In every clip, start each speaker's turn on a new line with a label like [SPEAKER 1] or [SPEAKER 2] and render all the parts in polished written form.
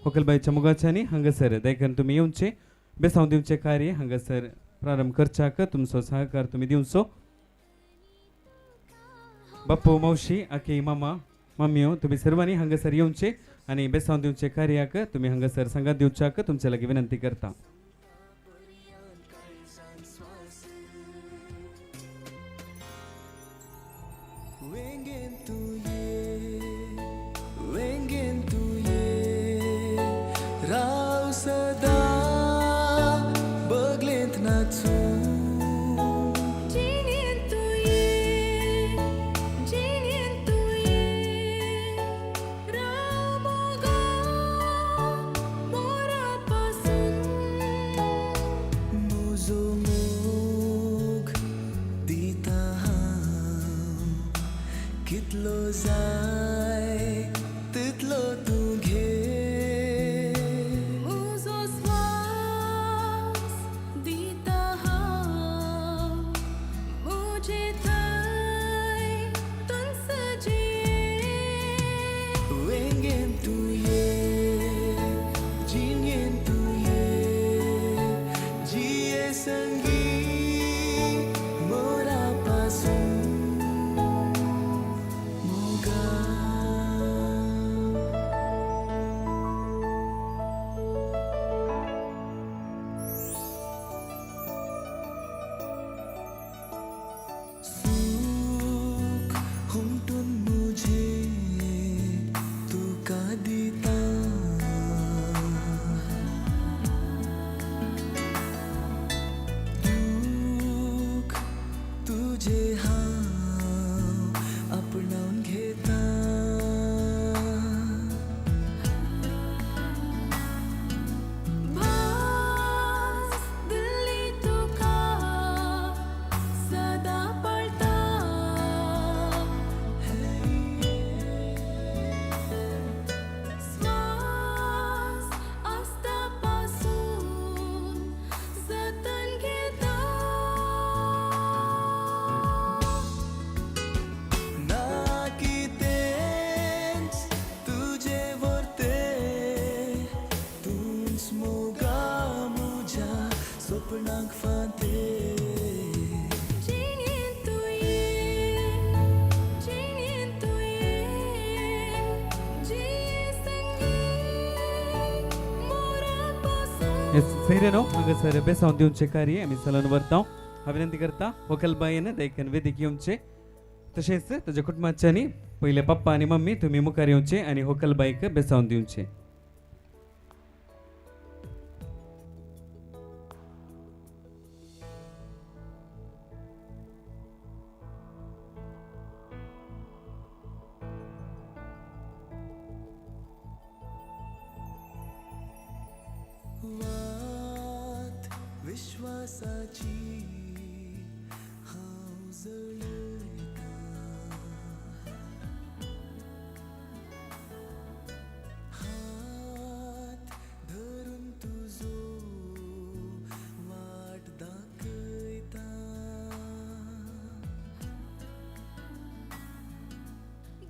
[SPEAKER 1] होकलबाईच्या मोगाच्यांनी हांगासर देखून तुमी येवचे बेसांव दिवचें कार्य हांगासर प्रारंभ करच्याक तुमचो सहकार तुमी दिवचो. बाप्पू मावशी आकी मामा मम्मीयो तुमी सर्वांनी हांगासर येवचे आनी बेसांव दिवचे कार्याक तुमी हांगासर सांगात दिवच्याक तुमचे लागीं विनंती करता. सैरेनो हांगासर बेसांव दिवचें कार्य आमी चलोवन व्हरता. हांव विनंती करता होकलबायन देखून वेदीक येवचें तशेंच ताच्या कुटुंबाच्यांनी पयले पप्पा आनी मम्मी तुमी मुखार येवचे आनी होकलबाईक बेसांव दिवचें.
[SPEAKER 2] विश्वासाची हांव जळयता हात धरून तुजो वाट दाखयता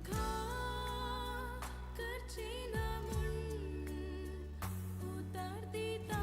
[SPEAKER 3] घात करची ना म्हूण उतार दिता.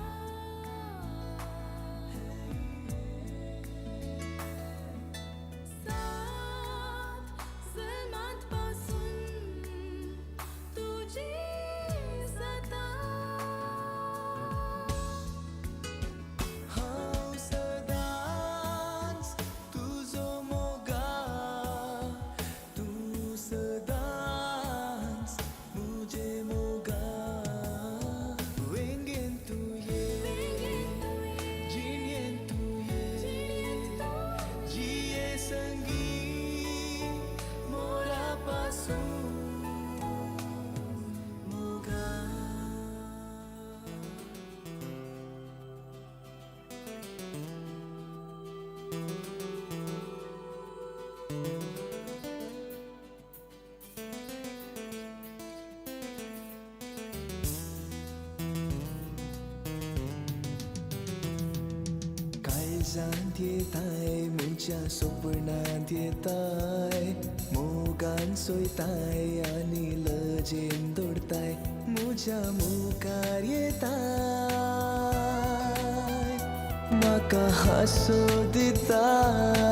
[SPEAKER 2] काळजांत येताय म्हज्या सपनांत येताय मोगान सोयताय आनी लजेन दोडताय म्हज्या मुखार येताय म्हाका हांसो दिताय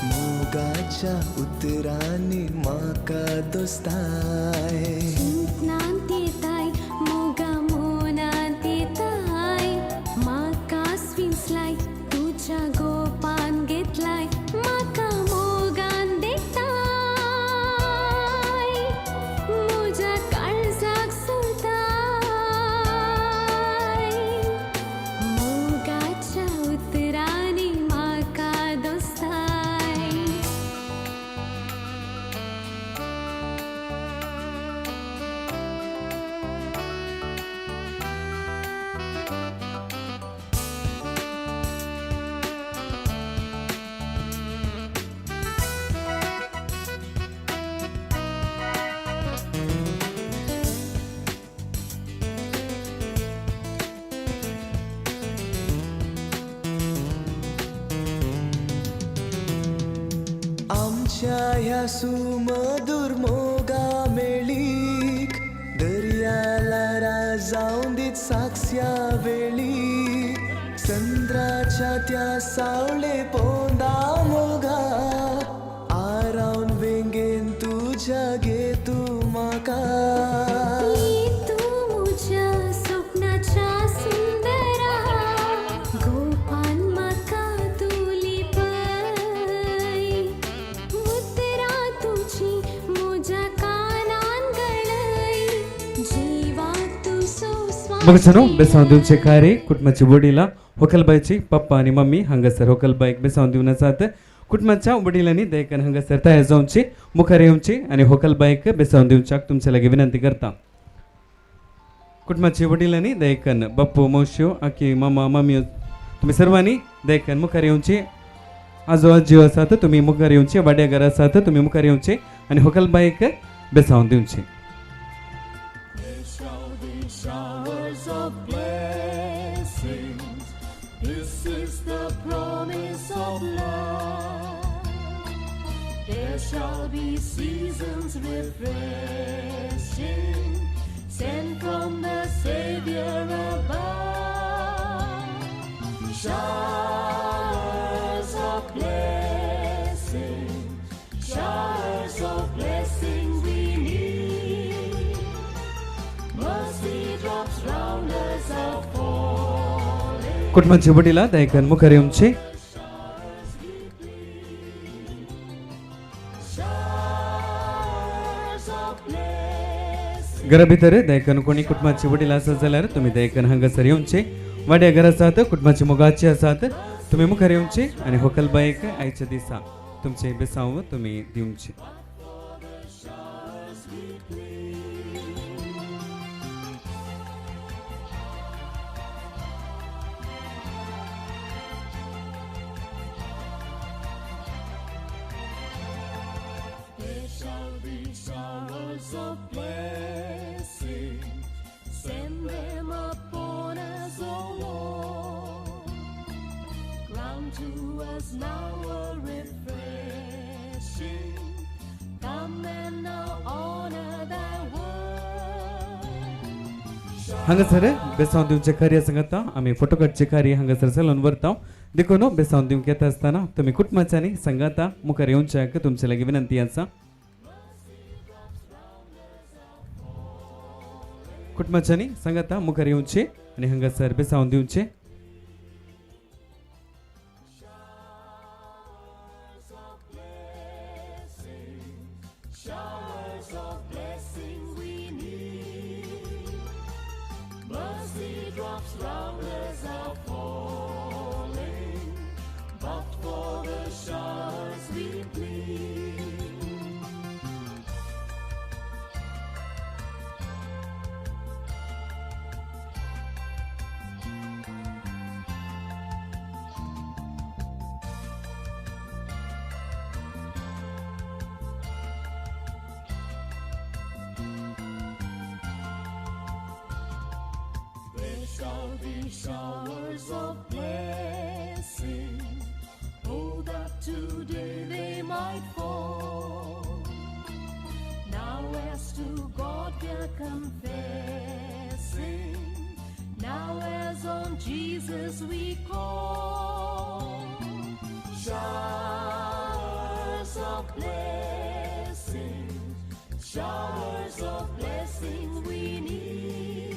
[SPEAKER 2] मोगाच्या उतरांनी म्हाका दोस्ताय
[SPEAKER 3] चिंतनांत येताय मोगा मोनांत येताय म्हाका स्विंचलाय तुज्या गोपान घेतलाय म्हाका मोगान देखताय म्हज्या काळजाक सोदताय मोगाच्या उतरांनी म्हाका दोस्ताय.
[SPEAKER 2] आमच्या ह्या सुमधुर मोगा मेळीक दर्या ल्हारां जावन दीत साक्षां वेळी चंद्राच्या त्या सावळे पोंदा मोगा आरावन वेंगेन तुज्या घे तूं म्हाका.
[SPEAKER 3] तूं म्हज्या सपनाच्या सुंदरा गोपान म्हाका तूं लिपय उतरां तुजीं म्हज्या कानान गळय जिवाक तूं सोंसवास.
[SPEAKER 1] मग बेसांव दिवचे कार्य कुटुंबाची वडिलां होकलबायची पप्पा आनी मम्मी हांगासर होकलबायक बेसांव दिवन आसात. कुटुंबाच्या वडिलांनी दयेकन हांगासर तयार जावची मुखार येवची आनी होकलबायक बेसांव दिवच्याक तुमचे लागीं विनंती करता. कुटुंबाची वडिलांनी दयेकन बाप्पू मावश्यो आकी मामा मामी तुमी सर्वांनी दयेकन मुखार येवची. आजो आजयो आसात तुमी मुखार येवचे, वाड्याघर आसात तुमी मुखार येवचे आनी होकलबायक बेसांव दिवचे.
[SPEAKER 4] Shall be showers of blessings. This is the promise of love. There shall be seasons refreshing, sent from the Savior above. Showers of blessing, showers of blessing we need. Mercy drops round us are falling.
[SPEAKER 1] कुटुंबाचे वडिलां दयेकन मुखार येवचे.
[SPEAKER 4] Showers of blessing.
[SPEAKER 1] घरा भितर दयेकन कोणी कुटुंबाचे वडील आसत जाल्यार तुमी दयेकन हांगासर येवचे. वाड्या घर आसात कुटुंबाचे मोगाचे आसात तुमी मुखार येवचे आनी होकलबायक आयच्या दिसा तुमचे बेसांव तुमी दिवचे.
[SPEAKER 4] There shall be showers of blessing. Send them upon us, O Lord. Grant to us now a refreshing. Come and now honor thy word.
[SPEAKER 1] हांगासर बेसांव दिवचे कार्य सांगता आमी फोटो काडचे कार्य हांगासर चलोवन व्हरता. देखून बेसांव दिवंक येता आसतना तुमी कुटुंबाच्यांनी सांगाता मुखार येवच्याक तुमचे लागीं विनंती आसा. कुटुंबाच्यांनी सांगाता मुखार येवचे आनी हांगासर बेसांव दिवचे.
[SPEAKER 4] Showers of blessing we need. Mercy drops round us are falling, but for the showers we plead. There shall be showers of blessing. Oh, that today they might fall. Now as to Confessing, now as on Jesus we call. Showers of blessings, showers of blessings we need.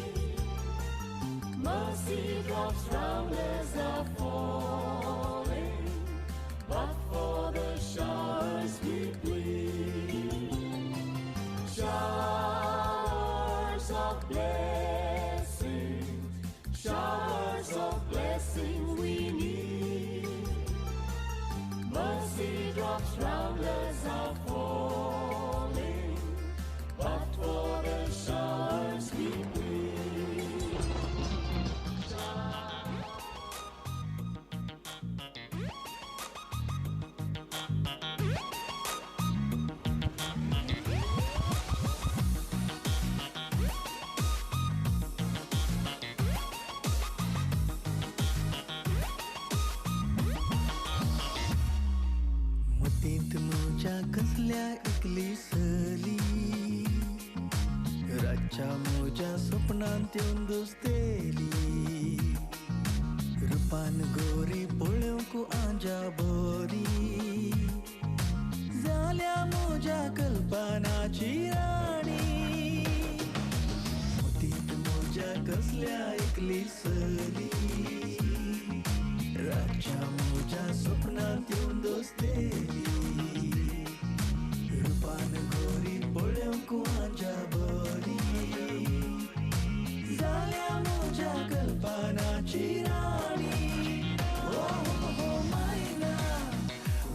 [SPEAKER 4] Mercy drops round us are falling, but for the showers we plead. Showers of blessings, showers of blessing we need. Mercy drops round us are falling, but for the showers we plead.
[SPEAKER 2] मतींत म्हज्या कसल्या एकली सली रातच्या म्हज्या सपनांत येवन दोस्तेली रुपान गोरी पळोवंक आंजा बरी जाल्या म्हज्या कल्पनाची राणी मतींत म्हज्या कसल्या एकली सली रातच्या म्हज्या सपनांत येवन दोस्तेली रुपान गोरी पळोवंक आंजा बरी जाल्या म्हज्या कल्पनाची राणी ओ हो हो मायना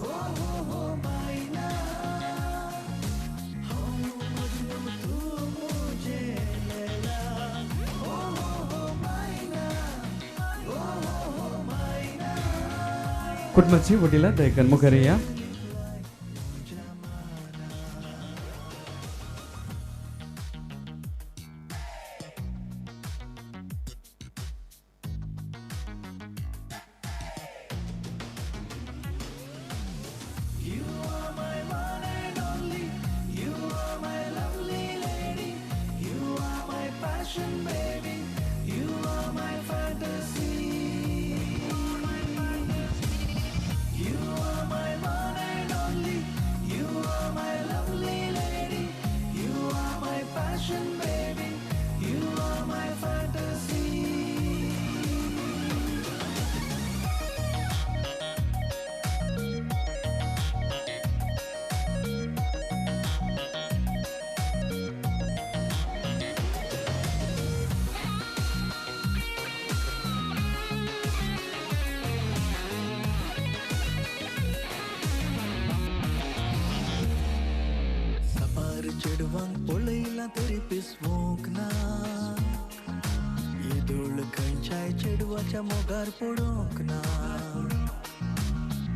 [SPEAKER 2] ओ हो हो मायना हांव मजनू तूं म्हजें लैला ओ हो हो मायना ओ हो हो मायना
[SPEAKER 1] कुटुंबाची वडिला दयकन मुखार या.
[SPEAKER 2] You are my one and only. You are my lovely lady. You are my passion, baby. You are my fantasy. You are my one and only. You are my lovely lady. You are my passion, baby. You are my fantasy. साबार चेडवांक पळयलां तरी पिसवूंक ना येदोळ खंयच्याय चेडवाच्या मोगार पडूंक ना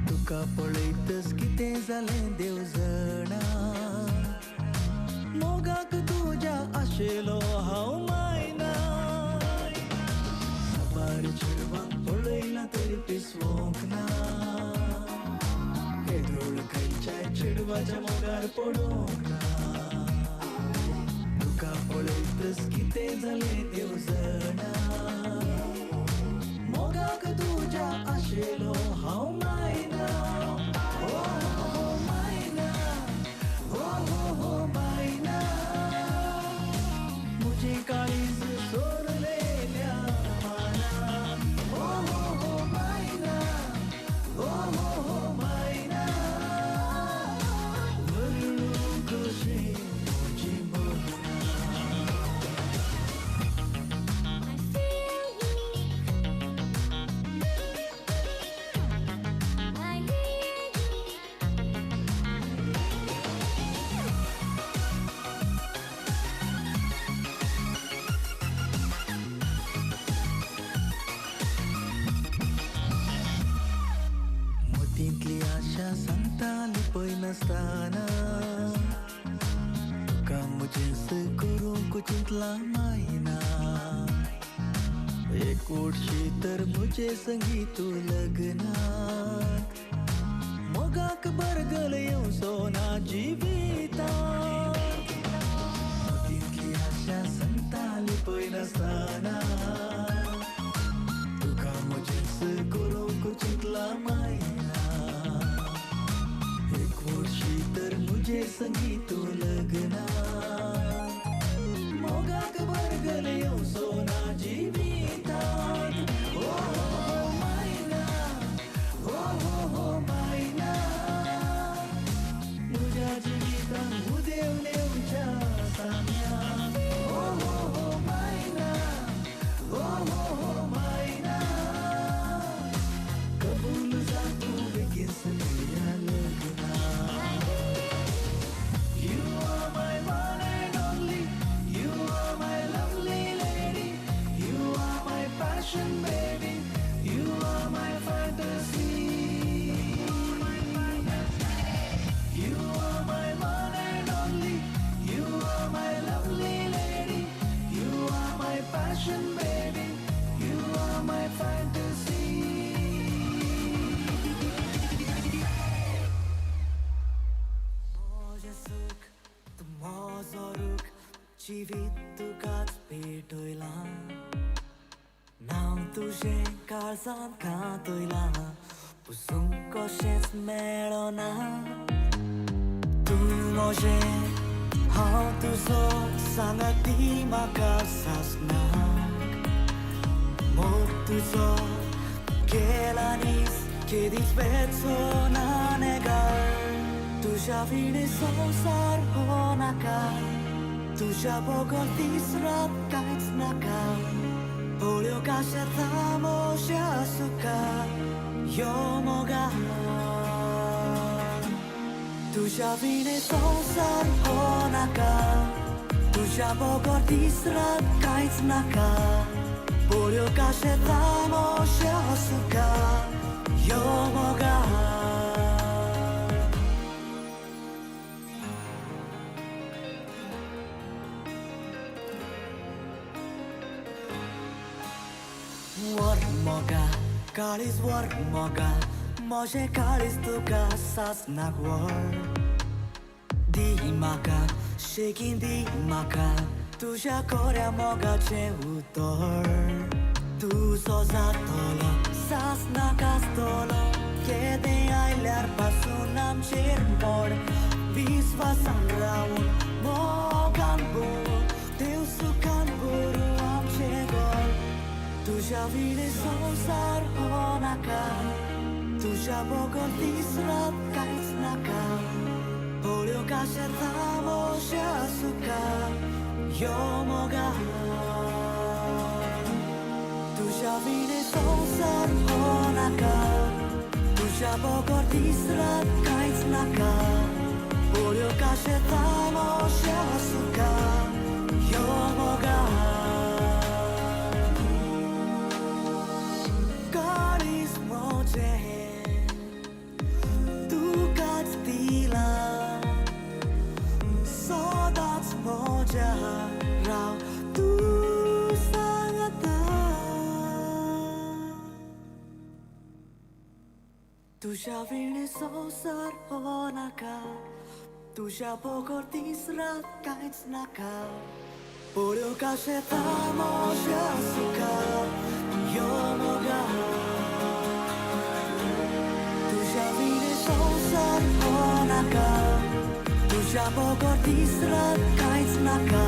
[SPEAKER 2] तुका पळयतच कितें जालें देव जाणा मोगाक तुज्या आशिल्लो हांव मायना साबार चेडवांक पळयलां तरी पिसवूंक ना येदोळ खंयच्याय चेडवाच्या मोगार पडूंक ना तुका पळयतच कितें जालें देव जाणा मोगाक तुज्या आशिल्लो हांव मायना ओ हो हो मायना ओ हो हो मायना म्हजें काळीज सोरलेल्या माना ओ हो हो मायना ओ हो हो मायना वरणूंक कशें म्हजी मना.
[SPEAKER 3] I feel you. I hear you.
[SPEAKER 2] मतींतली आशा सांगता लिपय नासतना तुका म्हजेंच करूंक चिंतलां मायना एक उठशी तर म्हजे संगी तूं लग्नाक मोगाक बरगल येवचो ना जिविताक मतींतली आशा संगीत लग्ना मोगाक बरगल येवचो ना जिवितांत. हो हो हो मायना, हो हो हो मायना, म्हज्या जिवितांत उदेवन येवच्या साम्या. हो हो हो मायना, हो हो हो मायना, कबूल जा तूं बेगीन मेळया लग्ना. You are my one and only, you are my lovely lady, you are my passion baby, you are my fantasy. You are my one and only, you are my lovely lady, you are my passion baby, you are my fantasy.
[SPEAKER 5] म्हजें सूख तूं म्हजो रूख, जिवीत तुकाच पेटयलां, नांव तुजें काळजांत कांतयलां, पुसूंक कशेंच मेळना. तूं म्हजें हांव तुजो, सांगाती म्हाका सासणाक, मोग तुजो केलानीस केदीच वेचो ना नेगार. तुज्या विणे संवसार हो नाका, तुज्या बगर दीस रात कांयच नाका. पळयो काशेता म्हज्या सुखा यो मोगा, तुज्या विणे संवसार हो नाका, तुज्या बगर दीस रात कांयच नाका. पळयो काशेता म्हज्या सुखा यो मोगा. वर मोगा काळीज, वर मोगा म्हजें काळीज तुका सासणाक वर दी म्हाका, शेगीन दी म्हाका तुज्या कोऱ्या मोगाचें उतर. तुजो जातलो सासणाक आसतलो, केदें आयल्यार पासून आमचेर मोड, विस्वासान रावून मोगान भरून देव सुखान भरूं आमचें घर. तुज्या विणे संवसार हो नाका, तुज्या बगर दीस रात कांयच नाका. पळयो काशेता म्हज्या सुखा यो मोगा, तुज्या विणे संवसार हो नाका, तुज्या बगर दीस रात कांयच नाका. पळयो काशेता म्हज्या सुखा यो मोगा. काळीज म्हजें तुकाच दिलां, सदांच म्हज्या राव तूं सांगता. तुज्या विणे संवसार हो नाका, तुज्या बगर दीस रात कांयच नाका. पळयो काशेता म्हज्या सुखा यो मोगा, तुज्या विणे संवसार हो नाका, तुज्या बगर दीस रात कांयच नाका.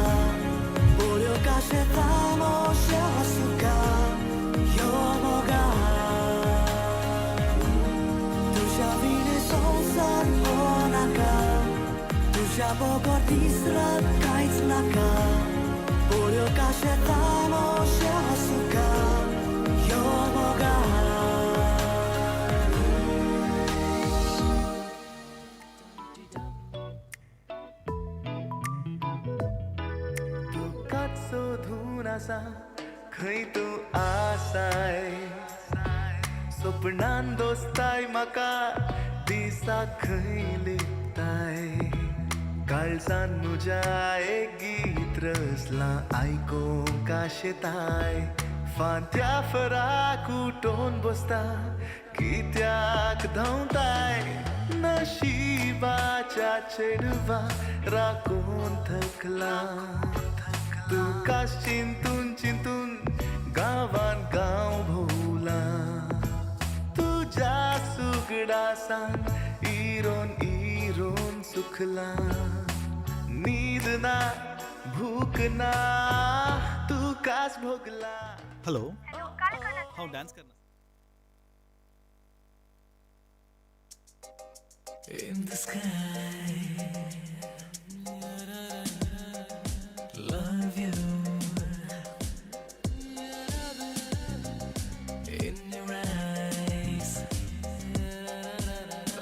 [SPEAKER 5] पळयो काशेता म्हज्या सुखा यो मोगा, तुज्या विणे संवसार हो नाका, तुज्या बगर दीस रात कांयच नाका. पळयो काशेता म्हज्या सुखा यो मोगा.
[SPEAKER 2] तुकाच सोदून आसा खंय तूं आसाय, सपनान दोस्ताय म्हाका दिसा खंय लिपताय. काळजान म्हज्या एक गीत रचलां आयकूंक आशेताय, फांत्या फराक उठोवन बसता कित्याक धांवताय. नशिबाच्या चेडवा राखून थकला, तुका चिंतून चिंतून गांवान गांव भोवला. तुज्या सुगडासान इरोन इरोन सुखला, न्हीद ना, भूक ना, तुकाच भोगला.
[SPEAKER 6] हॅलो, हांव डान्स करना.
[SPEAKER 2] In the sky, love you. In your eyes,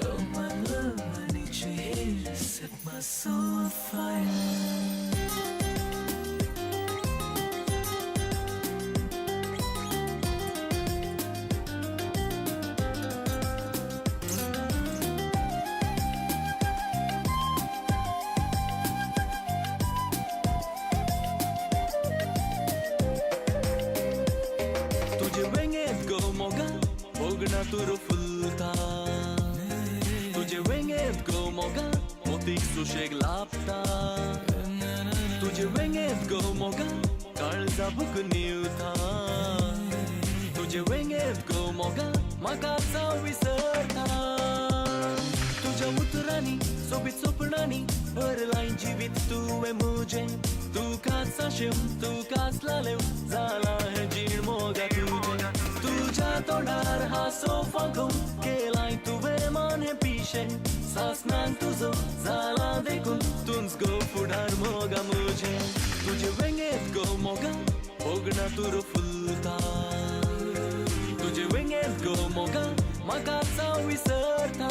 [SPEAKER 2] oh my love, I need you here. Set my soul on fire. तुझे वेंगेत गो मोगा भोगणा तुर फुलता, तुझे वेंगेत गो मोगा मोतीक सुशेग लाभता, तुझे वेंगेत गो मोगा काळजा भूक निवता, तुझे वेंगेत गो मोगा म्हाका विसरता. तुझ्या उतरांनी सोबीत सोपणांनी भरलाय जिवीत तुवें मुजें, तुकाच आशेव तुकाच लालेव जाला हें जीण मोगा तुजें. तुज्या तोंडार हांसो फांकोवन केलाय तुवें मन हें पिशें, सासणाक तुजो जाला देखून तूंच गो फुडार मोगा मुजें. तुजे वेंगेत गो मोगा भोगणा तुर फुलता, तुजे वेंगेत गो मोगा म्हाका विसरता.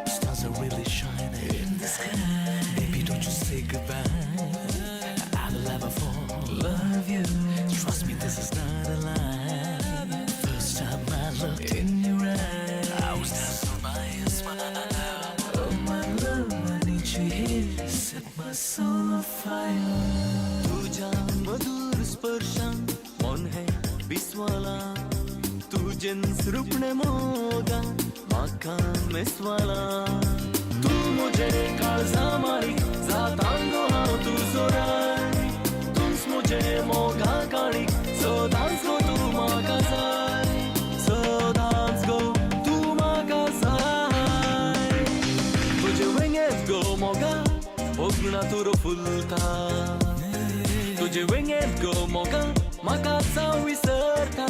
[SPEAKER 2] Stars are really shining in the sky. Baby, don't you say goodbye. I will ever fall. Love you. Trust me, this is not a lie. First time I looked in your eyes, I was dazzled by your smile. Oh my love, I need you here. Set my soul on fire. तुझ्या मधुर स्पर्शान मन हे विस्वाला, तुजेंच रुपणें मोगा म्हाका मेस्वाला. तूं म्हजें काळजा मारीक जाता गो हांव तुजो राय, तूंच म्हजें मोगा काळीक सदांच गो तूं म्हाका जाय, सदांच गो तूं म्हाका जाय. तुजे वेंगेत गो मोगा भोगणा तुरो फुलता, तुजे वेंगेत गो मोगा म्हाका विसरता.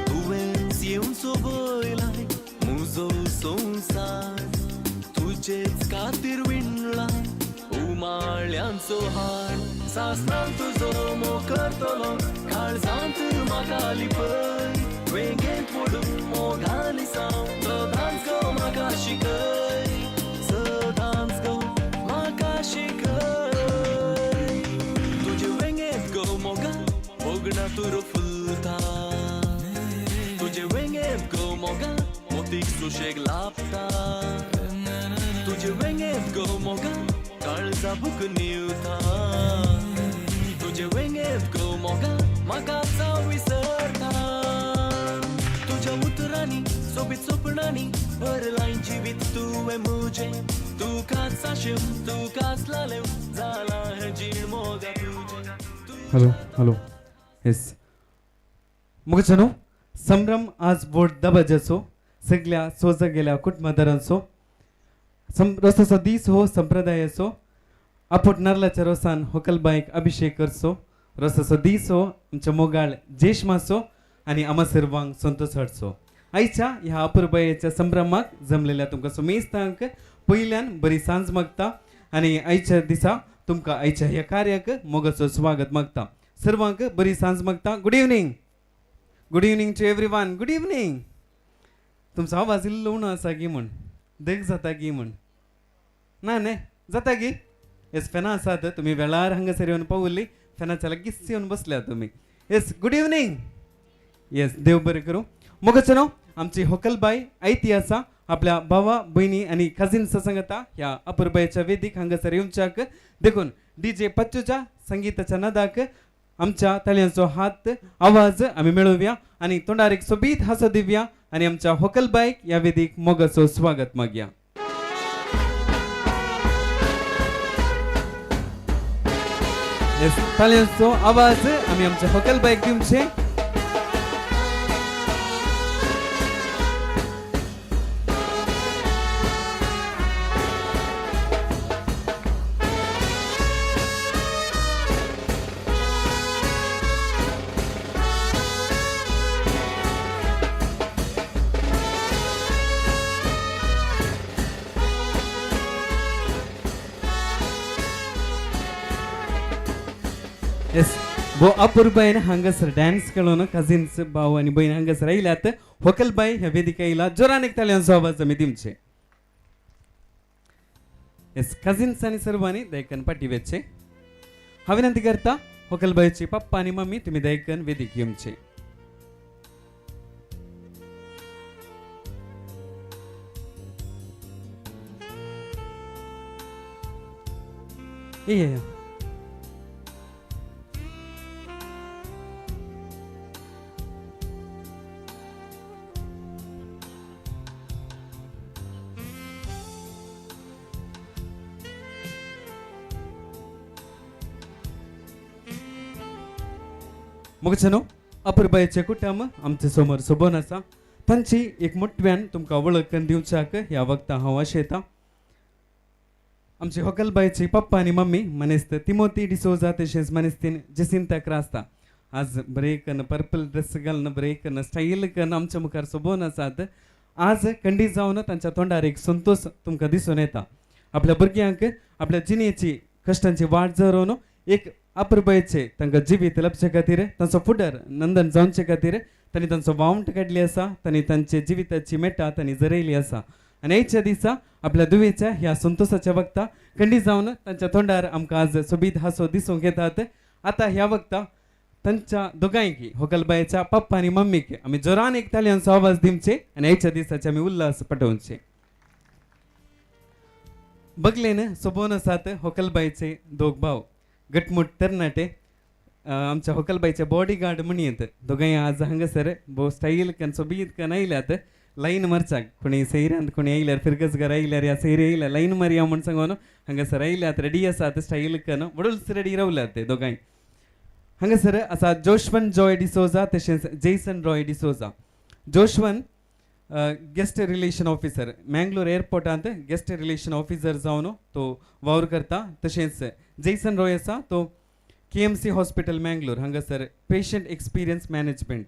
[SPEAKER 2] तुवेंच येवचो वयलाय मुजो संवसार, तुजेच खातीर विणलाय उमाळ्यांचो हार. सासणान तुजो मोग करतलो काळजांत म्हाका लिपय, वेंगेंत वडून मोगान साव सदांच गो म्हाका शिकय, सदांच गो म्हाका शिकय. तुजे वेंगेत गो मोगा भोगणा तुरो फुलता, तुजे वेंगेत गो मोगा मोतीक सुशेग लाभता, तुजे वेंगेत गो मोगा काळजा भूक निवता, तुजे वेंगेत गो मोगा म्हाका विसरता. तुज्या उतरांनी सोबीत सोपणांनी भरलाय जिवीत तुवें मुजें, तुकाच आशेव तुकाच लालेव जाला हें जीण मोगा तुजें.
[SPEAKER 1] हॅलो हॅलो येस मुगचनो संभ्रम आज बोट दबाज्याचो सगळ्या सोजा गेल्या कुटुंबादारांचो रसाचो दीस हो संप्रदायाचो आपोट नारलाच्या रोसान होकलबायक अभिषेक करचो, रसाचो दीस हो आमच्या मोगाळ जेश मासो आनी आमा सर्वांक संतोष हाडचो. आयच्या ह्या अपुरबायेच्या संभ्रमाक जमलेल्या तुमकां सुमेस्तांक पयल्यान बरी सांज मागता आनी आयच्या दिसा तुमकां आयच्या ह्या कार्याक मोगाचो स्वागत मागता. सर्वांक बरी सांज मागता. Good evening, good evening to everyone. Good evening. तुमचो आवाज इल्लो उणो आसा गी म्हूण देख जाता गी म्हूण ना न्ही जाता गी. येस, फॅनां आसात, तुमी वेळार हांगासर येवन पावली, फॅनाच्या लागींच येवन बसल्या तुमी. Yes, good evening. Yes, देव बरें करूं. मोगाचो न्हू आमची होकलबाई आयती आसा आपल्या भावा भयणी आनी कजिन्स सांगता ह्या अपुरबायेच्या वेदीक हांगासर येवच्याक. देखून डीजे पच्चूच्या संगीताच्या नादाक आमच्या ताळयांचो हात आवाज आमी मेळोवया आनी तोंडार एक सोबीत हांसो दिवया आनी आमच्या होकलबाईक ह्या वेदीक मोगाचो स्वागत मागया. येस, ताळयांचो आवाज आमी आमच्या होकलबाईक दिवचे. येस, भो अपुरबायन हांगासर डान्स कळोवन कजिन्स भाव आनी भयण हांगासर आयल्यात. होकलबाई ह्या वेदिका येयला, जोरान एक ताळयांचो आवाज आमी दिवचे. येस, कजिन्स आनी सर्वांनी दयकन पाटी वेचे. हांव विनंती करता होकलबाईची पप्पा आनी मम्मी तुमी दयकन वेदीक येवचे. ये मोगचनो अपुरबायेचे कुटुंब आमचे समोर सोबोन आसा. तांची एक मोटव्यान तुमकां वळख करून दिवच्याक ह्या वखदां हांव आशेता. आमची होकलबायची पप्पा आनी मम्मी मनेस्त तिमोती डिसोजा तशेंच मनेस्तीन जेसिंता क्रास्ता आज बरें कन्न पर्पल ड्रेस घालून बरें कन्न स्टायल कन्न आमच्या मुखार सोबोन आसात. आज खंडीत जावन तांच्या तोंडार एक संतोश तुमकां दिसून येता. आपल्या भुरग्यांक आपल्या जिणेची कश्टांची वाट जरोवन एक अपुरबायेचे तांकां जिवीत लभचे खातीर तांचो फुडार नंदन जावचे खातीर तांणी तांचो वावंट काडली आसा, तांणी तांचे जिविताची मेटा तांणी जरयली आसा. आनी आयच्या दिसा आपल्या दुवेच्या ह्या संतोसाच्या वखता खंडीत जावन तांच्या तोंडार आमकां आज सोबीत हांसो दिसूंक येतात. आतां ह्या वखता तांच्या दोगांयकी होकलबायेच्या पप्पा आनी मम्मीक आमी जोरान एक ताळयांचो आवाज दिवचे आनी आयच्या दिसाचे आमी उल्हास पटोवचे. बगलेन सोबोन आसात होकलबायचे दोग भाव गटमुट तरणाटे, आमच्या होकलबायचे बॉडीगार्ड म्हणयेत. दोगांय आज हांगासर भोव स्टायल कन सोबीत कन आयल्यात. लायन मारचाक कोणी सैऱ्यांत कोणी आयल्यार फिरगजगार आयल्यार ह्या सैरे आयल्यार लायन मारया म्हूण सांगून हांगासर आयल्यात, रेडी आसात स्टायल कन वडूल्स रेडी रावल्यात ते दोगांय. हांगासर आसा जोशवन जॉय डिसोजा तशेंच Jason Roy D'Souza. Joshwan guest relation officer Mangalore एअरपोर्टांत guest relation officer जावन तो वावर करता. तशेंच जेसन रॉय आसा तो KMC hospital Mangalore हांगासर पेशंट एक्सपिरियन्स मॅनेजमेंट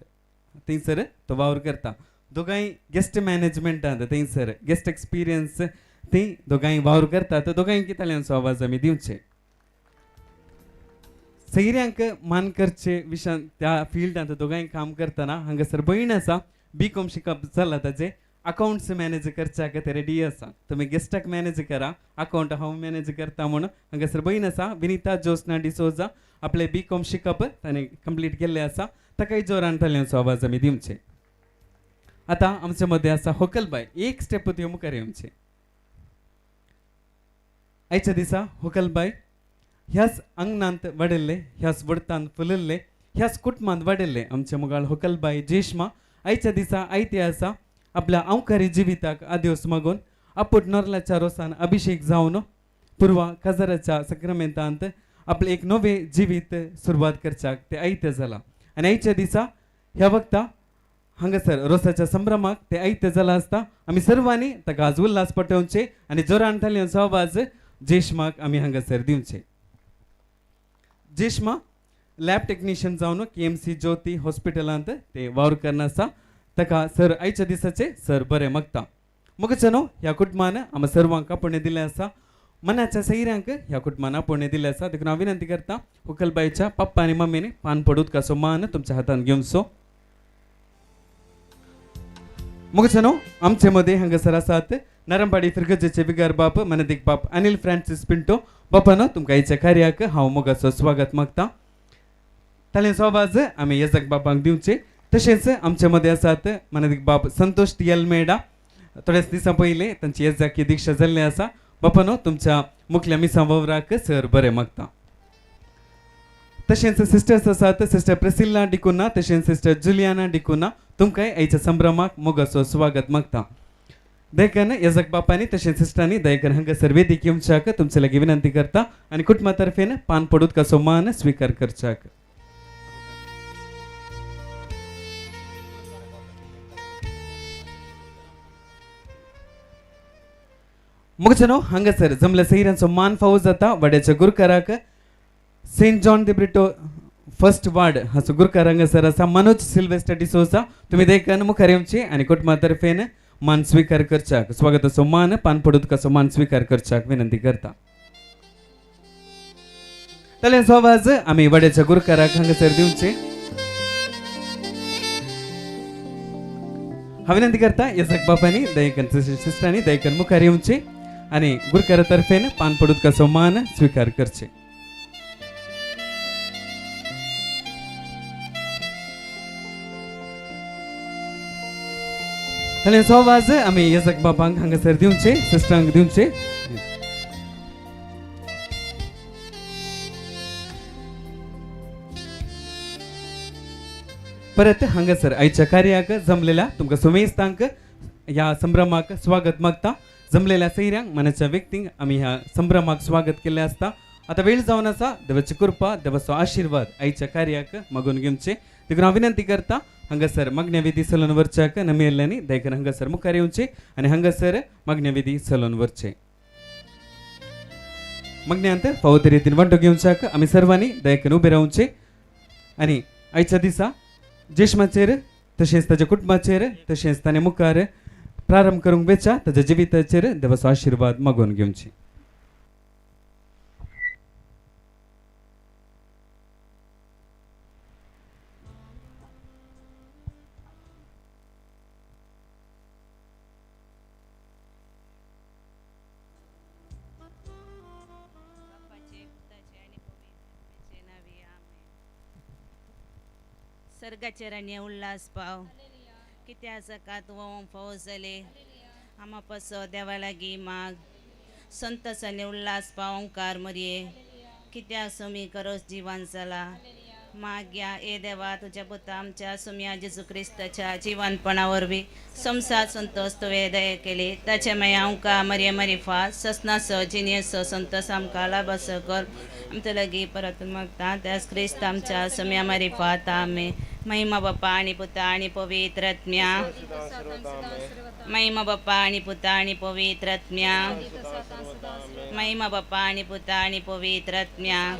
[SPEAKER 1] थंयसर तो वावर करता. दोगांय गेस्ट मॅनेजमेंटांत थंयसर गेस्ट एक्सपिरियन्स ती दोगांय वावर करतात. दोगांय ताळयांचो आवाज आमी दिवचे. सैऱ्यांक मान करचे विशयान त्या फिल्डांत दोगांय काम करतना हांगासर भयण आसा, बी कॉम शिकप जाला ताजें, अकावंट्स मॅनेज करच्याक ते रेडी आसा. तुमी गेस्टाक मॅनेज करा, अकावंट हांव मॅनेज करता म्हूण हांगासर भयण आसा विनिता जोस्ना डिसोजा, आपले बी कॉम शिकप ताणें कंप्लीट केल्लें आसा. ताकाय जोरान ताळयांचो आवाज आमी दिवचे. आतां आमचे मदें आसा होकलबाय, एक स्टेप त्यो मुखार येवचे. आयच्या दिसा होकलबाय ह्याच आंगणांत वाडिल्ले, ह्याच वडतांत फुलिल्ले, ह्याच कुटुंबांत वाडिल्ले आमचे मुगाळ होकलबाय जेश्मा आयच्या दिसा आयते आसा आपल्या अंवकारी जिविताक आदेवस मागून आपूट नोर्लाच्या रोसान अभिषेक जावन पुर्वा काजाराच्या सक्रामेंतांत आपलें एक नवें जिवीत सुरवात करच्याक ते आयते जाला. आनी आयच्या दिसा ह्या वखता हांगासर रोसाच्या संभ्रमाक ते आयते जाला आसता. आमी सर्वांनी ताका आज उल्हास पटोवचे आनी जोरान ताळयांचो आवाज जेश्माक आमी हांगासर दिवचे. जेश्मा लॅब टेक्निशियन जावन KMC Jyoti हॉस्पिटलांत ते वावर करना आसा. ताका सर आयच्या दिसाचे सर बरें मागता. मोगाचो न्हू ह्या कुटुंबान आमकां सर्वांक आपोवणें दिलें आसा. मनाच्या सैऱ्यांक ह्या कुटुंबान आपोवणें दिल्लें आसा. देखून हांव विनंती करता व्हंकलबायच्या पप्पा आनी मम्मीनी पान पड उदकाचो मान तुमच्या हातान घेवचो. मुगचनो आमचे मदें हांगासर आसात नारंबाडी फिरगजेचे बिगार बाप मनदीक बाप अनिल फ्रांसीस पिंटो. बापानो तुमकां आयच्या कार्याक हांव मोगाचो स्वागत मागता. ताळयांचो आवाज आमी येजक बापांक दिवचे. तशेंच आमचे मदें आसात मनदीक बाप संतोष टी अल्मेडा. थोड्याच दिसां पयलीं तांची येजाकी दीक्षा जाल्ली आसा. बापानो तुमच्या मुखल्या मिसां वावराक सर बरें मागता. तशेंच सिस्टर्स आसात सिस्टर प्रेसिल्ला डिकुना तशेंच सिस्टर जुलियाना डिकुना तुमकांय आयच्या संभ्रमाक मोगाचो स्वागत मागता. दयकन येजक बापांनी तशेंच सिस्टरांनी दयकन हांगासर वेदीक येवच्याक तुमचे लागीं विनंती करता आनी कुटुंबा तर्फेन पान पड उदकाचो मान स्विकार करच्याक. मुगचनो हांगासर जमल्या सैऱ्यांचो मान फावो जाता वाड्याच्या गुरकाराक. Saint John de Britto first ward हाचो गुरकार हांगासर आसा मनोज सिल्वेस्टर डिसोजा. तुमी देखून मुखार येवचे आनी कुटुंबा तर्फेन मान स्विकार करच्याक स्वागताचो मान पान पड उदकाचो मान स्विकार करच्याक विनंती करता. ताळयांचो आवाज आमी वाड्याच्या गुरकाराक हांगासर दिवचे. हांव विनंती करता येजक बापांनी दयकन सिस्टरांनी दयकन मुखार येवचे आनी गुरकारा तर्फेन पान पड उदकाचो मान स्विकार करचे. ताळयांचो आवाज आमी येजक बाबांक हांगासर दिवचे, सिस्टरांक दिवचे. परत हांगासर आयच्या कार्याक जमलेल्या तुमकां सुमेस्तांक ह्या संभ्रमाक स्वागत मागता. जमलेल्या सैऱ्यांक मनाच्या व्यक्तींक आमी ह्या संभ्रमाक स्वागत केल्लें आसता. आतां वेळ जावन आसा देवाची कृपा देवाचो आशिर्वाद आयच्या कार्याक मागून घेवचे. देखून हांव विनंती करता हांगासर मागण्या विधी सलोन वरच्याक नमियल्ल्यांनी दयकन हांगासर मुखार येवचे आनी हांगासर मागण्या विधी सलोन वरचे. मागण्यांत फावो ते रितीन वांटो घेवच्याक आमी सर्वांनी दयकन उबे रावचे आनी आयच्या दिसा जेशमाचेर तशेंच ताच्या कुटुंबाचेर तशेंच ताणें मुखार प्रारंभ करूंक वेच्या ताच्या जिविताचेर देवाचो आशिर्वाद मागून घेवचे.
[SPEAKER 7] सर्गाचेर उल्हास पाव कित्या सका तूं फावो जाले आमा पसो देवा लागीं माग संतोष आनी उल्हास पाव ओंकार मरये कित्याक सुमी करोस जिवन जाला माग्या ए देवा तुज्या पुता आमच्या सुम्या जेजू क्रिस्ताच्या जिवनपणा वरवीं संवसार संतोष तुवें दया केली ताचे मागीर आमकां मरये मरिफा ससनासो जिणेचो संतोष आमकां लाभासो कर आमच्या लागीं परत मागता त्याच क्रिस्त आमच्या सुम्या मरिफात. आमेन. महिमा बाप्पा आणि पुता आणि पवित्र आत्म्या. महिमा बाप्पा आणि पुता आणि पवित्र आत्म्या. महिमा बाप्पा आणि पुता आणि पवित्र आत्म्या.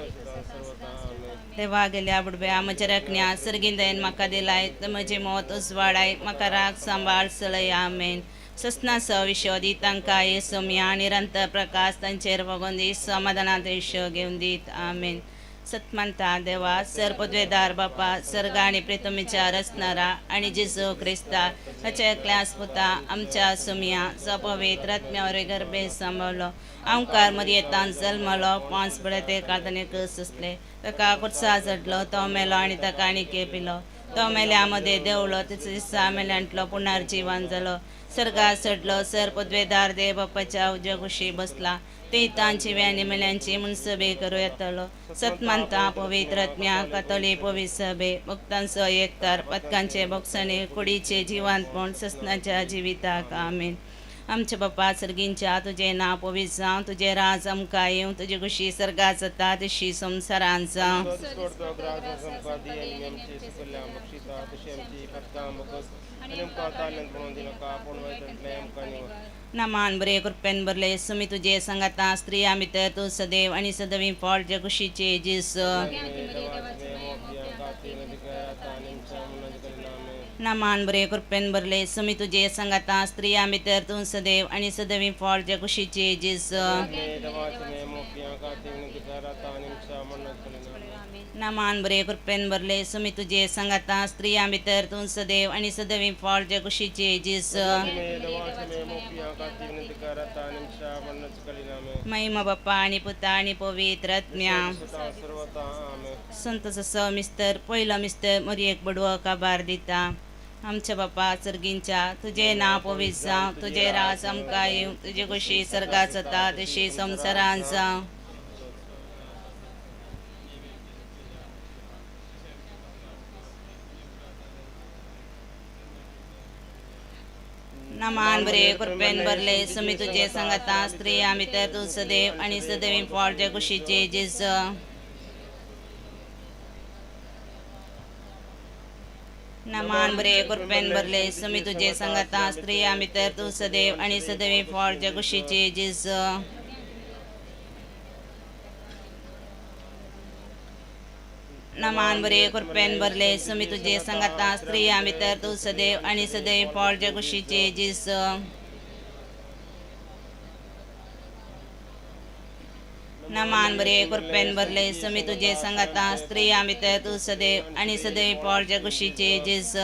[SPEAKER 7] देवा गेल्या बुडब्या म्हज्या रखण्या सर्गीन दयेन म्हाका दिलाय तर म्हजी मौत उजवाडाय म्हाका राग सांबाळ सलय. आमेन. ससनासो विशो दी तांकां हे सोम्या निरंतर प्रकाश तांचेर वगोवन दी समाधानांत विशो घेवन दीत. आमेन. सतमानता देवा सर पदवेदार बापा सर्ग आनी प्रितमीच्या रचणारा आनी जेजू क्रिस्ता ताच्या एकल्यास पुता आमच्या सुमया जो पवित्र आत्म्या वरवीं गर्भे सांबाळलो आमकार मरयेतान जल्मलो पांच बडे ते काळताने सोंसले ताका कुर्सा चडलो तो मेलो आनी ताका आनी केपिलो तो मेल्या मदें देंवलो तिसऱ्या दिसा मेल्यांतलो पुनर्जिवन जालो सर्गार चडलो सर पदवेदार देव बापाच्या उजव्या कुशी बसला ते तांची आनी मेल्यांची मुनसबे करूं येतलो. सतमानता पवित्र आत्म्या कातोली पवित्र सभे भक्तांचो एकतार पदकांचे बोगसणे कुडीचे जिवांतपण ससनाच्या जिविताक. आमेन. आमच्या बापा सर्गींच्या तुजें नांव पवित्र जावं तुजें राज आमकां येवं तुजी खुशी सर्गात जाता तशी संवसारांत जावं. नामान बरे कृपेन भरले सुमी तुजे संगाता स्त्रिया भितर तूं सदैव आनी सदैव फळ जे खुशीचे जेस. नामान बरे कृपेन भरले सुमी तुझे संगाता स्त्रिया भितर तूं सदैव आणि सदैवी फळ ज्या कुशीचे जेस. नामान बरे कृपेन भरले सुमी तुझे संगाता स्त्रिया भितर तूं सदैव आणि सदैवी फळ ज्या कुशीचे जेस. महिमा बाप्पा आणि पुता आणि पवित्र आत्म्या. संत सस मिस्तर पहिलो मिस्तर मरयेक बडवो काबार दिता. आमच्या बापा सर्गींच्या तुझे नाव पवित्र जावं, तुझे राज आमकां येवं, तुजे कुशी सर्गात जाता तशी संवसारांत जावं. नामान बरे कृपेन भरले सुमी तुझे संगाता स्त्रिया भितर तूं सदैव आणि सदैवी फळ ज्या कुशीचे जेस. नामान बरे कृपेन भरले सुमी तुझे संगाता स्त्रिया भितर तूं सदैव आणि सदैवी फळ ज्या कुशीचे जेस. नामान बरे कृपेन भरले सुमी तुझे संगाता स्त्रिया भितर तूं सदैव आणि सदैव फळ ज्या कुशीचे जेस. नामान बरे कृपेन भरले सुमी तुझे संगाता स्त्रिया भितर तूं सदैव आणि सदैव फळ ज्या कुशीचे जेस.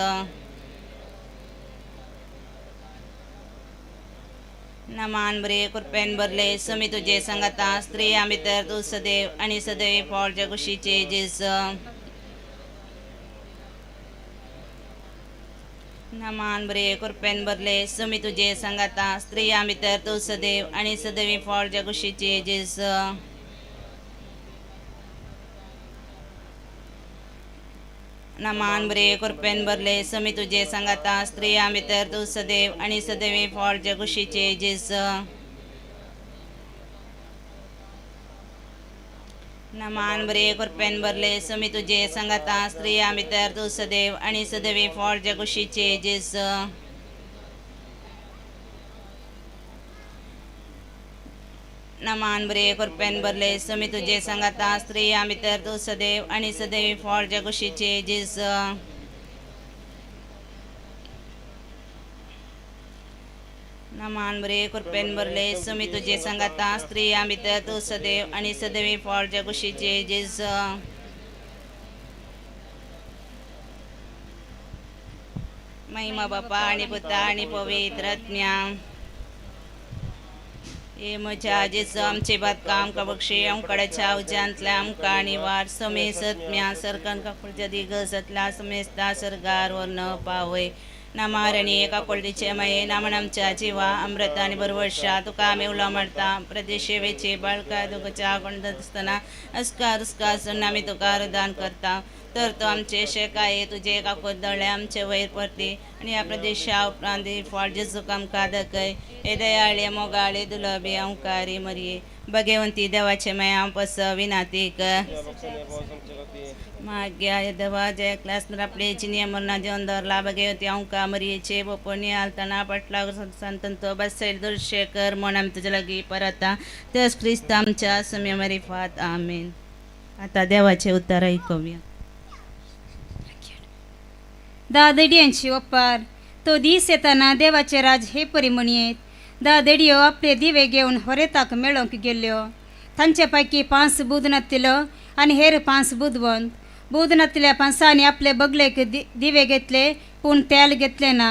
[SPEAKER 7] नामान बरे कृपेन भरले सुमी तुझे संगाता स्त्रिया भितर तूं सदैव आणि सदैव फळ ज्या कुशीचे जेस. नामान बरे कृपेन भरले सुमी तुझे संगाता स्त्रिया भितर तूं सदैव आणि सदैवी फळ ज्या कुशीचे जेस. नामान बरे कृपेन भरले सुमी तुझे संगाता स्त्रिया भितर तूं सदैव आणि सदैवी फळ ज्या कुशीचे जेस. नामान बरे कृपेन भरले सुमी तुझे संगाता स्त्रिया भितर तूं सदैव आणि सदैवी फळ ज्या कुशीचे जेस. नामान बरे कृपेन भरले सुमी तुझे संगाता स्त्रिया भितर तूं सदैव आणि सदैवी फळ ज्या कुशीचे जेस. नामान बरे कृपेन भरले सुमी तुझे संगाता स्त्रिया भितर तूं सदैव आणि सदैवी फळ ज्या कुशीचे जेस. महिमा बापा आणि पुता आणि पवित्र आत्म्या. हे म्हज्या जेजू आमचे बांदकाम कबक्षे आमकडेच्या उज्यांतल्या आमकां आनी वार समेसत्म्या सरकान काकुळच्या दिगसतल्या समेस्ता सरगार वर पावय. नामारणी एका कोल्डीचे माये नामन आमच्या जिवा अमृत आणि बरवर्षा तुका आमी उलो मारता प्रदेशेवेचे बाळका दुखच्या कोण आसतना अस्कार उसकार सून आमी तुका रुदान करता. तर तो आमचे शेकाये तुझे काकूत दोळे आमचे वयर परती आनी ह्या प्रदेशा उपरांत फळ जेजूक आमकां दाखय. हे दयाळे मोगाळे दुलबी अंकारी मरये भगवंती देवाचे माया पस विनाती कर. माग्या देवा जय क्लास आपले जिनिय मरणा जेवण दवरला भगवती अंका मरयेचे बोपोनी आलतना पटला संतंतो बसैल दुर्शेकर म्हण आमी तुजे लागीं परता तेच क्रिस्त आमच्या सम्य मरिफात. आमेन. आतां देवाचें उतर आयकुया.
[SPEAKER 8] दा देडयांची ओपार. तो दीस येताना देवाचे राज हे परी म्हणयेत. दा देडयो आपले दिवे घेवन होरेताक मेळोवंक गेल्ल्यो. तांचे पैकी 5 बुद नातिलो आनी हेर 5 बुदवंत. बुद नातिल्या पांसांनी आपले बगलेक दिवे घेतले पूण तेल घेतले ना.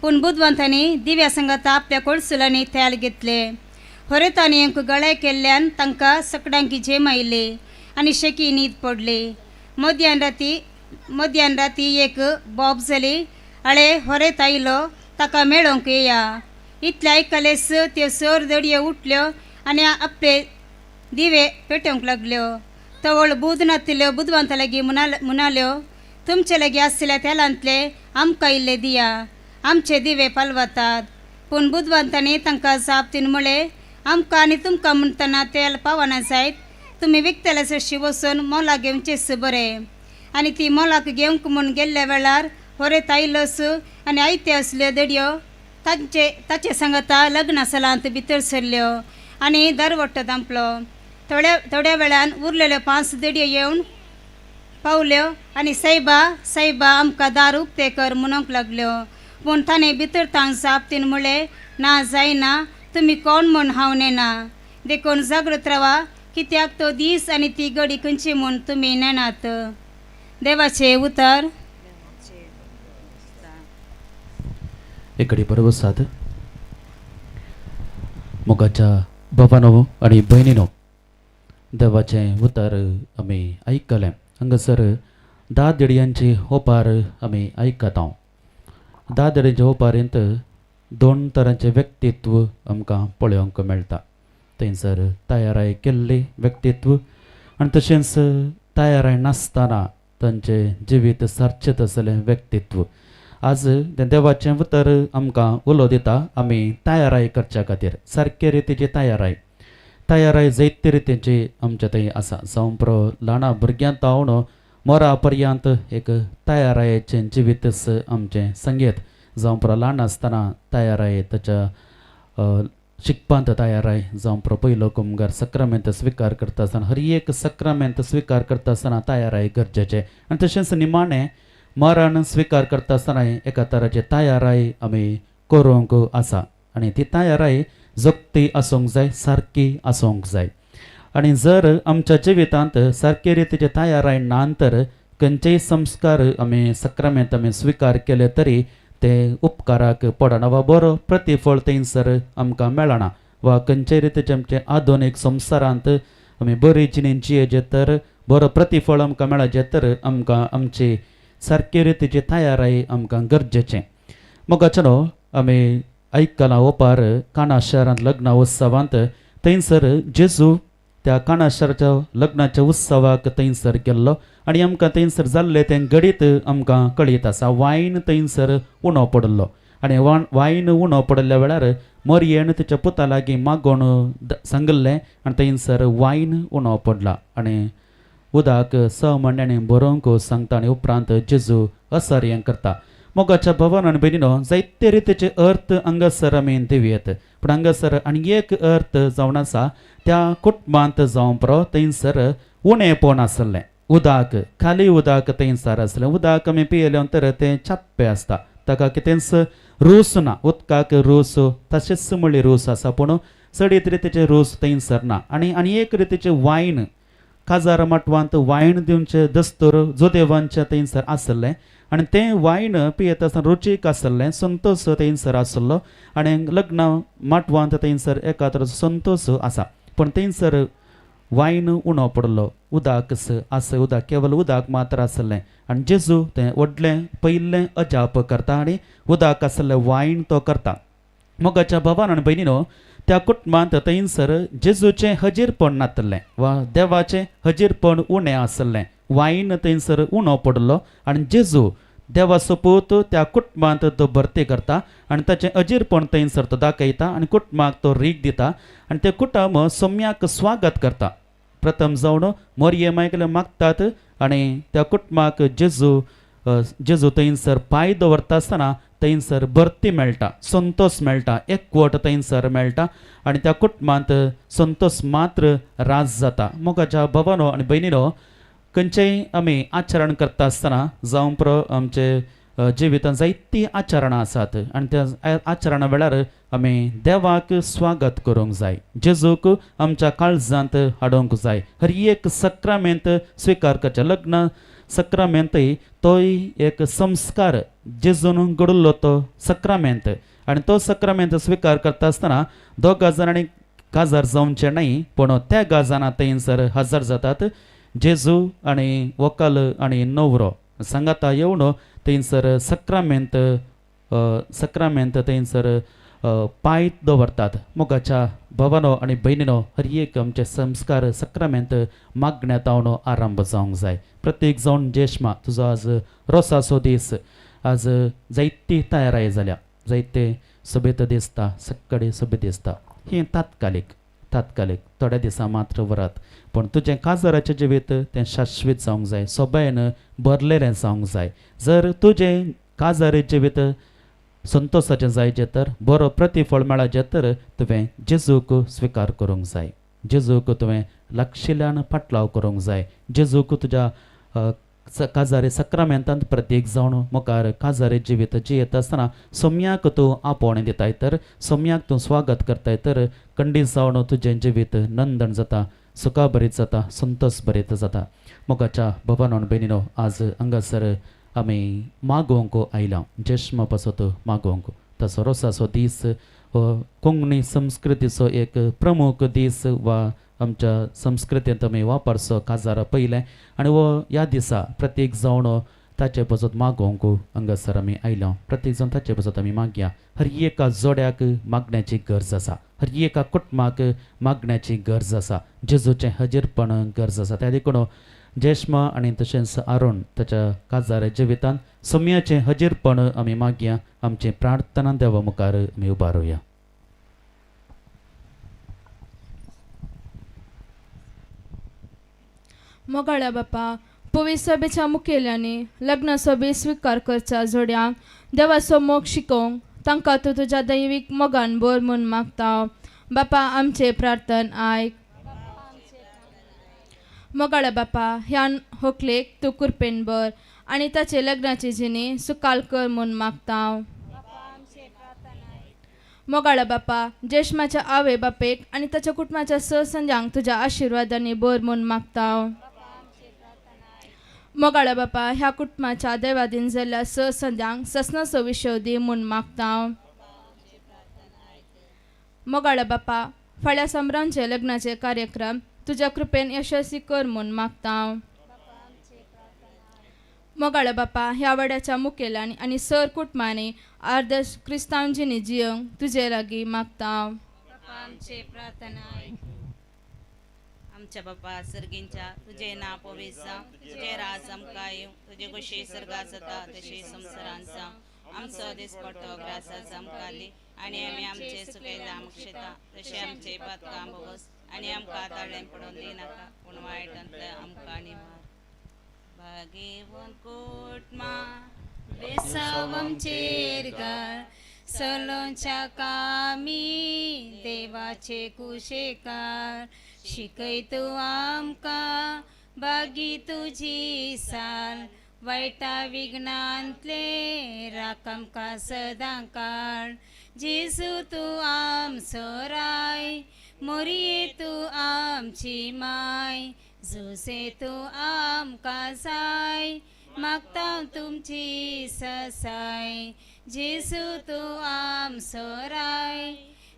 [SPEAKER 8] पूण बुदवंतांनी दिव्या संगाता आपल्या कोळसुलांनी तेल घेतले. होरेतांनी एक गळे केल्ल्यान तांकां सकडांकी झेम आयली आनी शेकी न्हीद पडली. मध्यान राती एक बॉब जाली. आळे होरेत आयलो ताका मेळोवंक येया. इतलें आयकलेच त्यो सर दडयो उठल्यो आनी आपले दिवे पेटोवंक लागल्यो. तवळ बुद नातिल्यो बुदवंता लागीं म्हणाल्यो, तुमचे लागीं आशिल्ल्या तेलांतले आमकां इल्ले दिया, आमचे दिवे पालवतात. पूण बुदवंतांनी तांकां जाप दिवन म्हळें, आमकां आनी तुमकां म्हणटना तेल पावना जायत, तुमी विकतले जशी वचून मोलाक घेवचेच बरें. आनी ती मोलाक घेवंक म्हूण गेल्ल्या वेळार होरेत आयलोच आनी आयते आसल्यो दडयो तांचे ताचे सांगाता लग्न सलांत भितर सरल्यो आनी दरवट्टो धांपलो. थोड्या थोड्या वेळान उरलेल्यो 5 दडयो येवन पावल्यो आनी सायबा सायबा आमकां दार उक्तें कर म्हणूंक लागल्यो. पूण ताणें भितर तांक जाप दिवन म्हळें, ना जायना, तुमी कोण म्हूण हांव नेणा. देखून जागृत रावा, कित्याक तो दीस आनी ती घडी खंयची म्हूण तुमी नेणात. देवाचें उतर.
[SPEAKER 9] एक घडी बरोबर साद. मोगाच्या बाबानो आनी भयणीनो, देवाचें उतर आमी आयकलें. हांगासर 10 देडयांची ओपार आमी आयकता. 10 देडयांच्या ओपारींत 2 तरांचें व्यक्तित्व आमकां पळोवंक मेळटा. थंयसर तयाराय केल्लें व्यक्तित्व आनी तशेंच तयाराय नासतना तांचें जिवीत सारचें तसलें व्यक्तित्व. आज देवाचें उतर आमकां उलो दिता आमी तयाराय करच्या खातीर, सारके रितीची तयाराय. तयाराय जायते रितीची आमच्या थंय आसा. जावं पुरो ल्हाना भुरग्यां तावन मोरा पर्यंत एक तयारायेचें जिवीतच आमचें संगीत. जावं पुरो ल्हान आसतना तयाराय ताच्या शिकपांत तयाराय, जावं पुरो पयलो कुमगार सक्रामेंत स्विकार करता आसतना, हर एक सक्रामेंत स्विकार करता आसतना तयाराय गरजेचें. आनी तशेंच निमाणें मरण स्विकार करता आसतना एका तराचे तयाराय आमी करूंक आसा. आनी ती तयाराय जगती आसूंक जाय, सारकी आसूंक जाय. आनी जर आमच्या जिवितांत सारके रितीचे तयाराय ना तर खंयचेय संस्कार आमी सक्रामेंत आमी स्विकार केले तरी ते उपकाराक पडना वा बरो प्रतिफळ थंयसर आमकां मेळना. वा खंयचेय रितीचे आमचे आधुनीक संवसारांत आमी बरी जिणें जियेचे तर बरो प्रतिफळ आमकां मेळचें तर आमकां आमची सारके रितीची तयाराय आमकां गरजेचें. मोगाचें आमी आयकलां ओपार काणा शहरांत लग्न उत्सवांत थंयसर जेजू त्या काणा शहराच्या लग्नाच्या उत्सवाक थंयसर गेल्लो आनी आमकां थंयसर जाल्लें तें घडीत आमकां कळीत आसा. वायन थंयसर उणो पडिल्लो आनी वायन उणो पडिल्ल्या वेळार मरयेन तिच्या पुता लागीं मागोवन सांगिल्लें आनी थंयसर वायन उणो पडला आनी उदक 6 म्हयन्यांनी बरोवंक सांगता. आनी उपरांत जेजू असर्य करता. मोगाच्या भवन आनी भयणीनो, जायते रितीचे अर्थ हांगासर आमी दिवयेत, पूण हांगासर आनी एक अर्थ जावन आसा त्या कुटुंबांत जावं पुरो थंयसर उणेपण आसलें. उदक खाली उदक थंयसर आसलें. उदक आमी पियेलें तर तें चाप्पें आसता, ताका कितेंच रूस ना. उदकाक रूस तशेंच म्हणली रूस आसा, पूण चडीत रितीचे रूस थंयसर ना. आनी आनी एक रितीचे वायन काजार माटवांत वायन दिवचें दस्तूर जोदेवांचें थंयसर आसलें आनी तें वायन पियेत आसतना रुचीक आसलें, संतोश थंयसर आसलो आनी लग्न माटवांत थंयसर एका तराचो संतोश आसा. पूण थंयसर वायन उणो पडलो, उदक आस उदक केवल उदक मात्र आसलें. आनी जेजू तें व्हडलें पयलें अजाप करता आनी उदक आसलें वायन तो करता. मोगाच्या भावान आनी भयणीनो, त्या कुटुंबांत थंयसर जेजूचें हजीरपण नातलें वा देवाचें हजीरपण उणें आसलें. वायन थंयसर उणो पडलो आनी जेजू देवाचो पूत त्या कुटुंबांत तो भरती करता आनी ताचें अजीरपण थंयसर तो दाखयता आनी कुटुंबाक तो रीग दिता आनी तें कुटुंब सोम्याक स्वागत करता. प्रथम जावन मोरये मायकले मागतात आनी त्या कुटुंबाक जेजू जेजू थंयसर पांय दवरता आसतना थंयसर भरती मेळटा, संतोश मेळटा, एकवट थंयसर मेळटा आनी त्या कुटुंबांत संतोश मात्र राज जाता. मोगाच्या भावानो आनी भयणीनो, खंयचेय आमी आचरण करता आसतना जावं पुरो आमचे जिवितांत जायतीं आचरणां आसात आनी त्या आचरणा वेळार आमी देवाक स्वागत करूंक जाय, जेजूक आमच्या काळजांत हाडूंक जाय. हर एक सक्रामेंत स्विकार करचें. लग्न सक्रामेंतय तोय एक संस्कार जेजून घडलो तो सक्रामेंत आनी तो सक्रामेंत स्विकार करता आसतना दोगा जाणांनी काजार जावचें न्हय, पूण त्या गाजाना थंयसर हजर जातात जेजू आनी व्हंकल आनी नवरो सांगाता येवन थंयसर सक्रामेंत सक्रामेंत थंयसर पांय दवरतात. मोगाच्या भावानो आनी भयणीनो, हर एक आमचे संस्कार सक्रामेंत मागण्यांत आरंभ जावंक जाय. प्रत्येक जावन जेशमा तुजो आज रोसाचो दीस, आज जायती तयाराय जाल्या, जायते सोबीत दिसता, सगळे सोबीत दिसता. हें तात्कालीक तात्कालीक थोड्या दिसां मात्र वरात, पूण तुजें काजाराचें जिवीत तें शाश्वीत जावंक जाय, सोबायन भरलेलें जावंक जाय. जर तुजें काजारी जिवीत संतोशाचें जायचें तर, बरो प्रतिफळ मेळाचें तर तुवें जेजूक स्विकार करूंक जाय, जेजूक तुवें लागशिल्ल्यान फाटलाव करूंक जाय, जेजूक तुज्या काजारे सक्रामेंतांत प्रत्येक जावन मुखार काजारे जिवीत जियेत आसतना सोम्याक तूं आपोवणें दिताय तर सोम्याक तूं स्वागत करताय तर कंडीत जावन तुजें जिवीत नंदन जाता, सुखा भरीत जाता, संतोष भरीत जाता. मोगाच्या भवानो भयणीनो, आज हांगासर आमी मागोवंक आयला जेश्मा पासत मागोवंक. तसो रोसाचो दीस हो कोंकणी संस्कृतीचो एक प्रमुख दीस वा आमच्या संस्कृतींत आमी वापरचो काजारा पयलें आनी हो ह्या दिसा प्रत्येक जावन ताचे पासत मागोवंक हांगासर आमी आयला. प्रत्येक जावन ताचे पासत आमी मागया. हर एका जोड्याक मागण्याची गरज आसा, हर एका कुटुंबाक मागण्याची गरज आसा, जेजूचें हजीरपण गरज आसा. त्या देखून जेश्मा आनी तशेंच आरोण ताच्या काजार जिवितांत सोम्याचें हजीरपण आमी मागया. आमची प्रार्थना देवा मुखार आमी उबारुया.
[SPEAKER 10] मोगाळ्या बापा, पवित्र सभेच्या मुखेल्यांनी लग्न सभे स्विकार करच्या जोड्यांक देवाचो मोग शिकोवंक तांकां तूं तुज्या दैवीक मोगान भर म्हूण मागता. बापा आमचें प्रार्थन आयक. मोगाळ्या बापा, ह्या होकलेक तूं कृपेन भर आनी ताचे लग्नाची जिणी सुकाल कर म्हूण मागता. मोगाळ्या बापा, जेश्माच्या आवय बापेक आनी ताच्या कुटुंबाच्या सहसंजांक तुज्या आशिर्वादांनी भर म्हूण मागता. मोगाळ्या बापा, ह्या कुटुंबाच्या देवादीन जाल्ल्या सहसंजांक ससनाचो विशय दी म्हूण मागता. मोगाळ्या बापा, फाल्यां संभ्रमचे लग्नाचे कार्यक्रम तुज्या कृपेन यशस्वी कर म्हूण मागता. मोगाळ्या बापा, ह्या वाड्याच्या मुखेलांनी आनी सर कुटुंबांनी आदर्श क्रिस्तांव जिणी जियोंक तुजे लागीं मागता.
[SPEAKER 7] आमच्या बापा सर्गींच्या, तुझे नाव पवित्र जावं, तुझे राज आमकां येवं, तुजे कशी सर्गात जाता तशी संवसारांत जावं. आमचो दिसपट्टो ग्रासाच आमकां दी आनी आमी आमचे चुकयला आमक्षेता तशें आमचे पातकां भोगोस आनी आमकां ताळें पडोवन दिनाका, पूण वायटांतलें आमकां निवार. भागेवन कुटुंबा
[SPEAKER 8] बेसाव आमचेर घाल, सलोंच्या कामी देवाचे कुशेकार, शिकय तूं आमकां बागी तुजी साल, वायटा विघ्नांतले राख आमकां सदां काळ. जेजू तूं आमचो राय, मोरये तूं आमची माय, जुसे तूं आमकां जाय, मागता तुमची ससाय. जेजू तूं आमचो राय,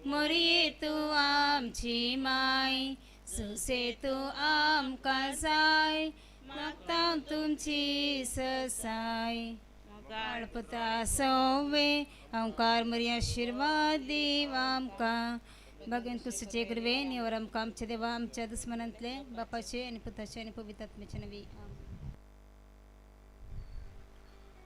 [SPEAKER 8] मोरये तूं आमची माय, जुसे तूं आमकां जाय, मागता तुमची ससाय. पुता सवे ओंकार मरी आशिर्वाद दीव आमकां. भगवान कुसूचे कृपेन निवर आमकां आमच्या देवा आमच्या दुस्मनांतले बापाचे आनी पुताचे आनी पवित्र आत्म्याचे नांवी.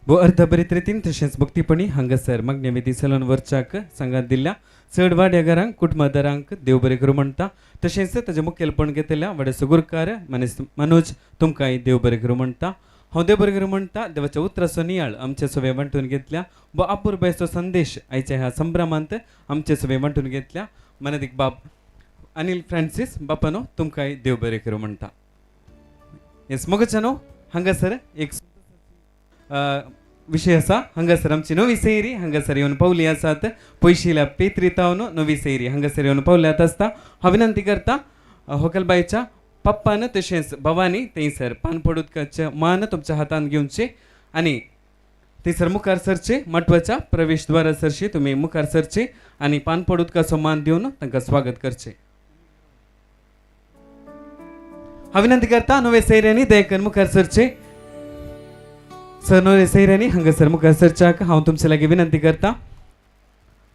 [SPEAKER 1] भो अर्धभरीत रितीन तशेंच भक्तीपणी हांगासर मागण्या सलन वरचाक सांगात दिल्ल्या चड वाड्याघरांक कुटुंबादारांक देव बरें करूं म्हणटा. तशेंच ताजें मुखेलपण घेतल्या वाड्याचो गुरकार मानेस्त मनोज तुमकांय देव बरें करूं म्हणटा. हांव देव बरें करूं म्हणटा. देवाच्या उतराचो नियाळ आमचे सवे वांटून घेतल्या व अपुरबायेचो संदेश आयच्या ह्या संभ्रमांत आमचे सवे वांटून घेतल्या मानादीक बाब अनिल फ्रांसीस बापानो तुमकांय देव बरें करूं म्हणटा. येस मोगच्यानो, हांगासर एक विशय आसा. हांगासर आमची नवी सैरी हांगासर येवन पावली आसात. पयशिल्या पेत्रितावन नवी सैरी हांगासर येवन पावल्यात आसता. हांव विनंती करता होकलबायच्या पप्पान तशेंच भवानी थंयसर पानपड उदकाचें मान तुमच्या हातांत घेवचें आनी थंयसर मुखार सरचें. माटवाच्या प्रवेश द्वारा सरशी तुमी मुखार सरचें आनी पानपड उदकाचो मान दिवन तांकां स्वागत करचें. हांव विनंती करता नवे सैऱ्यांनी दयेकन मुखार सरचें. सर नवे सैऱ्यांनी हांगासर मुखार सरच्याक हांव तुमचे लागीं विनंती करता.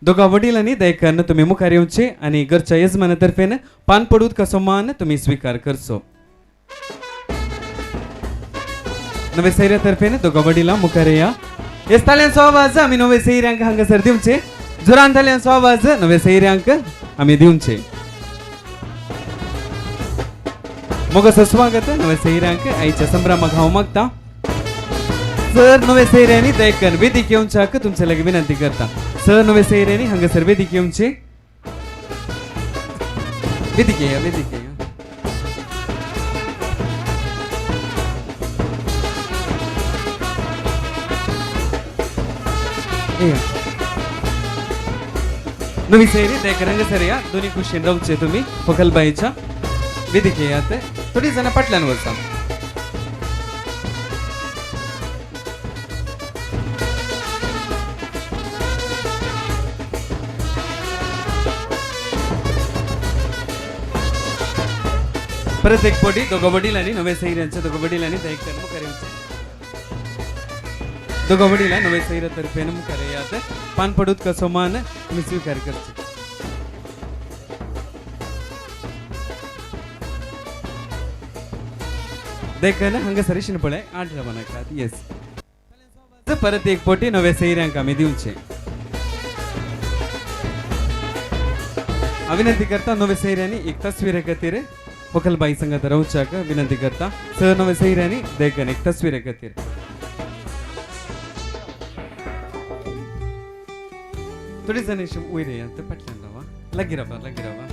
[SPEAKER 1] दोगा वडिलांनी दयेकन तुमी मुखार येवचे आनी घरच्या येजमाना तर्फेन पानपड उदकाचो मान तुमी स्विकार करचो. नवे सैऱ्या तर्फेन दोगा वडिलां मुखार येया. येस ताळयांचो आवाज आमी नवे सैऱ्यांक हांगासर दिवचे. जोरान ताळयांचो आवाज नवे सैऱ्यांक आमी दिवचे. मोगाचो स्वागत नवे सैऱ्यांक आयच्या संभ्रमाक हांव मागता. सर नवे सैऱ्यांनी दयेकन वेदीक येवच्याक तुमचे लागीं विनंती करता. सर नवे सैऱ्यांनी हांगासर वेदीक येवचे. वेदीक येया, वेदीक येया. येया नवी सैरी ते रंग या दोन्ही कुशीन रावचे तुमी होकलबाईच्या वेदिक येयात थोडी जाणां फाटल्यान वचा. परत एक पटी दोघं वडिलांनी नवे सैऱ्यांच्या दोघं वडिलांनी ते एक मुखार येवचें. दोघं वडिलां नवे सैरा तर्फेन मुखार येयात पान पडूत कसो मान तुमी स्विकार करचे. देखन हांगासर शिणपळे आठ रावनाकात. येस परत एक पटी नवे सैऱ्यांक आमी दिवचे. विनंती करता नवे सैऱ्यांनी एक तस्वीर खातीर होकलबाई संगत रावच्याक विनंती करता. स नवे सैऱ्यांनी देखन एक तस्वीर खातीर. थोडी जाण वयर येयात फाटल्यान रावा लागीं रावा लागीं रावा.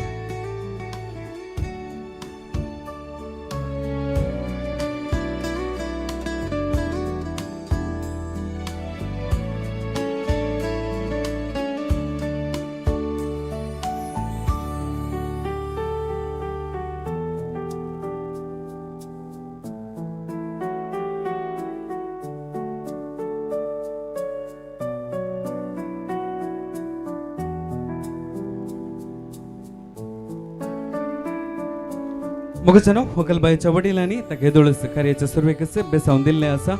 [SPEAKER 1] मोगजनो होकलबाईच्या वडिलांनी ताका हेदोळस कार्याच्या सुरवेकच बेसावन दिल्लें आसा.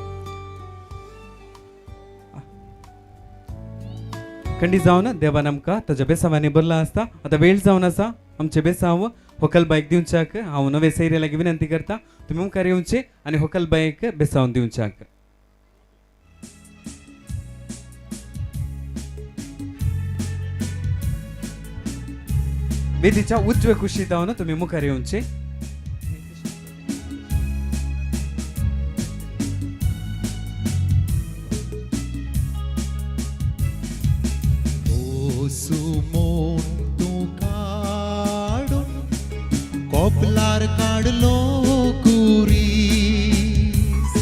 [SPEAKER 1] खंडी जावन देवान आमकां ताच्या बेसांवांनी भरला आसता. आतां वेळ जावन आसा आमचे बेसांव होकलबाईक दिवच्याक हांव नवे सैरे लागीं विनंती करता तुमी मुखार येवचे आनी होकलबाईक बेसावन दिवच्याक. वेदीच्या उजवे कुशीत जावन तुमी मुखार येवचे.
[SPEAKER 2] कोपलार काडलो कुरीस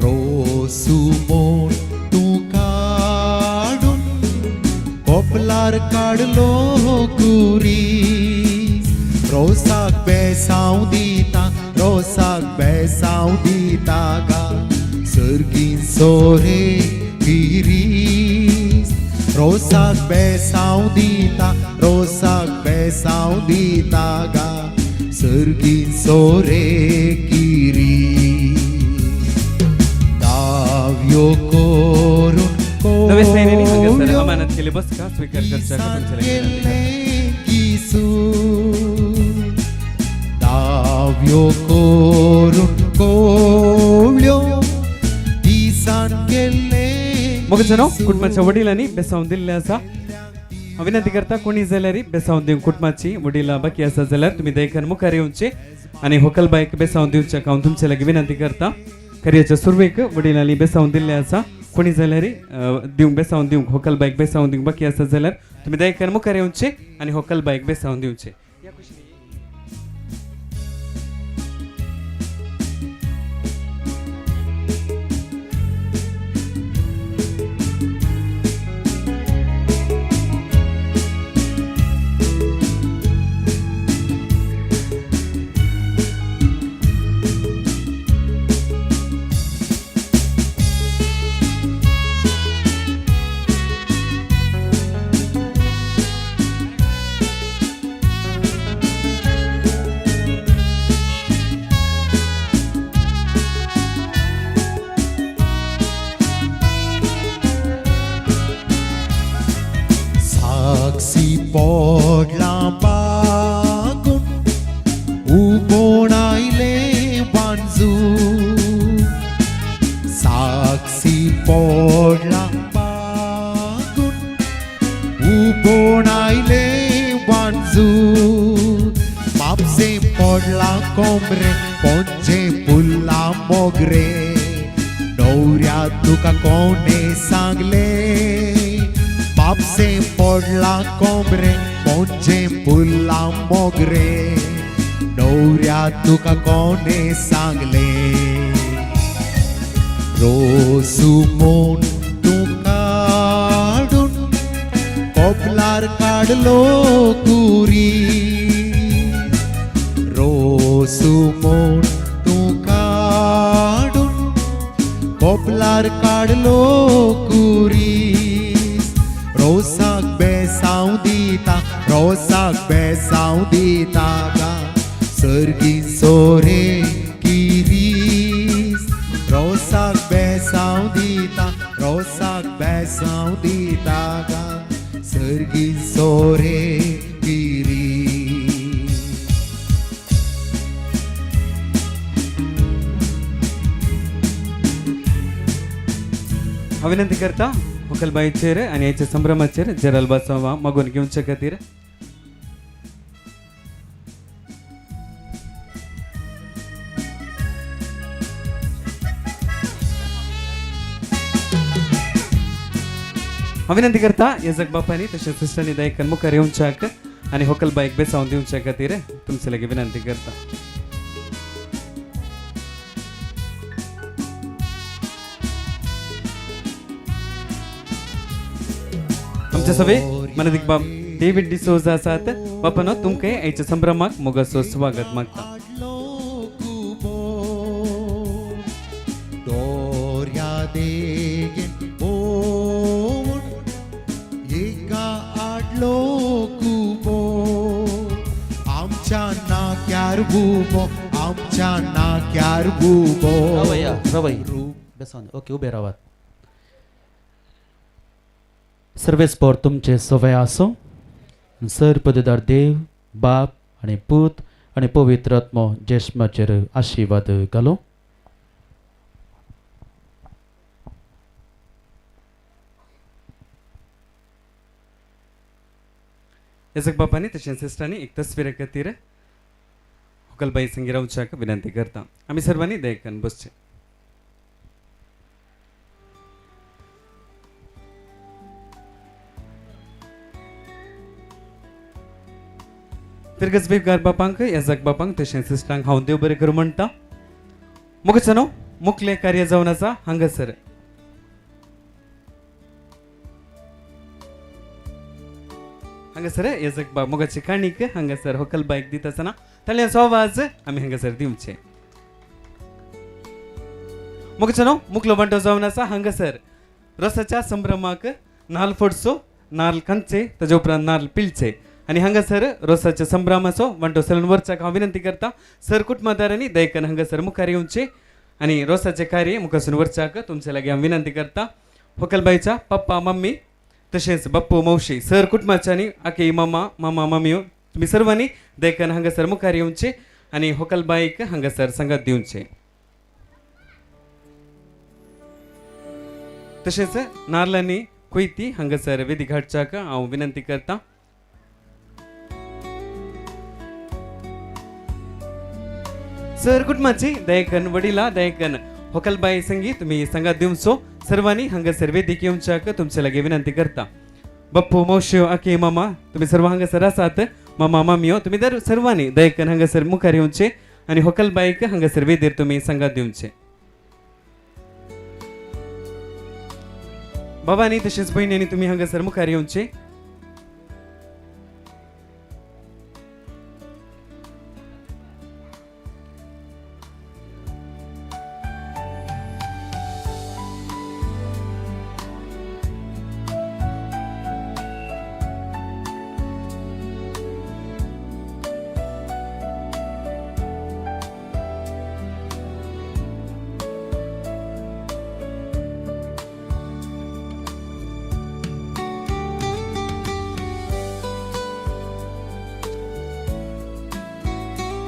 [SPEAKER 2] रोसुमोन तूं काडून कोपलार काडलो कुरीस रोसाक बेसांव दिता रोसाक बेसांव दिता गा सर्गीन सोरे गिरीस रोसाक बेसांव दिता रोसाक बेसांव दिता गा सर्गीन सोरे गिरी दाव्यो करून
[SPEAKER 1] नवे सैन्यांनी हांगासर अमानत केले बसका स्वीकार करच्याक तुमचे लागीं विनंती करता.
[SPEAKER 2] दाव्यो करून कोवळ्यो दिसान केल्ले
[SPEAKER 1] मोगजनो कुटुंबाच्या वडिलांनी बेसावन दिल्लें आसा. विनंती करता कोणी जाल्यार बेसावन दिवंक कुटुंबाची वडिलां बाकी आसा जाल्यार तुमी देखन मुखार येवचे आनी होकलबाईक बेसावन दिवच्याक हांव तुमचे लागीं विनंती करता. कार्याच्या सुरवेक वडिलांनी बेसावन दिल्लें आसा. कोणी जाल्यार दिवंक बेसावन दिवंक होकलबाईक बेसावन दिवंक बाकी आसा जाल्यार तुमी देखन मुखार येवचे आनी होकलबाईक बेसावन दिवचे.
[SPEAKER 2] साक्षी पडला बागून उबोण आयले वांजू साक्षी पडला बागून उबोण आयले वांजू म्हापशें पडला कोमरे पोंचे पुल्ला मोगरे न्हवऱ्या तुका कोणें सांगले म्हापशें पडला कोमरे पोंचे पुल्ला मोगरे न्हवऱ्या तुका कोणें सांगले रोसुमोन तूं काडून
[SPEAKER 11] काडलो कुरी रोसू म्हूण तूं काडून कोपलार काडलो कुरीस रोसाक बेसांव दिता रोसाक बेसांव दिता गा सर्गी सोरे किरीस रोसाक बेसांव दिता रोसाक बेसांव दिता गा सर्गी सोरे किरीस.
[SPEAKER 1] हांव विनंती करता होकलबाईचेर आनी हाच्या संभ्रमाचेर जेराल बासांव मागून घेवचे खातीर. हांव विनंती करता येजक बापांनी तशेंच सिस्टरांनी दायकान मुखार येवच्याक आनी होकलबाईक बेसावन दिवच्या खातीर तुमचे लागीं विनंती करता. आमच्या सवे मनादीक बाब डेविड डिसोजा आसात. बापानो तुमकां आयच्या संभ्रमाक मोगाचो स्वागत मागता.
[SPEAKER 11] बुबो आमच्या नाक्यार बुबो.
[SPEAKER 9] रवैया रवै बेसन ओके उबे रावात. सर्वेस्पोर तुमचे सवय आसूं. सर पददार देव बाप आनी पूत आनी पवित्र आत्मो जेश्माचेर आशिर्वाद घालो.
[SPEAKER 1] याजक बापांनी तशेंच सिस्टरांनी एक तस्वीर खातीर होकलबाई संगी रावच्याक विनंती करता. आमी सर्वांनी दयेकन बसचे. फिरगज बेगार बापांक याजक बापांक तशेंच सिस्टरांक हांव देव बरें करूं म्हणटा. मुखचनो मुखलें कार्य जावन आसा हांगासर. हांगासर याजक बाब मोगाची काणीक हांगासर होकलबाईक दिता आसतना ताळयांचो आवाज आमी हांगासर दिवचे. मोगाचनो मुखलो वांटो जावन आसा हांगासर रोसाच्या संभ्रमाक नाल्ल फोडचो, नाल्ल खांचे, ताजे उपरांत नाल्ल पिळचे आनी हांगासर रोसाच्या संभ्रमाचो वांटो सलून वरचाक हांव विनंती करता. सर कुटुंबदारांनी दयकन हांगासर मुखार येवचे आनी रोसाचें कार्य मुखासून वरचाक तुमचे लागीं हांव विनंती करता. होकलबाईच्या पप्पा मम्मी तशेंच बाप्पू मावशी सर कुटुंबाच्यांनी आके मामा मामा मामयो तुमी सर्वांनी दयकन हांगासर मुखार येवचे आनी होकलबाईक हांगासर सांगात दिवचे. तशेंच नाल्लांनी कोयती हांगासर वेदी घाटच्याक हांव विनंती करता. सर कुटुंबाची दयकन वडिला दयकन होकलबाई संगी तुमी सांगात दिवचो. सर्वांनी हांगासर वेदीक येवच्याक तुमचे लागीं विनंती करता. बाप्पू मावश्यो आके मामा तुमी सर्व हांगासर आसात. मामा मामयो तुमी दर सर्वांनी दयकन हांगासर मुखार येवचे आनी होकलबाईक हांगासर वेदीर तुमी सांगात दिवचे. बाबांनी तशेंच भयणींनी तुमी हांगासर मुखार येवचे.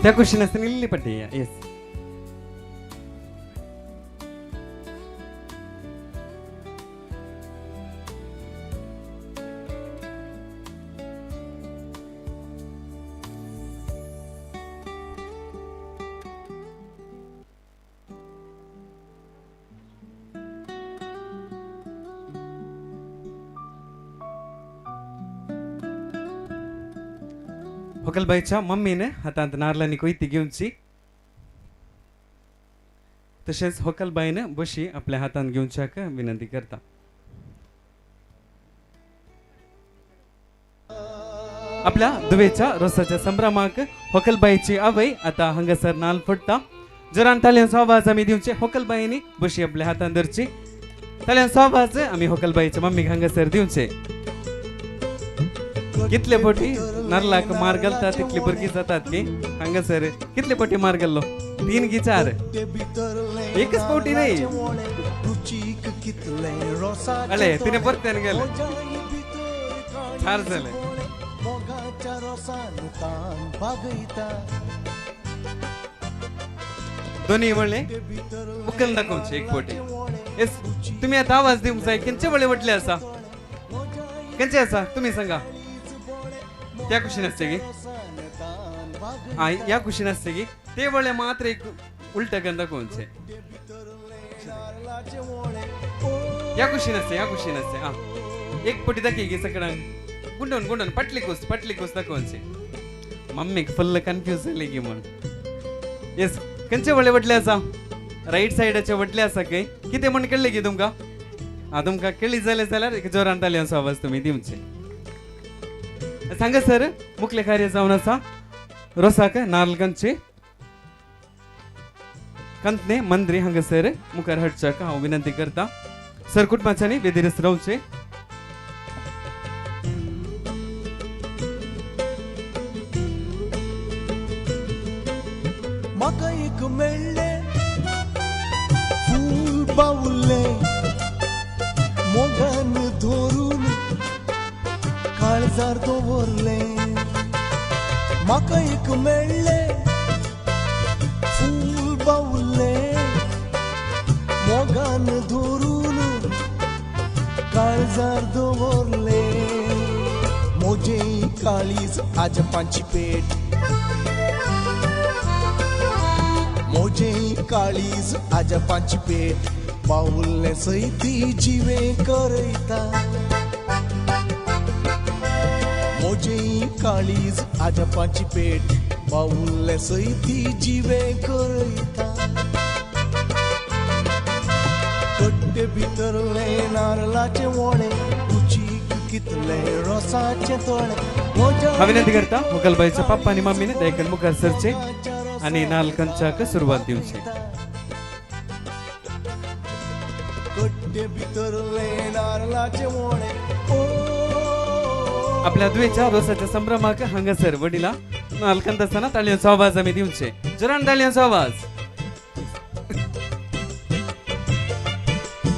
[SPEAKER 1] त्या क्वेश्चन आसतना इल्ली पट्टी येस. होकलबाईच्या मम्मीने हातांत नारलांनी कोयती घेवची तशेंच होकलबाईन बशी आपल्या हातांत घेवच्याक विनंती करता. आपल्या दुवेच्या रोसाच्या संभ्रमाक होकलबाईची आवय आता हांगासर नाल फोडटा. जोरान ताळयांचो आवाज आमी दिवचे. होकलबाईनी बशी आपल्या हातान धरची. ताळयांचो आवाज आमी होकलबाईच्या मम्मीक हांगासर दिवचे. कितले पटी नारलाक मार घालता तितली भुरगीं जातात की हांगासर कितले पटी मार घाल्लो? 3 की 4? एकच पावटी नाही. अले तिने परत्यान गेले 4 जाले. दोन्ही वळले उकल दाखोवचे एक पटी. येस तुम्ही आता आवाज दिवंक जाय. खंयचे वळे वटले आसा? खंयचे आसा तुम्ही सांगा. त्या कुशीन आसचे की ह्या कुशीन आसचे की ते वळे मात्र एक उलट गंध दाखोवचे. ह्या कुशीन आसचे, ह्या कुशीन आसचे. हा एक पटी दाखय की सगळ्यांक गुंडोवन गुंडोवन पाटली कूस पाटली कूस दाखोवचे. मम्मीक फुल्ल कन्फ्यूज जाली की म्हण. येस खंयचे वळे वटले आसा? रायट सायडाचे वटले आसा काय कितें म्हण कळ्ळें की तुमकां? आं तुमकां कळ्ळी जालें जाल्यार एक जोरान ताळयांचो आवाज तुमी दिवचे. सांगा सर मुखले कार्य जावन आसा. रोसाक नारलगांचे कंतने मंत्री हांगासर मुखार हाडच्याक हांव विनंती करता. सर कुटुंबाच्यांनी वेदीरस रावचे.
[SPEAKER 2] म्हाका एक मेळ्ळें फूल बावुल्लें मोगान धरून काळजार दवरलें. म्हाका एक मेळ्ळें फूल बावुल्लें मोगान धरून काळजार दवरलें. म्हजें काळीज आजपांची पेट, म्हजें काळीज आजपांची पेट बावुल्लें सयती जिवें करयता. म्हजें काळीज आजपांची पेट बावुल्लें सयती जिवें करयता. कट्टे भितरलें नारलाचें वोळें रुचीक कितलें रोसाचें तोळें.
[SPEAKER 1] हांव विनंती करता होकलबाईच्या पप्पा आनी मम्मीने दयकन मुखार सरचे आनी नाल कंचाक सुरवात दिवचे.
[SPEAKER 2] कट्टे भितरलें नारलाचें वोळें.
[SPEAKER 1] आपल्या दुवेच्या रोसाच्या संभ्रमाक हांगासर वडिला नालकंत आसतना ताळयांचो आवाज आमी दिवचे. जोरान ताळयांचो आवाज.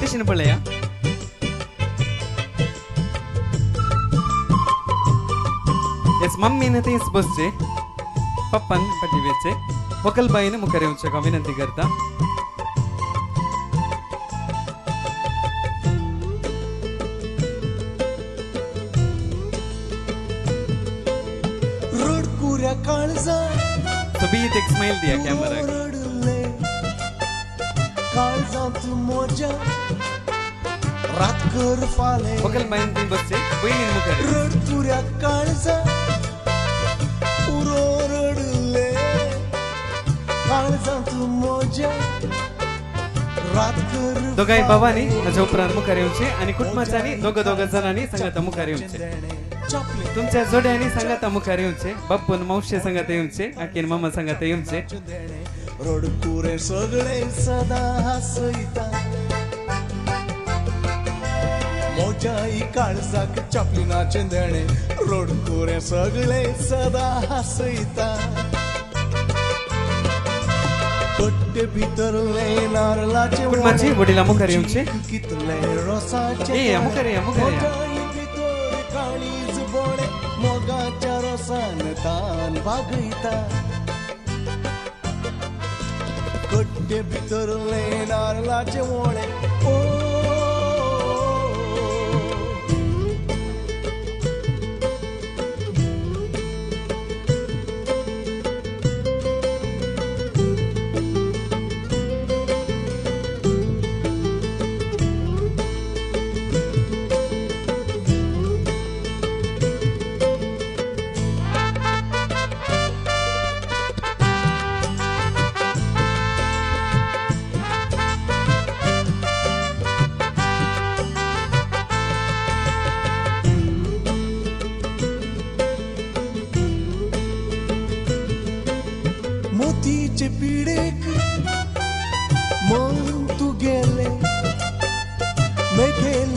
[SPEAKER 1] तशें पळया. येस मम्मीन थंयच बसचे, पप्पान फाटीं वेचे. होकलबाईन मुखार येवचें हांव विनंती करता.
[SPEAKER 2] रडकुऱ्या काळजान
[SPEAKER 1] सोबीत एक स्मायल दिया कॅमेराक.
[SPEAKER 2] काळजांत म्हज्या रातकर फालें.
[SPEAKER 1] होकलबाईन थंय बसचे, बयणीन मुखार.
[SPEAKER 2] रडकुऱ्या काळजान पुरो रडले काळजांत म्हज्या रातकर.
[SPEAKER 1] दोगांय भावांनी हाज्या उपरांत मुखार येवचे आनी कुटुंबाच्यांनी दोग दोग जाणांनी सांगाता मुखार येवचे. तुमच्या जोड्यांनी सांगाता मुखार येवचे. बापून मावशे सांगाता येवचे, आकीन मामा सांगाता येवचे.
[SPEAKER 2] रडकुरे सगळे सदा हासयता. म्हज्याय काळजाक चापलिनाचें देणें रडकुरे सगळे सदा हासयता. कट्टे भितरलें नारलाचें
[SPEAKER 1] कुटुंबाची वडिलां मुखार येवचे.
[SPEAKER 2] कितलें रोसाचें
[SPEAKER 1] मुखार या, मुखार या.
[SPEAKER 2] भितर काळीज बोळे मोगाच्या रोसान तान भागयता. कट्टे भितरलें नारलाचें वोळें.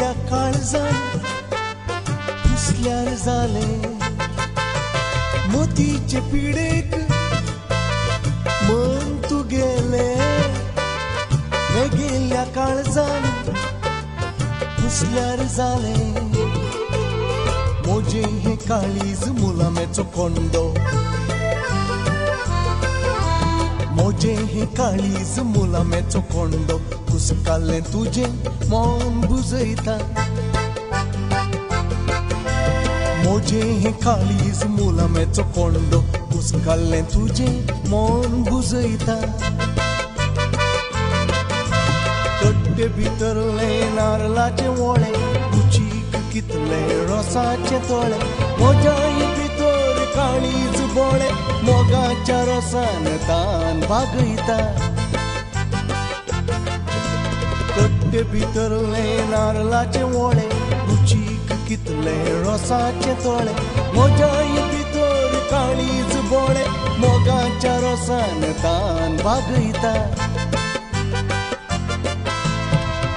[SPEAKER 2] गेल्ल्या काळजान पुसल्यार जालें मोतीचे पिडेक मन तुगेलें गेल्ल्या काळजान पुसल्यार जालें मोजें हें काळीज मुलामेचो कोंडो मोजें हें काळीज मुलामेचो कोंडो कुसकालें तुजें मन बुजयता मोजें हें काळीज मुलामेचो कोंडो कुसकालें तुजें मन बुजयता कट्टे भितरलें नारलाचें वोळें कुचीक कितलें रोसाचें तोळें मोजाय भितर काळीज बोळें मोगाच्या रोसान तान भागयता कट्टे भितरलें नारलाचें वोळें कुचीक कितलें रोसाचें तोळें मोजाय भितर काळीज बोळें मोगाच्या रोसान तान भागयता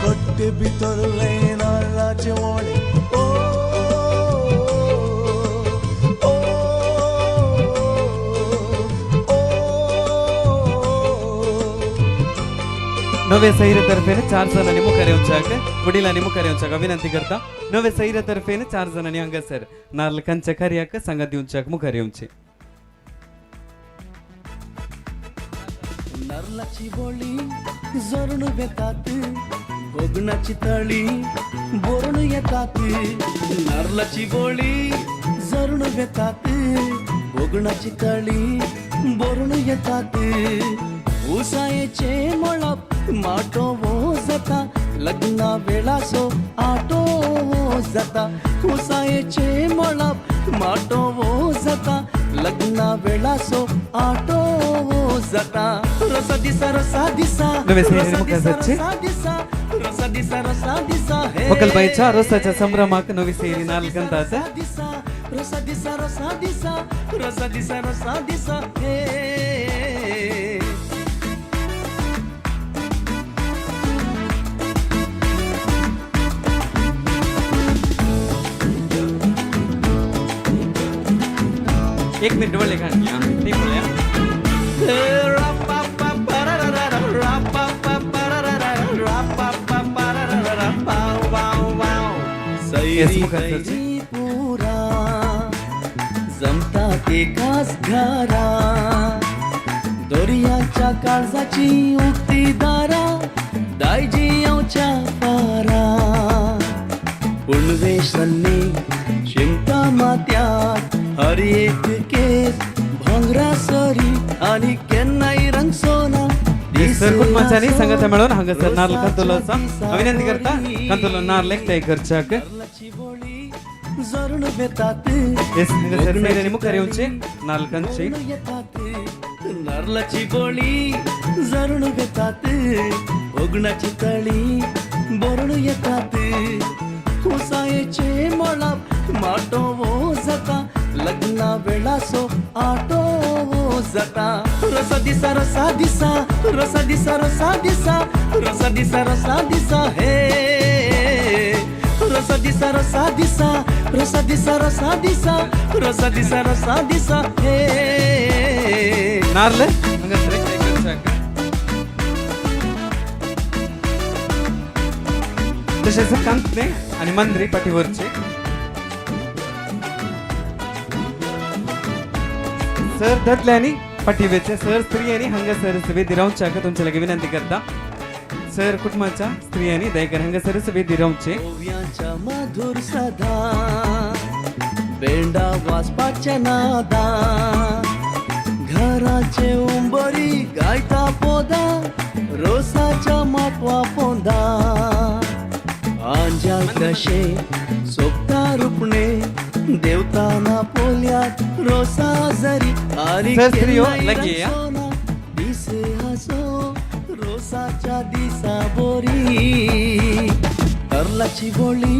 [SPEAKER 2] कट्टे भितरलें नारलाचें वोळें ओ ओ ओ.
[SPEAKER 1] नवे सैरे तर्फेन 4 जणांनी मुखार येवच्याक वडिलांनी मुखार येवच्याक विनंती करता. नवे सैरे तर्फेन 4 जणांनी हांगासर नारल कांच्या कार्याक सांगात दिवच्याक मुखार येवचे.
[SPEAKER 5] नारलाची बोली झरून वेतात कोगणाची तळी बोरण येतात नारलाची बोली झरून वेतात कोगणाची तळी बोरण येतात उसायेचे मळप माटो वो जाता लग्ना वेळासो आटो वो जाता उसायेचे मळप माटो वो जाता लग्ना वेळासो आटो वो जाता रोसा दिसा रोसा दिसा रोसा दिसा रोसा दिसा रोसा दिसा
[SPEAKER 1] होकलबाईच्या रोसाच्या संभ्रमाक नवी सैरी नारल कंताचा
[SPEAKER 5] दिसा रोसा दिसा रोसा दिसा रोसा दिसा रोसा दिसा हे.
[SPEAKER 1] एक मिनिट वळले खाणया ती पळया.
[SPEAKER 5] सैरी पुरा जमता एकाच घरा दर्याच्या काळजाची उक्ती दारा दायजी येवच्या पारा पुणवेशन्नी शिमता मात्यात हर एक केस भांगरा सरी आणि केन्नाय रंग सोना.
[SPEAKER 1] सर कुटुंबांनी संगता मेळोवन हांगासर नारल कंतुलोचा विनंती करता. कंतुलो नारल एकठांय करच्याक हांगासर मुखार येवचे नारल कंचे
[SPEAKER 5] नारलाची बोली झरून वेतात ओगणाची तळी बोरण येतात उसायेचे मळप माटो वो जाता लग्ना वेळासो आटो वो जाता रोसा दिसा रोसा दिसा रोसा दिसा रोसा दिसा रोसा दिसा रोसा दिसा हे रोसा दिसा रोसा दिसा रोसा दिसा रोसा दिसा रोसा दिसा रोसा दिसा हे.
[SPEAKER 1] नारल हांगासर एकठांय करच्याक तशेंच कांतने आनी मांद्री पाठीवरचे सर दादल्यांनी पाठीवेचे सर स्त्रियांनी हांगासर वेदी रावच्याक तुमचे लागीं विनंती करता. सर कुटुंबाच्या स्त्रियांनी दयेकर हांगासरच वेदी रावचे.
[SPEAKER 5] ओव्यांच्या मधुर सदा बेंडा वाजपाच्या नादा घराचे उंबरी गायता पोदा रोसाच्या माटवा पोंदा आंजाल कशे सोबता रुपणे देवताना पोल्यात रोसा जरी आणि दिसे हसो रोसाच्या दिसा बोरी तरलाची बोली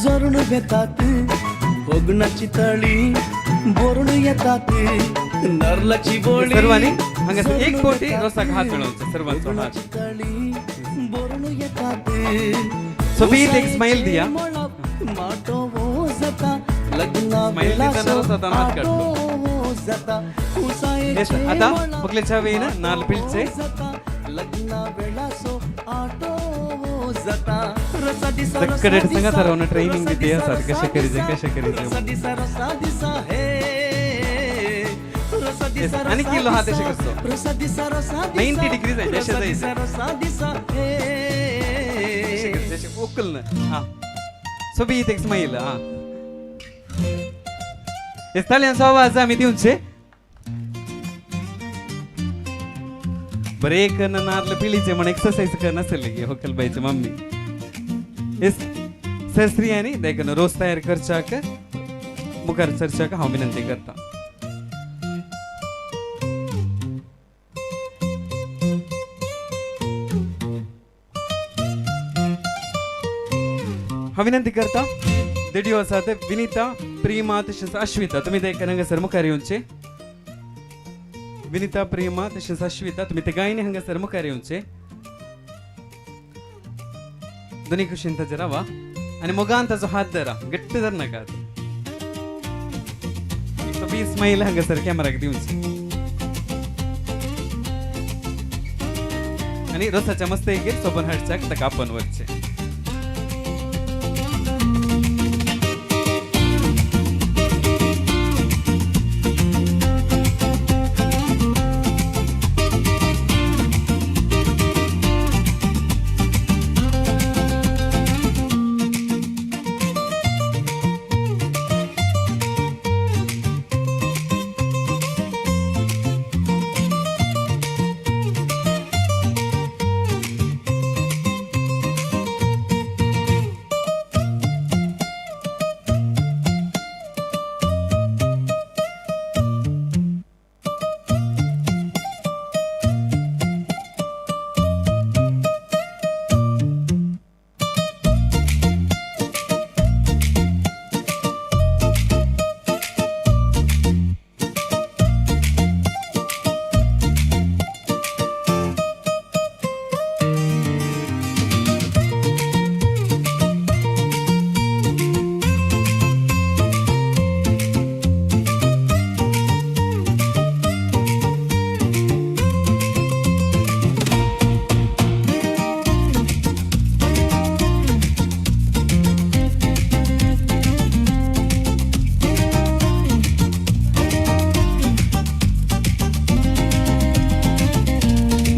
[SPEAKER 5] झरून वेतात कोगणाची तळी बोरण येतात नारलाची बोली
[SPEAKER 1] सर्वांनी हांगासर एक कोटी रोसाक हात मेळोवचो सर्वांचो हात
[SPEAKER 5] तळी बोरण येतात
[SPEAKER 1] सोबीत एक स्माईल दिया.
[SPEAKER 5] माटोवो जाता लग्ना
[SPEAKER 1] स्माईल दितना स्वतः हात काडलो.
[SPEAKER 5] आटोवो जाता
[SPEAKER 1] येस, आता होकलेच्या वेळी नाल पिळचे.
[SPEAKER 5] लग्ना वेळासो आटोवो जाता रसा दिसा
[SPEAKER 1] सगळे संगा रावन ट्रेनिंग दिते आसात कशें करीचे कशें करीचे.
[SPEAKER 5] रसा दिसा रसा दिसा हे रसा दिसा
[SPEAKER 1] आनी किल्लो हात अशें करचो.
[SPEAKER 5] रसा दिसा रसा दिसा
[SPEAKER 1] 90 डिग्री जाय, जशें
[SPEAKER 5] रसा
[SPEAKER 1] जाय.
[SPEAKER 5] दिसा रसा दिसा हे
[SPEAKER 1] अशें करचें, अशें उखल ना. हां, सोबीत एक स्माईल. हां, येस, ताळयांचो आवाज आमी दिवचे. बरें एक नारल पिळीचे म्हण एक्सरसाइज करनासले की होकलबायची मम्मी. येस, सहस्री आनी देखून रोस तयार करच्याक मुखार सरच्याक हांव विनंती करता. हांव विनंती करता देडियो आसात विनिता, प्रेमा तशेंच अश्विता, तुमी ते हांगासर मुखार येवचे. विनिता, प्रेमा तशेंच अश्विता, तुमी ते गायनी हांगासर मुखार येवचे. दोनी कुशीन ताजेर रावा आनी मोगान ताजो हात धरा, घट्ट धर नाका. एक स्माईल हांगासर कॅमेराक दिवची आनी रोसाच्या मस्त एक सोबन हाडच्याक ताका आपण वरचें.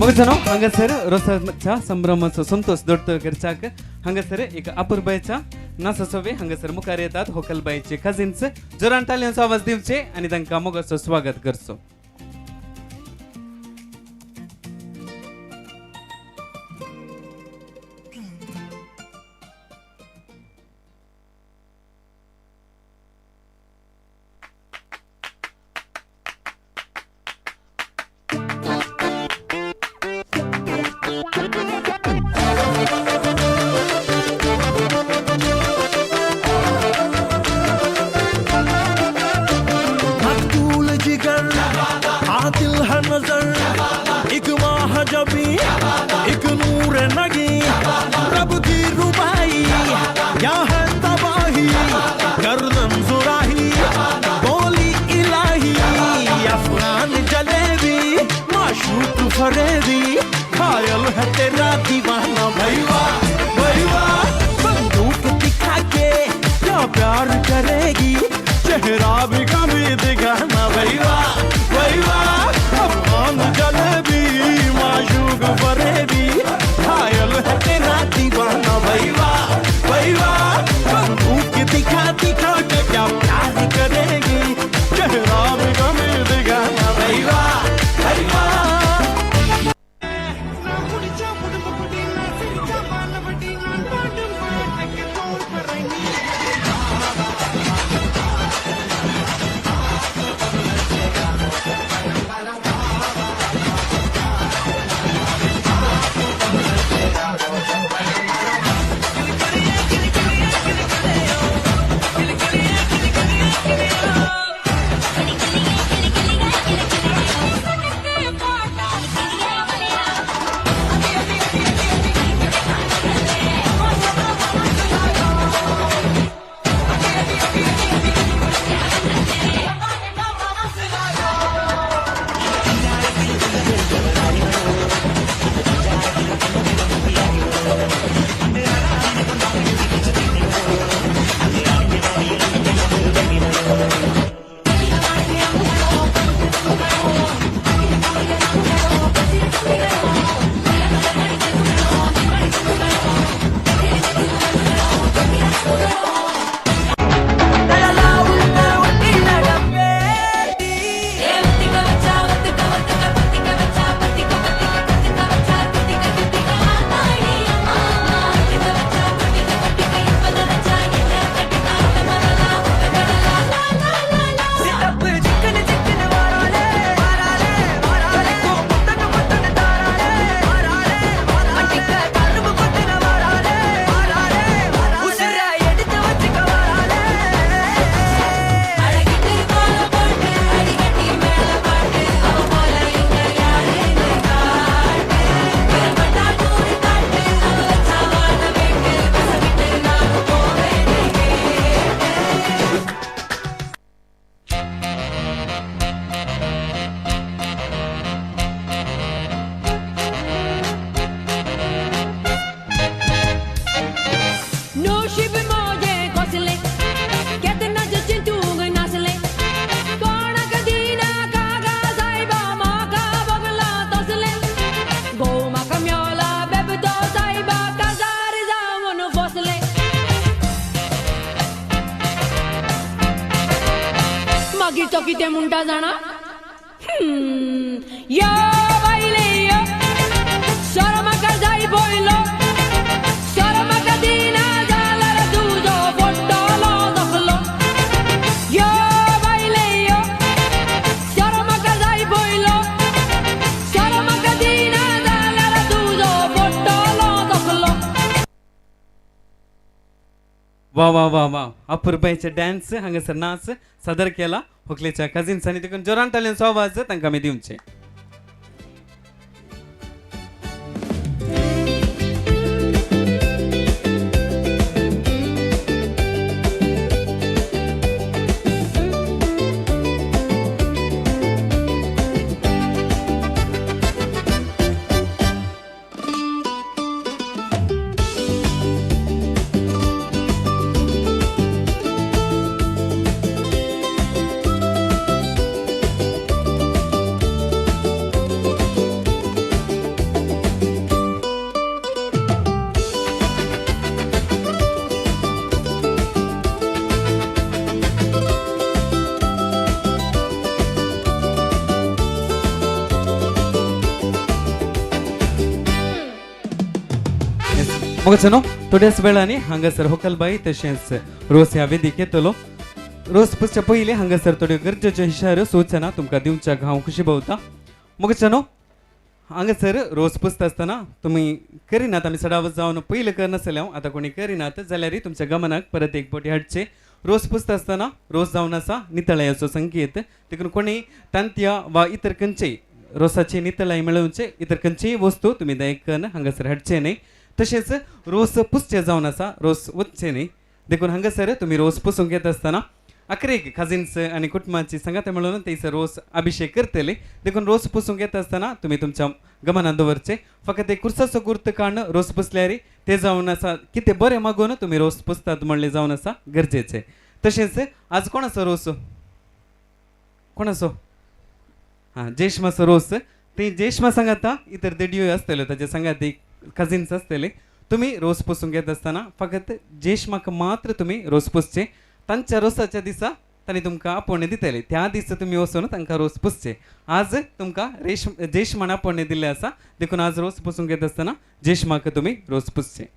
[SPEAKER 1] मग हांगासर रोसाच्या संभ्रमाचो संतोष दोडतो करच्याक हांगासर एक अपुरबायच्या नाचाचो वे हांगासर मुखार येतात होकलबायचे कझिन्स. जोरान ताळयांचो आवाज दिवचे आनी तांकां मोगाचो स्वागत करचो.
[SPEAKER 4] मागीर तो कितें म्हणटा जाणा, यो बायले यो, सोरो म्हाका जाय पयलो, सोरो म्हाका दिना जाल्यार तुजो फोडटलो दोखलो. यो बायले यो, सोरो म्हाका जाय पयलो, सोरो म्हाका दिना जाल्यार तुजो फोडटलो दोखलो.
[SPEAKER 1] वा वा वा वा, अपुरबायचे डान्स हांगासर नाच सादर केला होकलेच्या कजिन्सांनी, देखून जोरान टाळयांचो आवाज तांकां आमी दिवचे. मोगचनो थोड्याच वेळांनी हांगासर होकलबाई तशेंच रोस ह्या वेदीक येतलो. रोस पुसच्या पयलीं हांगासर थोड्यो गरजेच्यो इशारो सूचना तुमकां दिवच्याक हांव खुशी भोवता. मोगचनो हांगासर रोस पुसता आसतना तुमी करिनात, आमी सडावत जावन पयलीं करनासले हांव, आतां कोणी करिनात जाल्यारय तुमच्या गमनाक परत एक बोटी हाडचे. रोस पुसता आसतना रोस जावन आसा नितळायेचो संकेत, देखून कोणी तांतयां वा इतर खंयचेय रोसाची नितळाय मेळोवचे इतर खंयचीय वस्तू तुमी दयेकन हांगासर हाडचे न्हय. तशेंच रोस पुसचे जावन आसा रोस वचचे न्हय, देखून हांगासर तुमी रोस पुसूंक येता आसतना अकरेक कजिन्स आनी कुटुंबाची सांगात मेळून थंयसर रोस अभिशेक करतले. देखून रोस पुसूंक येता आसतना तुमी तुमच्या गमनान दवरचे. फकत एक कुर्साचो गुर्त काडून रोस पुसल्यार ते जावन आसा कितें बरें मागून तुमी रोस पुसतात म्हणलें जावन आसा गरजेचें. तशेंच आज कोणाचो रोस, कोणाचो? हां, जेशमाचो रोस. ती जेशमा सांगाता इतर देडयो आसतल्यो ताजे सांगात कजिन्स आसतले. तुमी रोस पुसूंक येता आसतना फकत जेशमाक मात्र तुमी रोस पुसचे. तांच्या रोसाच्या दिसा तांणी तुमकां आपोवणें दितले, त्या दिसा तुमी वचून तांकां रोस पुसचे. आज तुमकां जेशमान आपोवणें दिल्लें आसा, देखून आज रोस पुसूंक येता आसतना जेशमाक तुमी रोस पुसचे.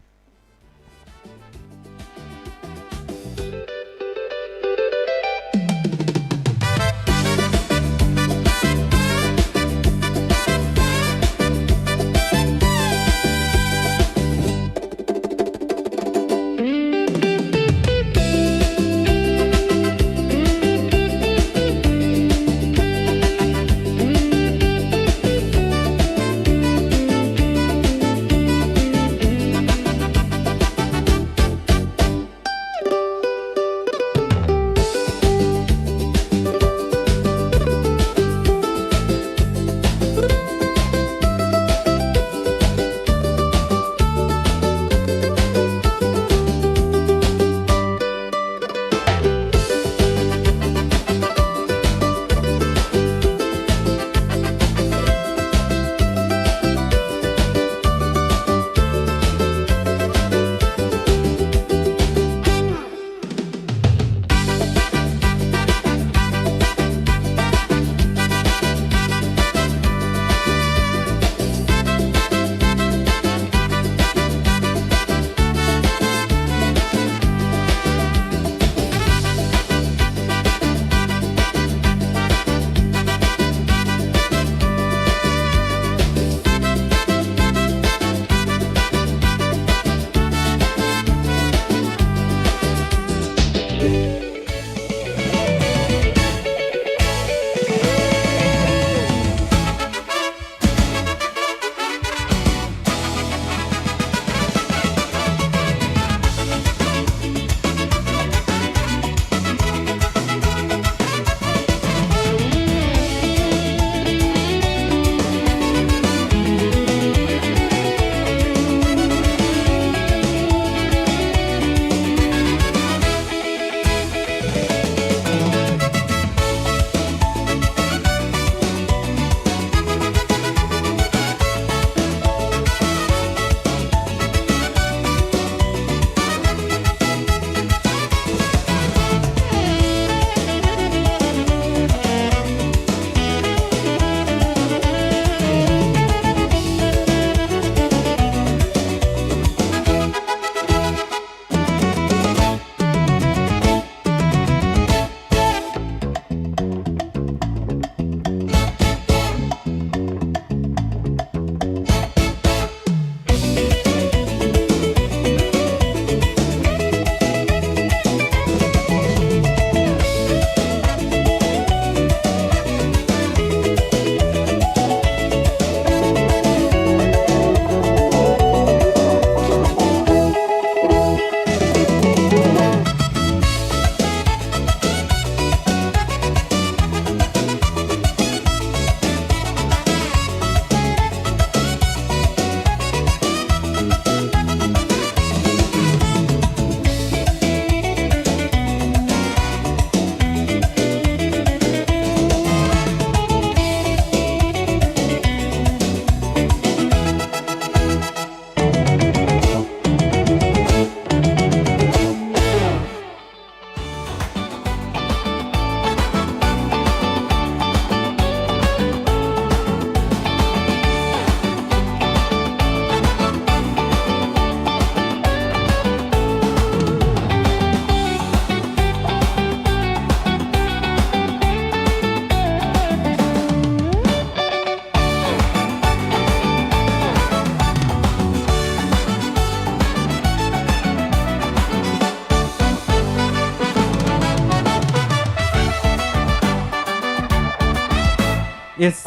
[SPEAKER 1] येस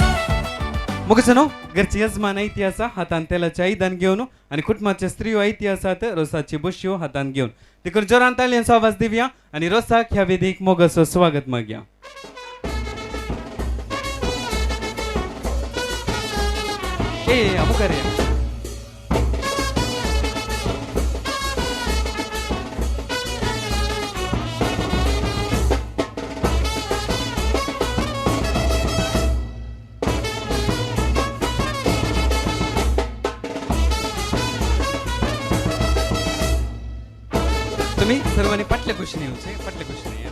[SPEAKER 1] मुखाचो घरची यजमान आयती आसा हातान तेलाचें आयदन घेवन आनी कुटुंबाचे स्त्रियो आयती आसात रोसाची बश्यो हातान घेवन. देखून जोरान ताळयांचो आवाज दिवया आनी रोसाक ह्या वेदीक मोगाचो स्वागत मागया. ए मुखार या. तुम्ही सर्वांनी पाटल्या कुशीने येवचे, पाटल्या कुशीने या.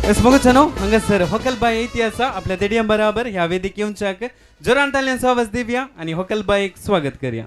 [SPEAKER 1] एस मोगचनो हांगासर होकलबाय येती आसा आपल्या देडियां बराबर ह्या वेदीक येवच्याक जोरान ताळयांचो आवाज दिवया आनी होकलबायक स्वागत करया.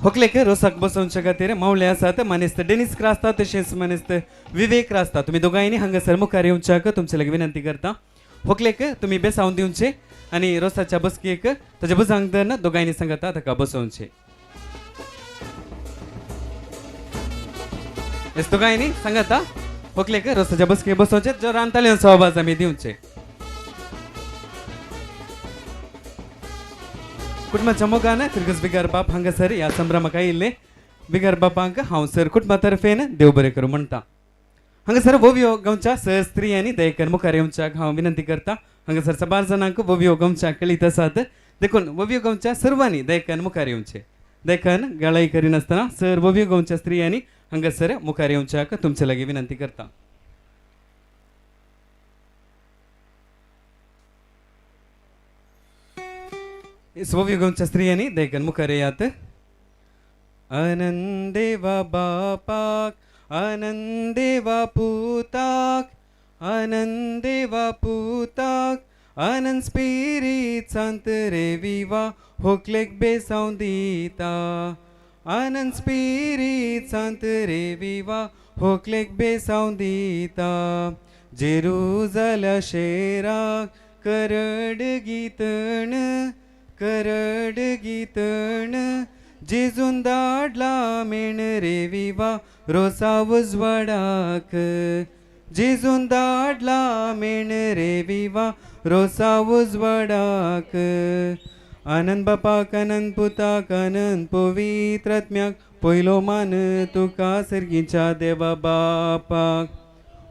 [SPEAKER 1] होकलेक रोसाक बसोवच्या खातीर मावले आसात मानेस्त डेनिस क्रास्ता तशेंच मानेस्त विवेक रास्ता. तुमी दोगांयनी हांगासर मुखार येवच्याक तुमचे लागीं विनंती करता. होकलेक तुमी बेसावन दिवचे आनी रोसाच्या बसकेक ताच्या बुजांक धरून दोगांयनी सांगता ताका बसोवचे. येस दोगांयनी सांगता होकलेक रोसाच्या बसकेक बसोवचे. जोरान ताळयांचो आवाज आमी दिवचे. कुटुंबाच्या मोगान फिरगस बिगार बाप हांगासर ह्या संभ्रमाक आयिल्ले बिगार बापांक हांव सर कुटुंबा तर्फेन देव बरें करूं म्हणटा. हांगासर वोवियो गांवच्या स स्त्रियांनी दयेकर मुखार येवच्याक हांव विनंती करता. हांगासर साबार जाणांक वोवियो गांवच्या कळीत आसात देखून वोवियो गांवच्या सर्वांनी दयेकन मुखार येवचे. दयेकन गळाई करिनासतना सर वोवियो गांवच्या स्त्रियांनी हांगासर मुखार येवच्याक तुमचे लागीं विनंती करता. स्वविगमच्या स्त्रियांनी देखन मुखार येयात. आनंद देवा बापाक, आनंद देवा पुताक, आनंद देवा पुताक, आनंद स्पिरीत सांत रे विवा होकलेक बेसांव दिता. आनंद स्पिरीत सांत रे विवा होकलेक बेसांव दिता. जेरुजाल्या शेराक करड गीतण, करड गीतण, जेजून धाडला मेण रे विवा रोसा उजवाडाक. जेजून धाडला मेण रे विवा रोसा उजवाडाक. आनंद बापाक, आनंद पुताक, आनंद पवित्र आत्म्याक, पयलो मान तुका सर्गीच्या देवा बापाक.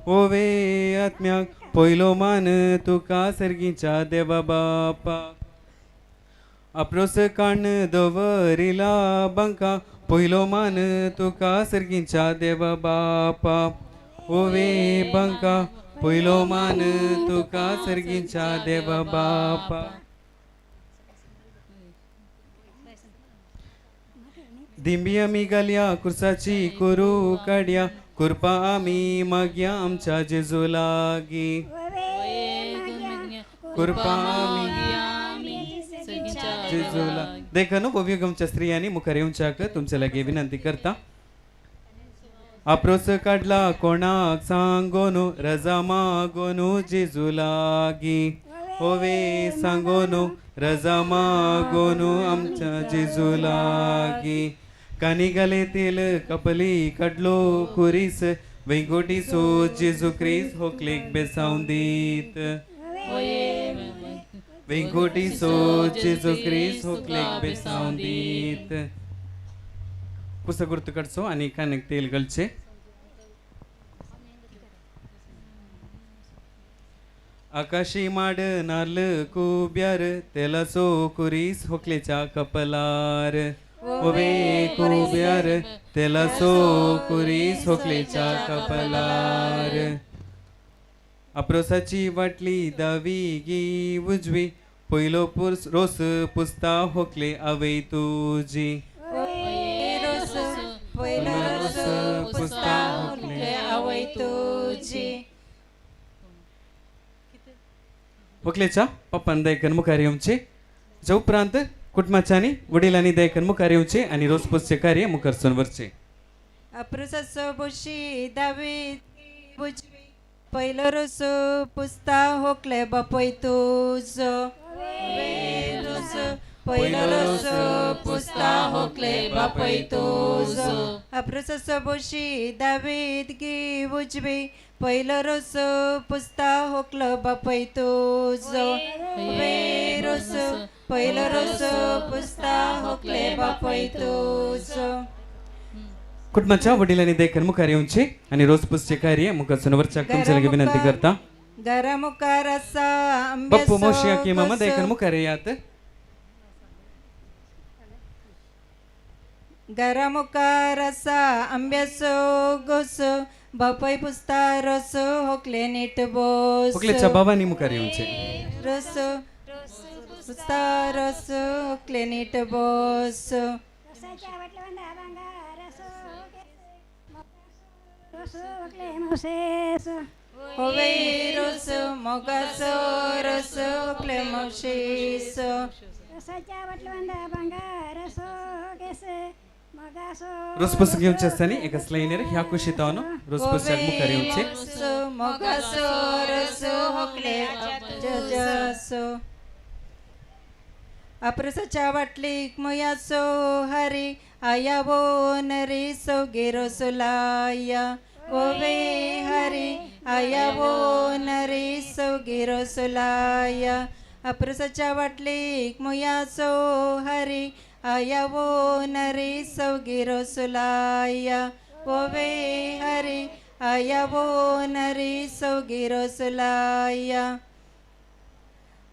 [SPEAKER 1] ओवे आत्म्याक पयलो मान तुका सर्गीच्या देवा बापाक. आपरोस काण दवरिला बांका, पयलो मान तुका सर्गीच्या देवा बापा. ओवे बांका पयलो मान तुका सर्गीच्या देवा बापा. दिंबी आमी घालया कुर्साची कुरू काडया, कृपा आमी मागया आमच्या जेजू लागीं. कृपा आमी जेजूला. देखून ओव्यगमच्या स्त्रियांनी मुखार येवच्याक तुमचे लागीं विनंती करता. आपरोस काडला कोणाक सांगोनू रजा मागोनू जेजू लागी होवे सांगोनू रजा मागोनू आमच्या जेजू लागी कानी घाले तेल कपली काडलो कुरीस वेंगोटी सो जेजू क्रिस्त होकलेक बेसावूं दीत वेंगोटी सो जेजू क्रिस्त होकलेक बेसावूं दीत. पुस्तक गुर्त काडचो आनी कानाक तेल घालचें. आकाशी माड नार्ल कुब्यार तेलाचो कुरीस होकलेच्या कपलार ओवे कुब्यार तेलाचो कुरीस होकलेच्या कपलार. आपरोसाची वाटली दावी गी उजवी पयलो रोस पुसता होकले आवय तुजी
[SPEAKER 12] पयलो रोस पुसता होकले आवय तुजी.
[SPEAKER 1] होकलेच्या पप्पान दयकन मुखार येवचें. ज्या उपरांत कुटुंबाच्यांनी वडिलांनी दयकन मुखार येवचें आनी रोस पुसचें कार्य मुखार सून व्हरचें.
[SPEAKER 12] आपरोसाचो बोशी दावी उजवी पयलो रोस पुसता होकले बापय तुजो पयलो रोस पुसता होकले बापय तुजो. आपरोसाचो बोशी दावी गी उजवी पयलो रोस पुसता होकलो बापय तुजो रोस पयलो रोस पुसता होकले बापय तुजो.
[SPEAKER 1] कुटुंबाच्या वडिलांनी देखून मुखार येवचें आनी रोस पुसचें कार्य मुखार सून व्हरच्याक तुमचे लागीं विनंती करता.
[SPEAKER 12] घरा मुखार आसा
[SPEAKER 1] बाप्पू मावशी आकी मामा देखून मुखार येयात.
[SPEAKER 12] घरा मुखार आसा आंब्याचो गोसो बापय पुसता रोस होकले नीट बोस
[SPEAKER 1] होकलेच्या बाबांनी मुखार येवचें.
[SPEAKER 12] रोस पुसता रोस होकले नीट बोस. होवे रोस मोगाचो रोस होकले मावशेसो.
[SPEAKER 1] रोस पुस्तक घेवचे आसतना एका स्लायनीर ह्या कुशीत रोस पुस्तक मुखार येवचें.
[SPEAKER 12] मोगाचो रोस होकले जसो. आपरोसाच्या वाटलीक मुयाचो हरी आया वो नरी सोगे रोस लाया ओवे हरी आया वो नरी सोगे रोस लाया. आपरोसाच्या वाटलीक मुयाचो हरी आया वो नरी सोगे रोस लाया ओवे हरी आया वो नरी सोगे रोस लाया.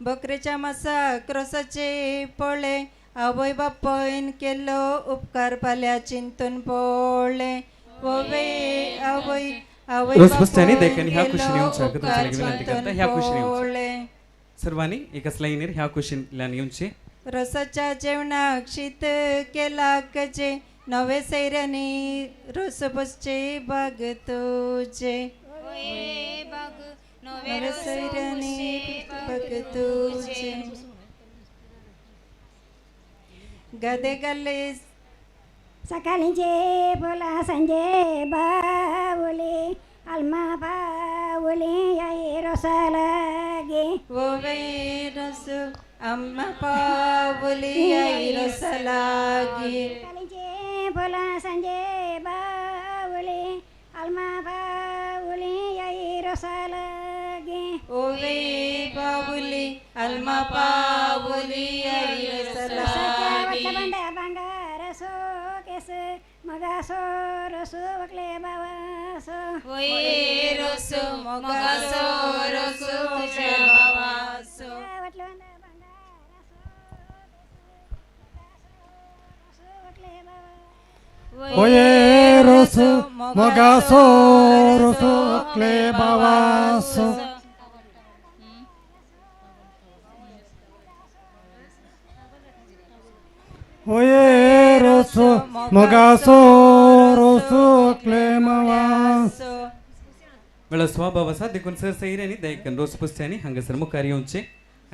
[SPEAKER 12] बकरेच्या मासाक रोसाचे पोळे आवय बापयन केलो उपकार पाल्या चिंतून पोळे ओवे आवय आवय
[SPEAKER 1] रोस पुसच्यांनी देखून ह्या कुशीन येवचें तुमचे लागीं विनंती करता. ह्या कुशीन येवचें सर्वांनी एकाच लायनीर ह्या कुशींतल्यान येवचें.
[SPEAKER 12] रोसाच्या जेवणाक शीत केला कजे नवे सैऱ्यांनी रोस पुसचे बाग तुजे नवे सैऱ्यांनी बाग तुजे. गदे गल्ले
[SPEAKER 3] सकाळींचे फुलां सांजे बावली आल्मा पावली आई रोसा लागी
[SPEAKER 12] ओवे रोस अम्मा पावली आई रोसा लागी.
[SPEAKER 3] सकाळींचे फुलां सांजे बावली आल्मा पावली आई रोसा लागी
[SPEAKER 12] ओवे पावली अल्मा पावली आई रोसा लागी.
[SPEAKER 3] बांगारसो केस मगासो रोसो वकले बावासो
[SPEAKER 7] ओये रोसो मगासो रोसो तुझ्या बावासो.
[SPEAKER 13] ओये रोसो मगासो रोसो वकले बावासो. ओये रोसो मगासो रोसो वकले बावासो.
[SPEAKER 1] वेळो स्वभाव आसा देखून सर सैऱ्यांनी दयकन रोस पुसच्यांनी हांगासर मुखार येवचें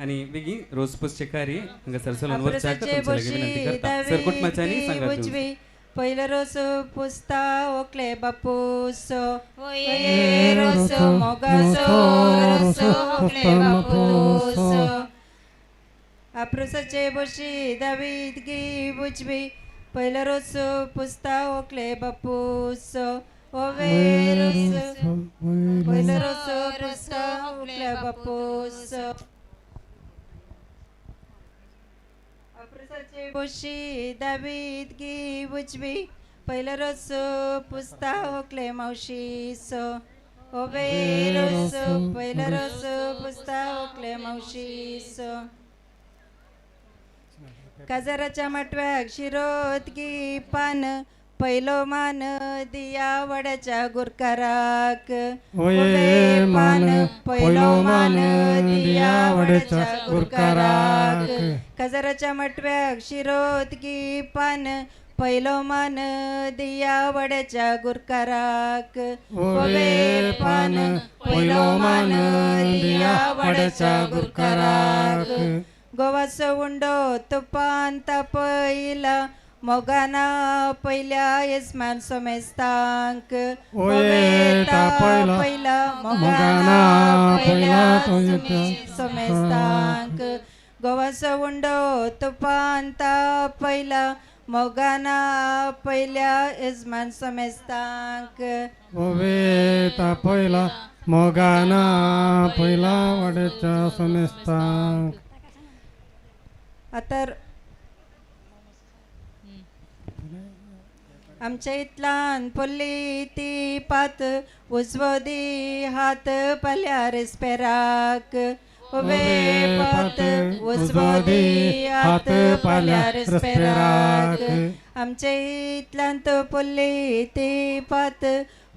[SPEAKER 1] आनी बेगीन रोस पुसचें कार्य हांगासर चलोवन व्हरच्याक तुमचे लागीं विनंती करता. सर कुटुंबाच्यांनी सांगात.
[SPEAKER 12] उजवी पयलो रोस पुसता होकले बापूसो वये रोस मोगाचो रोस होकले बापूसो आपरोसाचे बशी दावीत गी बुजवी पयलो रोस पुसता होकले बापूसो ओवे रोस पयलो रोस पुसता होकले बापूसो आपरोसाचे बशी दावीत गी बुजवी पयलो रोस पुसता होकले मावशीसो ओवे रोस पयलो रोस पुसता होकले मावशीसो काजराच्या माटव्याक शिरोत गी पान पयलो मान दिया वड्याच्या गुरकाराक
[SPEAKER 13] ओये मान पयलो मान दिया वड्याच्या गुरकाराक
[SPEAKER 12] काजराच्या माटव्याक शिरोत गी पान पयलो मान दिया वड्याच्या गुरकाराक
[SPEAKER 13] ओये पान पयलो मान दिया वड्याच्या गुरकाराक
[SPEAKER 12] गोवाचो उंडो तुपान तापयला मोगाना पयल्या येजमान सोमेस्तांक
[SPEAKER 13] ओये तापयला मोगाना पयल्या
[SPEAKER 12] सोमेस्तांक गोवाचो उंडो तुपान तापयला मोगाना पयल्या येजमान सोमेस्तांक
[SPEAKER 13] ओवे तापयला मोगाना पयला वड्याच्या सोमेस्तांक.
[SPEAKER 12] आतां आमच्या इतल्यान पडली ती पात उजवो दी हात पाल्या रेस्पेराक ओवे पात उजवो दी हात पाल्या रेस्पेराक आमच्या इतल्यान पडली ती पात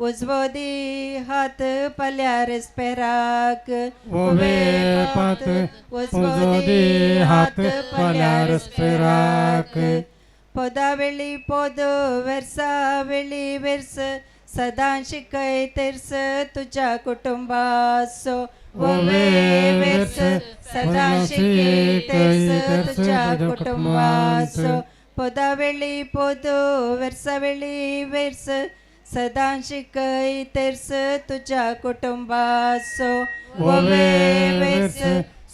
[SPEAKER 12] उजवो दी हात पाल्या रेस्पेराक
[SPEAKER 13] ओवे पात उजवो दी हात पाल्या रेस्पेराक.
[SPEAKER 12] पोदा वेळी पोद वेरसा वेळी वेरस सदां शिकय तेरस तुज्या कुटुंबासो ओवे वेरस सदां शिकय तेरस तुज्या कुटुंबासो पोदा वेळी पोद वेरसा वेळी वेरस सदां शिकय तेरस तुज्या कुटुंबासो
[SPEAKER 13] ओवे वेरस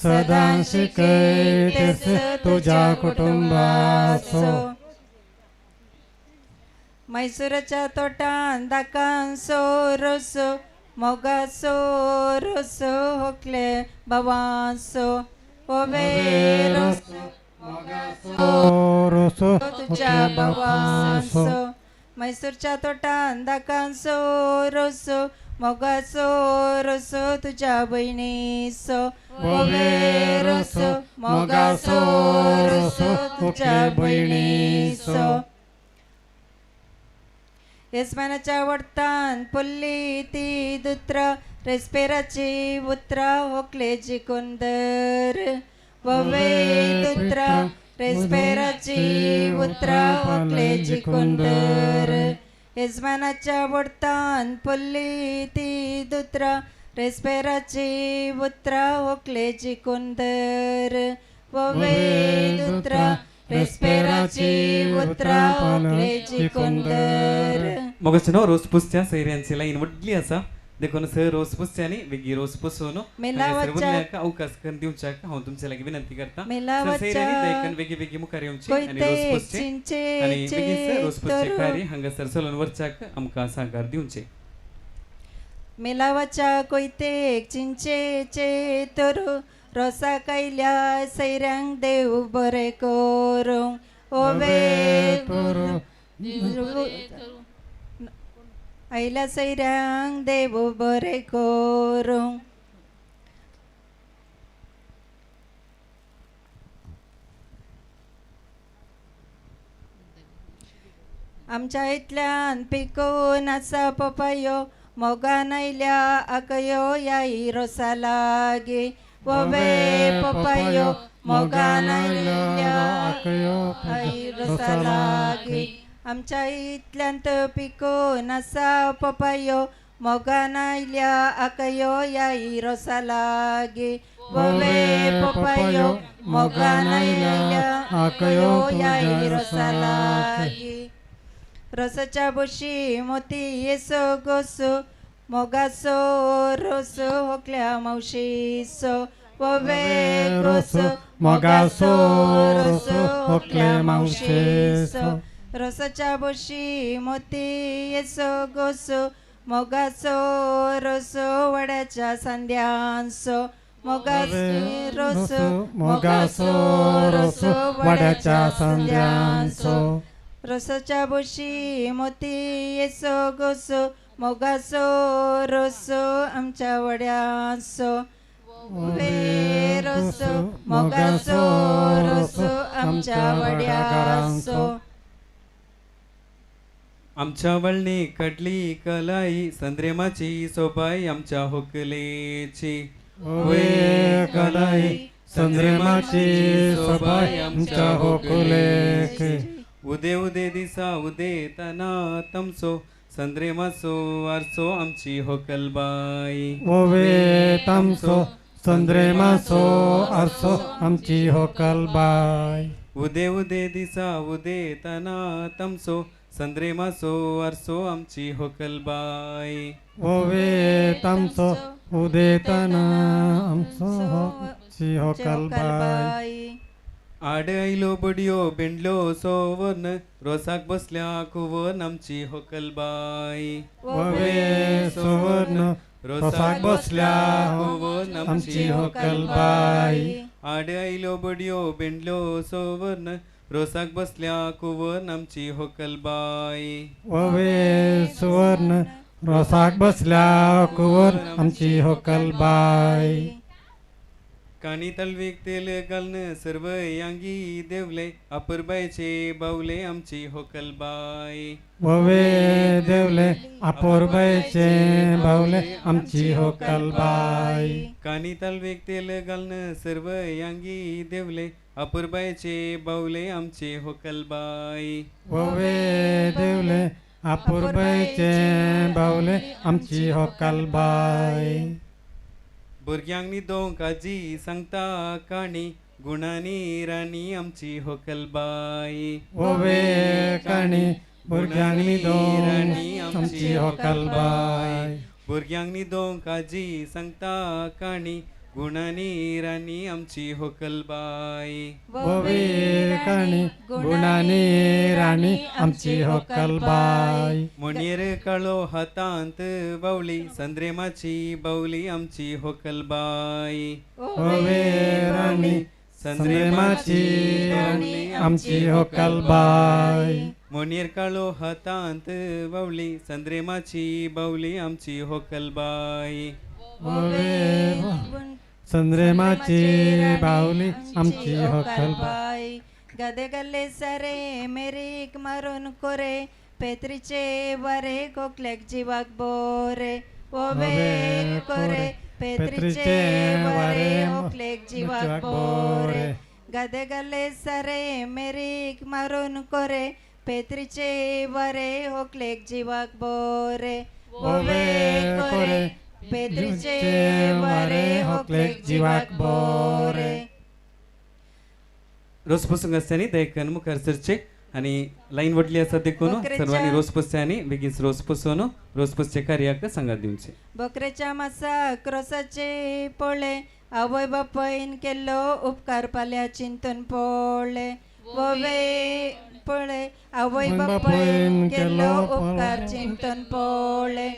[SPEAKER 13] सदां शिकय तेरस तुज्या कुटुंबासो.
[SPEAKER 12] मैसुराच्या तोटान दाकांसो रोस मोगासो रोस होकले भावांसो ओवे रोस
[SPEAKER 13] रोस
[SPEAKER 12] तुज्या भावांसो मैसूरच्या तोटान दाकांसो रोस मोगासो रोस तुज्या भयणीसो ओवे रोस मोगासो रोस तुज्या भयणीसो. येजमानाच्या वडतान पडली ती दुत्रा रेस्पेराची उतरां होकले जिखून दर ववे दुत्रा रेस्पेराची उतरां होकले जिखून दर येजमानाच्या वडतान पडली ती दुत्रा रेस्पेराची उतरां होकले जिखून दर ववे दुत्रा रेस्पेराची उतरां होकले जिखून दर.
[SPEAKER 1] मोगाचो रोस पुसच्या सैऱ्यांची लायन व्हडली आसा देखून सर रोस पुसच्यांनी बेगी रोस पुसून अवकाश करून दिवच्याक हांव तुमचे लागीं विनंती करता. सैऱ्यांनी बेगी बेगी मुखार येवची आनी रोस पुसचे आनी बेगीन रोस पुसचे कार्य हांगासर चलून वरच्याक आमकां साकार दिवचे.
[SPEAKER 12] मेलावाच्या कोयतेक चिंचेचे तरू रोसा कायल्या सैऱ्यांक देव बरें करूं ओवे आयल्या सैऱ्यांक देव बरें करूं. आमच्या इतल्यान पिकोवन आसा पपायो मोगान आयल्या आकयो याई रोसा लागी ववे पपायो मोगान आयल्या आई रोसा लागी. आमच्या इतल्यांत पिकोवन आसा पपायो मोगान आयल्या आकयो याई रोसा लागी ववे पपायो मोगान आयल्या आकयो याई रोसा लागी. रोसाच्या बोशी मोती येसो गोसो मोगासो रोसो होकल्या मावशीसो वोवे गोसो
[SPEAKER 13] मोगासो रोसो होकल्या मावशेसो.
[SPEAKER 12] रोसाच्या बोशी मोती येसो गोसो मोगासो रोसो वड्याच्या सांद्यांसो मोगासो रोसो
[SPEAKER 13] मोगासो रोसो वड्याच्या सांद्यांसो.
[SPEAKER 12] रोसाच्या बोशी मोती येसो गोसो मोगासो रोसो आमच्या वड्यांसो वे रोसो मोगासो रोसो आमच्या वड्यांसो.
[SPEAKER 1] आमच्या वळणी कडली कलाई संद्रेमाची सोबाई आमच्या होकलेची.
[SPEAKER 13] ओवे कलाई संद्रेमाची सोबाई आमच्या होकलेची.
[SPEAKER 1] उदे उदे दिसा उदे तना तमसो संद्रेमाचो आरसो आमची होकलबाई.
[SPEAKER 13] ओवे तमसो संद्रेमाचो आरसो आमची होकलबाई.
[SPEAKER 1] उदे उदे दिसा उदे तना तमसो संद्रेमाचो आरसो आमची होकलबाई.
[SPEAKER 13] ओवे तमसो उदेतना आमचो आमची होकलबाई.
[SPEAKER 1] आड आयलो बडयो बेंडलो सोवर्ण रोसाक बसल्या कुवन आमची होकलबाई.
[SPEAKER 13] ओवे सुवर्ण रोसाक बसल्या
[SPEAKER 1] कुवन
[SPEAKER 13] आमची होकलबाई.
[SPEAKER 1] आड आयलो बडयो बेंडलो सोवर्ण रोसाक बसल्या कुवन आमची होकलबाई.
[SPEAKER 13] ओवे सुवर्ण रोसाक बसल्या कुवर आमची होकलबाई.
[SPEAKER 1] काणी तलवीक तेल घालून सर्व यांगी देवले अपुरबायचे बावले आमची होकलबाई.
[SPEAKER 13] ओवे देवले अपुरबायचे बावले आमची होकलबाई.
[SPEAKER 1] काणी तलवीक तेल घालून सर्व यांगी देवले अपुरबायचे बावले आमची होकलबाई.
[SPEAKER 13] ओवे देवले अपुरबायचे बावले आमची होकलबाई.
[SPEAKER 1] भुरग्यांक न्हिदोंक आजी सांगता काणी गुणांनी राणी आमची होकलबाई.
[SPEAKER 13] ओवे काणी भुरग्यांक न्हिदोंक आमची होकलबाई.
[SPEAKER 1] भुरग्यांक न्हिदोंक आजी सांगता काणी गुणांनी राणी आमची होकलबाई.
[SPEAKER 13] ओवे काणी गुणांनी राणी आमची होकलबाई.
[SPEAKER 1] मुणयेर काळो हातांत बावली संद्रेमाची बावली आमची होकलबाई.
[SPEAKER 13] ओवे राणी संद्रेमाची राणी आमची होकलबाई.
[SPEAKER 1] मुणयेर काळो हातांत बावली संद्रेमाची बावली आमची होकलबाई.
[SPEAKER 13] ओवे संद्रेमाची बावली आमची होकलबाई.
[SPEAKER 12] गदे गल्ले सरे मेरीक मारून कोरे पेत्रीचे वरे कोकल्याक जिवाक बोरे. ओवे कोरे पेत्रीचे वरे कोकल्याक जिवाक बोरे. गदे गल्ले सरे मेरीक मारून कोरे पेत्रीचे वरे होकलेक जिवाक बोरे. ओवे कोरे पेत्रीचे वरे होकलेक जिवाक बोरे.
[SPEAKER 1] रोस पुसूंक आसता दयकन मुखार सरचे आनी लायन व्हडली आसा देखून सर्वांनी रोस पुसचे आनी बेगीन रोस पुसून रोस पुसचे कार्याक सांगात दिवचे.
[SPEAKER 12] बकरेच्या मासाक रोसाचे पोळे आवय बापायन केल्लो उपकार पाल्या चिंतन पोळे. वोवे पोळे आवय बापायन केल्लो उपकार चिंतन पोळे.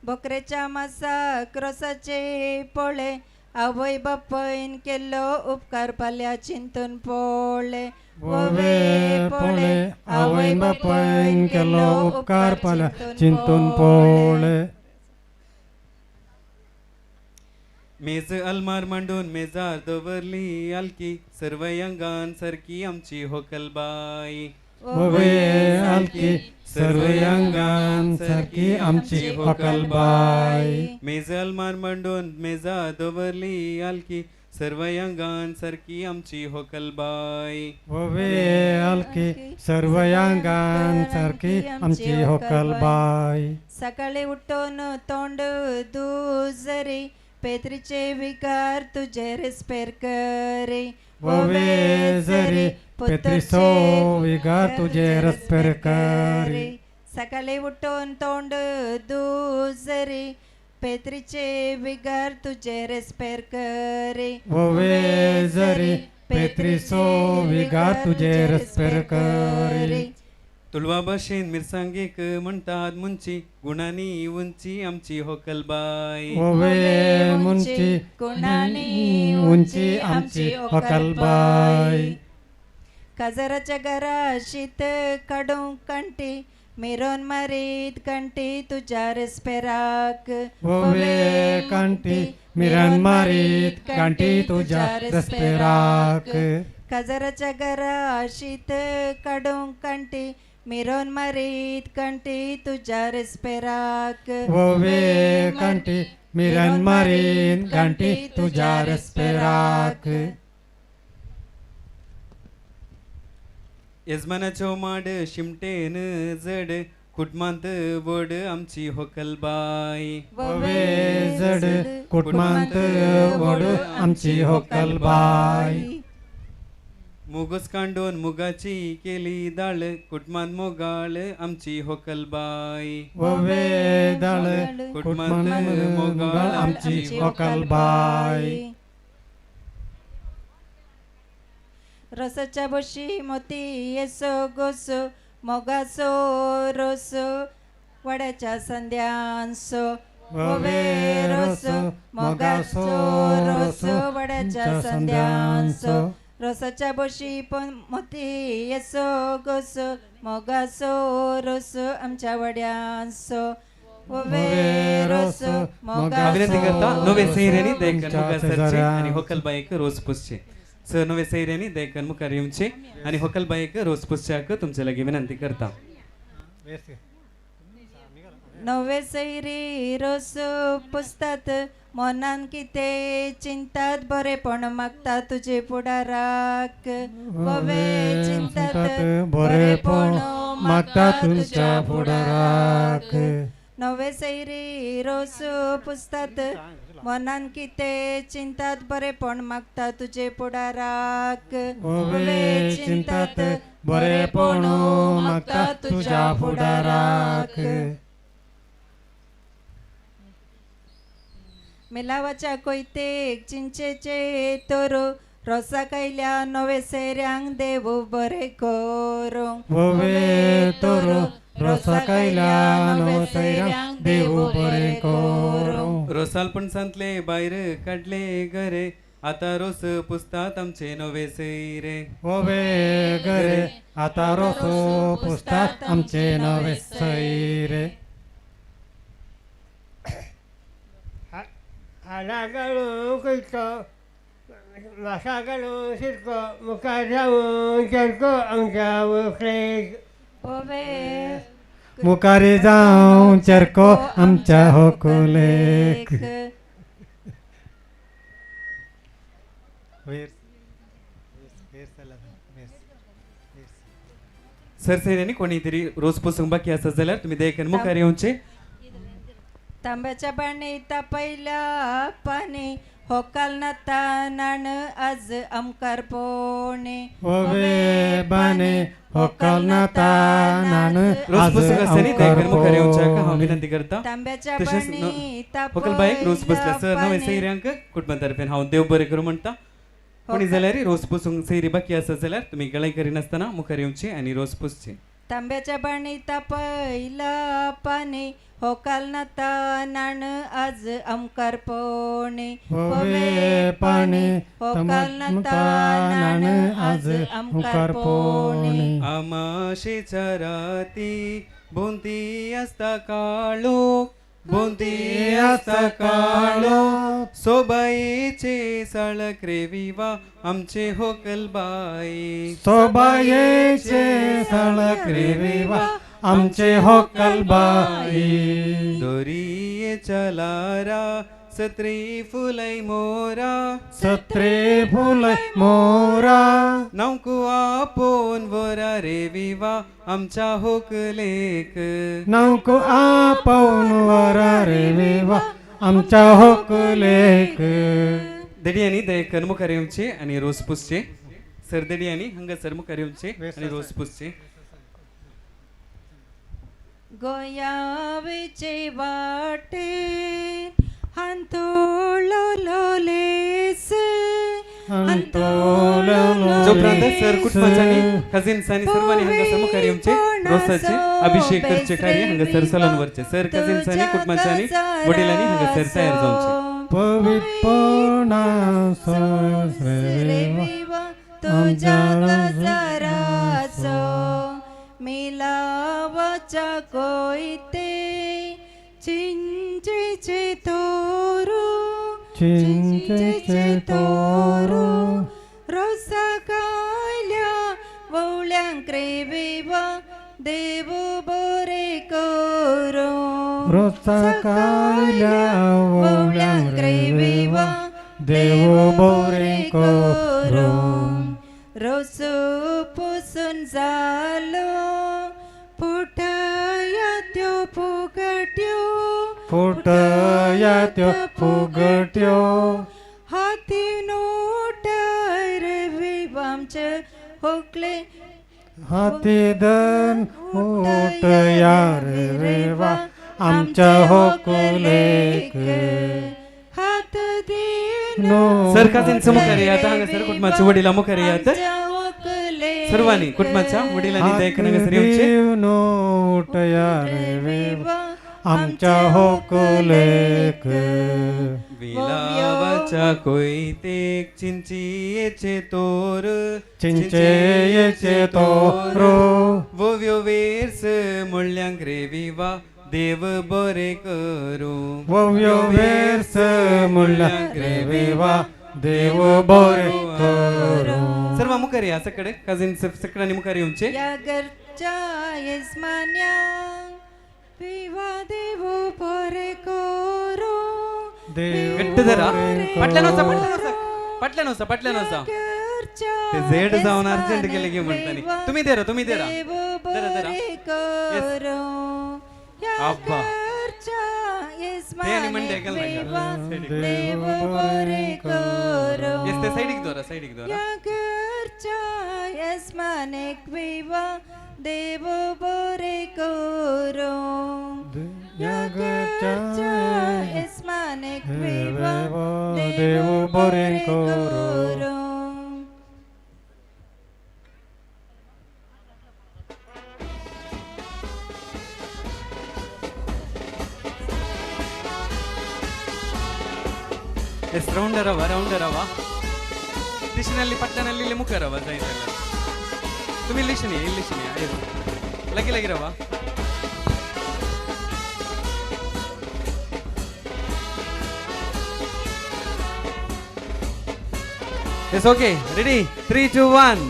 [SPEAKER 12] बकरेच्या मासाक रोसाचे पोळे आवय बापायन केल्लो उपकार पाल्या चिंतन पोळे.
[SPEAKER 13] वोवे पोळे आवय बापायन केल्लो उपकार पाल्या चिंतून पोळे.
[SPEAKER 1] मेज अलमार मांडून मेजार दवरली आलकी सर्व अंगान सारकी आमची होकलबाई.
[SPEAKER 13] वोवे आलकी सर्व अंगान सारकी आमची होकलबाई.
[SPEAKER 1] मेज अलमार मांडून मेजार दवरली आलकी सर्व अंगान सारकी आमची होकलबाई.
[SPEAKER 13] वोवे आलकी सर्व अंगान सारकी आमची होकलबाई.
[SPEAKER 12] सकाळी उठून तोंड दुजरी पेत्रीचे विकार तुझे रेस्पेर करी.
[SPEAKER 13] वोवे जरी पेत्रीचो विकार तुझे रेस्पेर करी.
[SPEAKER 12] सकाळी उठून तोंड दुजरी पेत्रीचे विगार तुझे रेस्पेर करी.
[SPEAKER 13] ववे जरी पेत्रीचो विगार तुझे रेस्पेर करी.
[SPEAKER 1] तुळवा भाशेन मिरसांगेक म्हणटात मुंची गुणांनी उंची आमची होकलबाय.
[SPEAKER 13] ववे मुंची गुणांनी उंची आमची होकलबाय.
[SPEAKER 12] काजराच्या घरा शीत काडूंक कांटी मिरोन मारीत कांटी तुज्या रेस्पेराक.
[SPEAKER 13] ववे कांटी मिरन मारीत कांटी तुज्या रेस्पेराक.
[SPEAKER 12] काजराच्या घरा शीत काडूंक कांटी मिरोन मारीत कांटी तुज्या रेस्पेराक.
[SPEAKER 13] ववे कांटी मिरन मारीत कांटी तुज्या रेस्पेराक.
[SPEAKER 1] येजमानाचो माड शिमटेन जड कुटमांत वड आमची होकलबाय.
[SPEAKER 13] ववे जड कुटमांत वड आमची होकलबाय.
[SPEAKER 1] मुगोस कांडून मुगाची केली दाळ कुटमांत मोगाळ आमची होकलबाय.
[SPEAKER 13] ववे दाळ कुटमांत मोगाळ आमची होकलबाय.
[SPEAKER 12] रोसाच्या बशी मोती येसो गोसो मोगासो रोसो वड्याच्या संध्यांसो.
[SPEAKER 13] ववे रोसो मोगासो रोसो
[SPEAKER 12] वड्याच्या संध्यांसो. रोसाच्या बशी पण मोती येसो गोसो मोगासो रोसो आमच्या वड्यांसो. ववे रोसो मोगासो.
[SPEAKER 1] विनंती करता नवे सैऱ्यांनी दयेकन मुखार सरचे आनी होकलबायेक रोस पुसचे. सर नवे सैऱ्यांनी दयेकन मुखार येवचे आनी होकलबायेक रोस पुसच्याक तुमचे लागीं विनंती करता.
[SPEAKER 12] नवे सैरी रोस पुसतात मनान कितें चिंतात बरेपण मागता तुजे फुडाराक. ववे चिंतात
[SPEAKER 13] बरेपण मागता तुमच्या फुडाराक.
[SPEAKER 12] नवे सैरी रोस पुसतात मनान कितें चिंतात बरेपण मागता तुजे फुडाराक.
[SPEAKER 13] ववे चिंतात बरेपण मागता तुज्या फुडाराक.
[SPEAKER 12] मेलावाच्या कोयतेक चिंचेचे तोरो रोसा कायल्या नवे सैऱ्यांक देव बरें करूं.
[SPEAKER 13] ववे तोरो रोसा कायल्या नवे सैऱ्यांक देव बरें करूं.
[SPEAKER 1] रोसाल पणसांतले भायर काडले घरे आता रोस पुसतात आमचे नवे सैरे.
[SPEAKER 13] ववे घरे आता रोस पुसतात आमचे नवे सैरे.
[SPEAKER 14] हाडा घालून करतो वासा घालून शिरको मुखार जावन चरको आमच्या वकलेक.
[SPEAKER 13] मुखार जावन चरको आमच्या होकुलेक.
[SPEAKER 1] सर सैऱ्यांनी कोणी तरी रोज पुसूंक बाकी आसा जाल्यार तुमी दयेकन मुखार येवचे.
[SPEAKER 12] तांब्याच्या बाणी तापयल्या पाणी होकाल नाता नाण आज आमकार पोणे.
[SPEAKER 13] ववे बाणे होकाल नाता नाण
[SPEAKER 1] रोज पुसूंक आसा न्ही दयेकन मुखार येवच्याक हांव विनंती करता.
[SPEAKER 12] तांब्याच्या
[SPEAKER 1] तशेंच
[SPEAKER 12] बाणी
[SPEAKER 1] होकलबायक रोज पुसल्या सर नवे
[SPEAKER 12] तापयल्या
[SPEAKER 1] सैऱ्यांक कुटुंबा तर्फेन हांव देव बरें करूं म्हणटा. कोणी जाल्यार रोज पुसूंक सैरी बाकी आसा जाल्यार तुमी गळाय करिनासतना मुखार येवचे आनी रोज पुसचे.
[SPEAKER 12] तांब्याच्या बाणी तापयला पाणी होकाल नाता नाण आज आमकार पोणे.
[SPEAKER 13] ववे पाणी
[SPEAKER 12] होकाल नाता
[SPEAKER 13] नाण आज आमकार पोणे.
[SPEAKER 1] आमाशेच्या राती भोंवती आसता काळोख भोंवती आसता काळोख सोबायेचे साळक रे विवा आमचे होकलबाई.
[SPEAKER 13] सोबायेचे साळक रे विवा आमचे होकलबाई.
[SPEAKER 1] दोरयेच्या लारा सत्री फुलय मोरा
[SPEAKER 13] सत्री फुलय मोरा
[SPEAKER 1] नवकू आपोवन वरा रे विवा आमच्या होकलेक.
[SPEAKER 13] नवकू आपोवन वरा रे विवा आमच्या होकलेक.
[SPEAKER 1] देडियांनी दयेकन मुखार येवचे आनी रोस पुसचे. सर देडियांनी हांगासर मुखार येवचे आनी रोस पुसचे.
[SPEAKER 12] गोंयावेचे वाटे हांतोळलो लेस
[SPEAKER 1] जो उपरांत सर कुटुंबाच्यांनी कझिन्सांनी सर्वांनी हांगासर मुखार येवचे रोसाचे अभिषेक करचे कार्य हांगासर सलोन वरचे. सर कझिन्सांनी कुटुंबाच्यांनी वडिलांनी हांगासर तयार जावचे.
[SPEAKER 13] पवित्रपणा
[SPEAKER 12] तुझ्या काजाराचो मिलावाच्या कोयते चिंचेचे तोरू
[SPEAKER 13] चिंचेचे तोरू
[SPEAKER 12] रोसा कायल्या वोवळ्यांक रे विवा देव बोरे करो
[SPEAKER 13] रोसा कायल्या वोवळ्यांक रे विवा देव बोरे करो.
[SPEAKER 12] रोसो पुसून जालो फुटया त्यो फुगट्यो
[SPEAKER 13] फुटया त्यो फुगट्यो
[SPEAKER 12] हाती नोट रे विवामचे होकले
[SPEAKER 13] हाती दन उठया रे विवा आमच्या होकुलेक
[SPEAKER 12] हात दिन.
[SPEAKER 1] सर कझिन्स मुखार येयात हांगासर कुटुंबाच्या वडिलां मुखार येयात. सर्वांनी कुटुंबाच्या वडिलांनी दयाकन हांगासर येवचे.
[SPEAKER 13] उठया रे विवा आमच्या होकुलेक.
[SPEAKER 1] विलावाच्या कोयतेक चिंचेचे तोर
[SPEAKER 13] चिंचेचे तोर
[SPEAKER 1] वोव्यो वेर्स मुळ्यांक रे विवा देव बरे करू
[SPEAKER 13] वोव्यो वेर्स मुळ्यांक रे विवा देव बरे करू.
[SPEAKER 1] सर्व मुखार या सगळे कझिन सगळ्यांनी मुखार येवचे.
[SPEAKER 12] या घरच्या येजमान्या विवा देव बरे करू.
[SPEAKER 1] घट्ट धरा फाटल्यान वचा फाटल्यान वचा फाटल्यान वचा ते झेड जावन अर्जंट गेले की म्हणतानी तुम्ही धरा तुम्ही धरा धरा धरा. अब्बा ते आनी म्हणटे ते सायडीक दवरा सायडीक दवरा.
[SPEAKER 12] देव बरे करो
[SPEAKER 13] देव बरे करो.
[SPEAKER 1] ಎಸ್ ರೌಂಡ್ ರವ ರೌಂಡ್ ರವ ದಿಶಿನಲ್ಲಿ ಪಟ್ಟಣಲ್ಲಿ ಇಲ್ಲಿ ಮುಖ ರವ जायतಲ್ಲ तुम्ही इल्लिशनी इल्लिशनी लगी लगी रवा. Yes okay ready 3 2 1.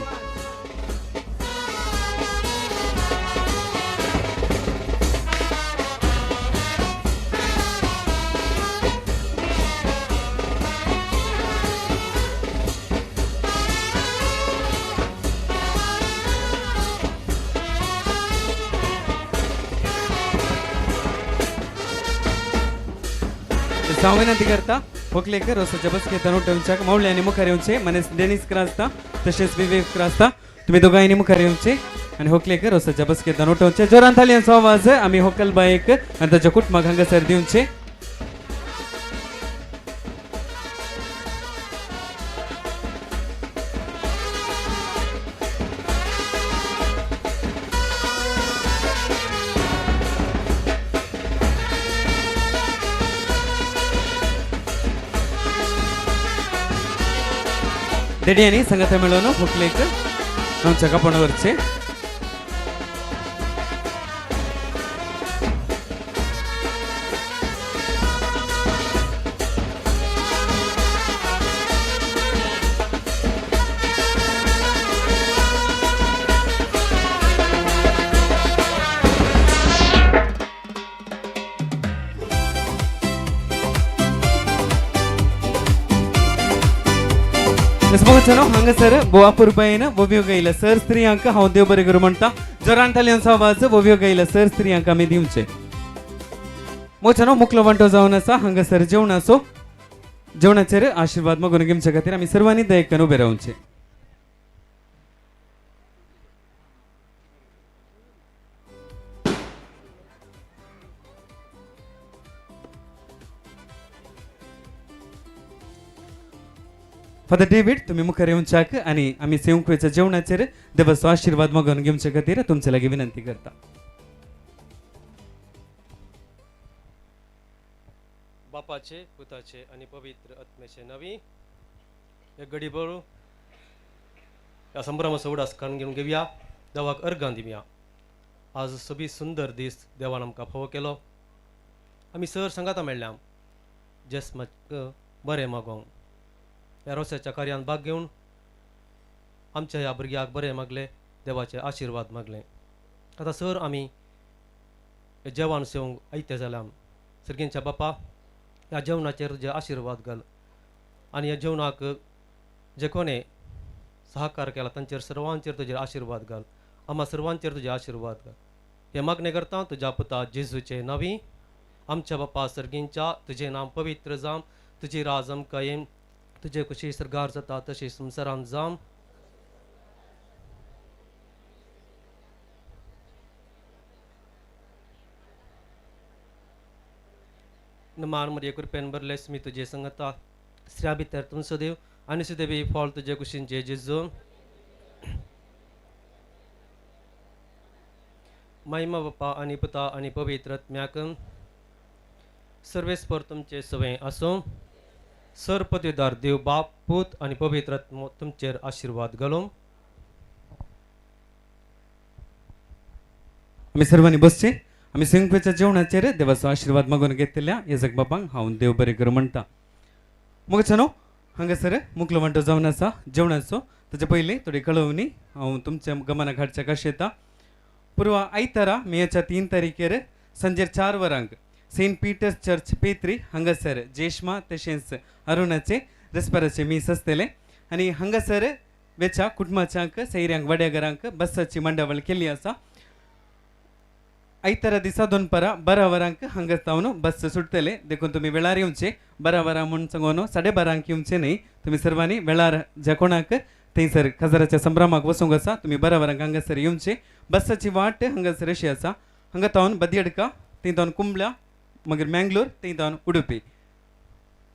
[SPEAKER 1] हांव विनंती करता होकलेकर रोसाच्या बसकेंत उठोवच्याक मावळ्यांनी मुखार येवचे. मनेस डेनिस क्रास्ता तशेंच विवेक क्रास्ता तुम्ही दोगांनी मुखार येवचे आनी होकलेकर रोसाच्या बसकेंत उठोवचे. जोरान ताळयांचो आवाज आमी होकल बायक आनी ताच्या कुटुंबाक हांगासर दिवचे. देडियांनी संगता मेळोवन होकलेक आमच्या कापण वरचे. मोचनो हांगासर बोवापुरबायन वोव्यो गायला सर स्त्रियांक हांव देव बरें करूं म्हणटा. जोरान ताळयांचो आवाज वोव्यो गायला सर स्त्रियांक आमी दिवचे. मोचनो मुकलो वांटो जावन आसा हांगासर जेवणाचो जेवणाचेर आशिर्वाद मागून घेवचे खातीर आमी सर्वांनी दयेकन उबे रावचे. फादर डेवीड तुमी मुखार येवच्याक आनी आमी सेवंकवेच्या जेवणाचेर देवाचो आशिर्वाद मागून घेवचे खातीर तुमचे लागीं विनंती करता.
[SPEAKER 15] बापाचे पुताचे आनी पवित्र आत्म्याचे नांवी एक घडी बरो ह्या संभ्रमाचो उडास काडून घेवन घेवया, देवाक अर्गां दिवया. आज सोबीत सुंदर दीस देवान आमकां फावो केलो. आमी सर सांगाता मेळ्ळ्या जेस्माक बरें मागोंक ह्या रोसाच्या कार्यान भाग घेवन आमच्या ह्या भुरग्याक बरें मागले, देवाचे आशिर्वाद मागले. आतां सर आमी जेवण सेवंक आयते जाल्या. सर्गींच्या बापा ह्या जेवणाचेर तुजे आशिर्वाद घाल आनी ह्या जेवणाक जे कोणे सहकार केला तांचेर सर्वांचेर तुजे आशिर्वाद घाल, आमा सर्वांचेर तुजे आशिर्वाद घाल. हे मागणें करता तुज्या पुता जेजूचे नांवी. आमच्या बापा सर्गींच्या, तुजें नांव पवित्र जावं, तुजी राज आमकां येवन, तुजे कुशी सर्गार जाता तशी संवसारांत जावं. मान मरिये कृपेन भरलेस, मी तुजे संगता, स्त्रिया भितर तुमचो देव आनी सुदेवी फळ तुजे कुशींचे जेजू. महिमा बापा आनी पुता आनी पवित्र आत्म्याक सर्वेस्पर तुमचे सवय आसूं. सर पदवीदार देव बाप पूत आनी पवित्र आत्मो तुमचेर आशिर्वाद घालूं.
[SPEAKER 1] आमी सर्वांनी बसचे. आमी संकवेच्या जेवणाचेर देवाचो आशिर्वाद मागून घेतल्या येजक बाबांक हांव देव बरें करूं म्हणटा. मोगाच्यानो हांगासर मुकलो वांटो जावन आसा जेवणाचो. ताचे पयलीं थोडी कळोवणी हांव तुमच्या गमनाक हाडच्या कशें येता. पुर्व आयतारा मेच्या 3 तारखेर सांजेर 4 वरांक सेंट पीटर्स चर्च पेत्री हांगासर जेश्मा तशेंच अरुणाचे रेस्पेराचे मीस आसतलें आनी हांगासर वेच्या कुटुंबाच्यांक सैऱ्यांक वाड्याघरांक बसाची मांडावळ केल्ली आसा. आयतारा दिसा दनपारां 12 वरांक हांगा जावन बस सुटतले, देखून तुमी वेळार येवचे. 12 वरां म्हूण सांगून 12:30 येवचे न्हय, तुमी सर्वांनी वेळार ज्या कोणाक थंयसर काजाराच्या संभ्रमाक वचूंक आसा तुमी 12 वरांक हांगासर येवचे. बसाची वाट हांगासर अशी आसा, हांगा तावन बदियडका, थंय तावन कुंबला, मागीर मँगलोर, थंय तावन उडुपी,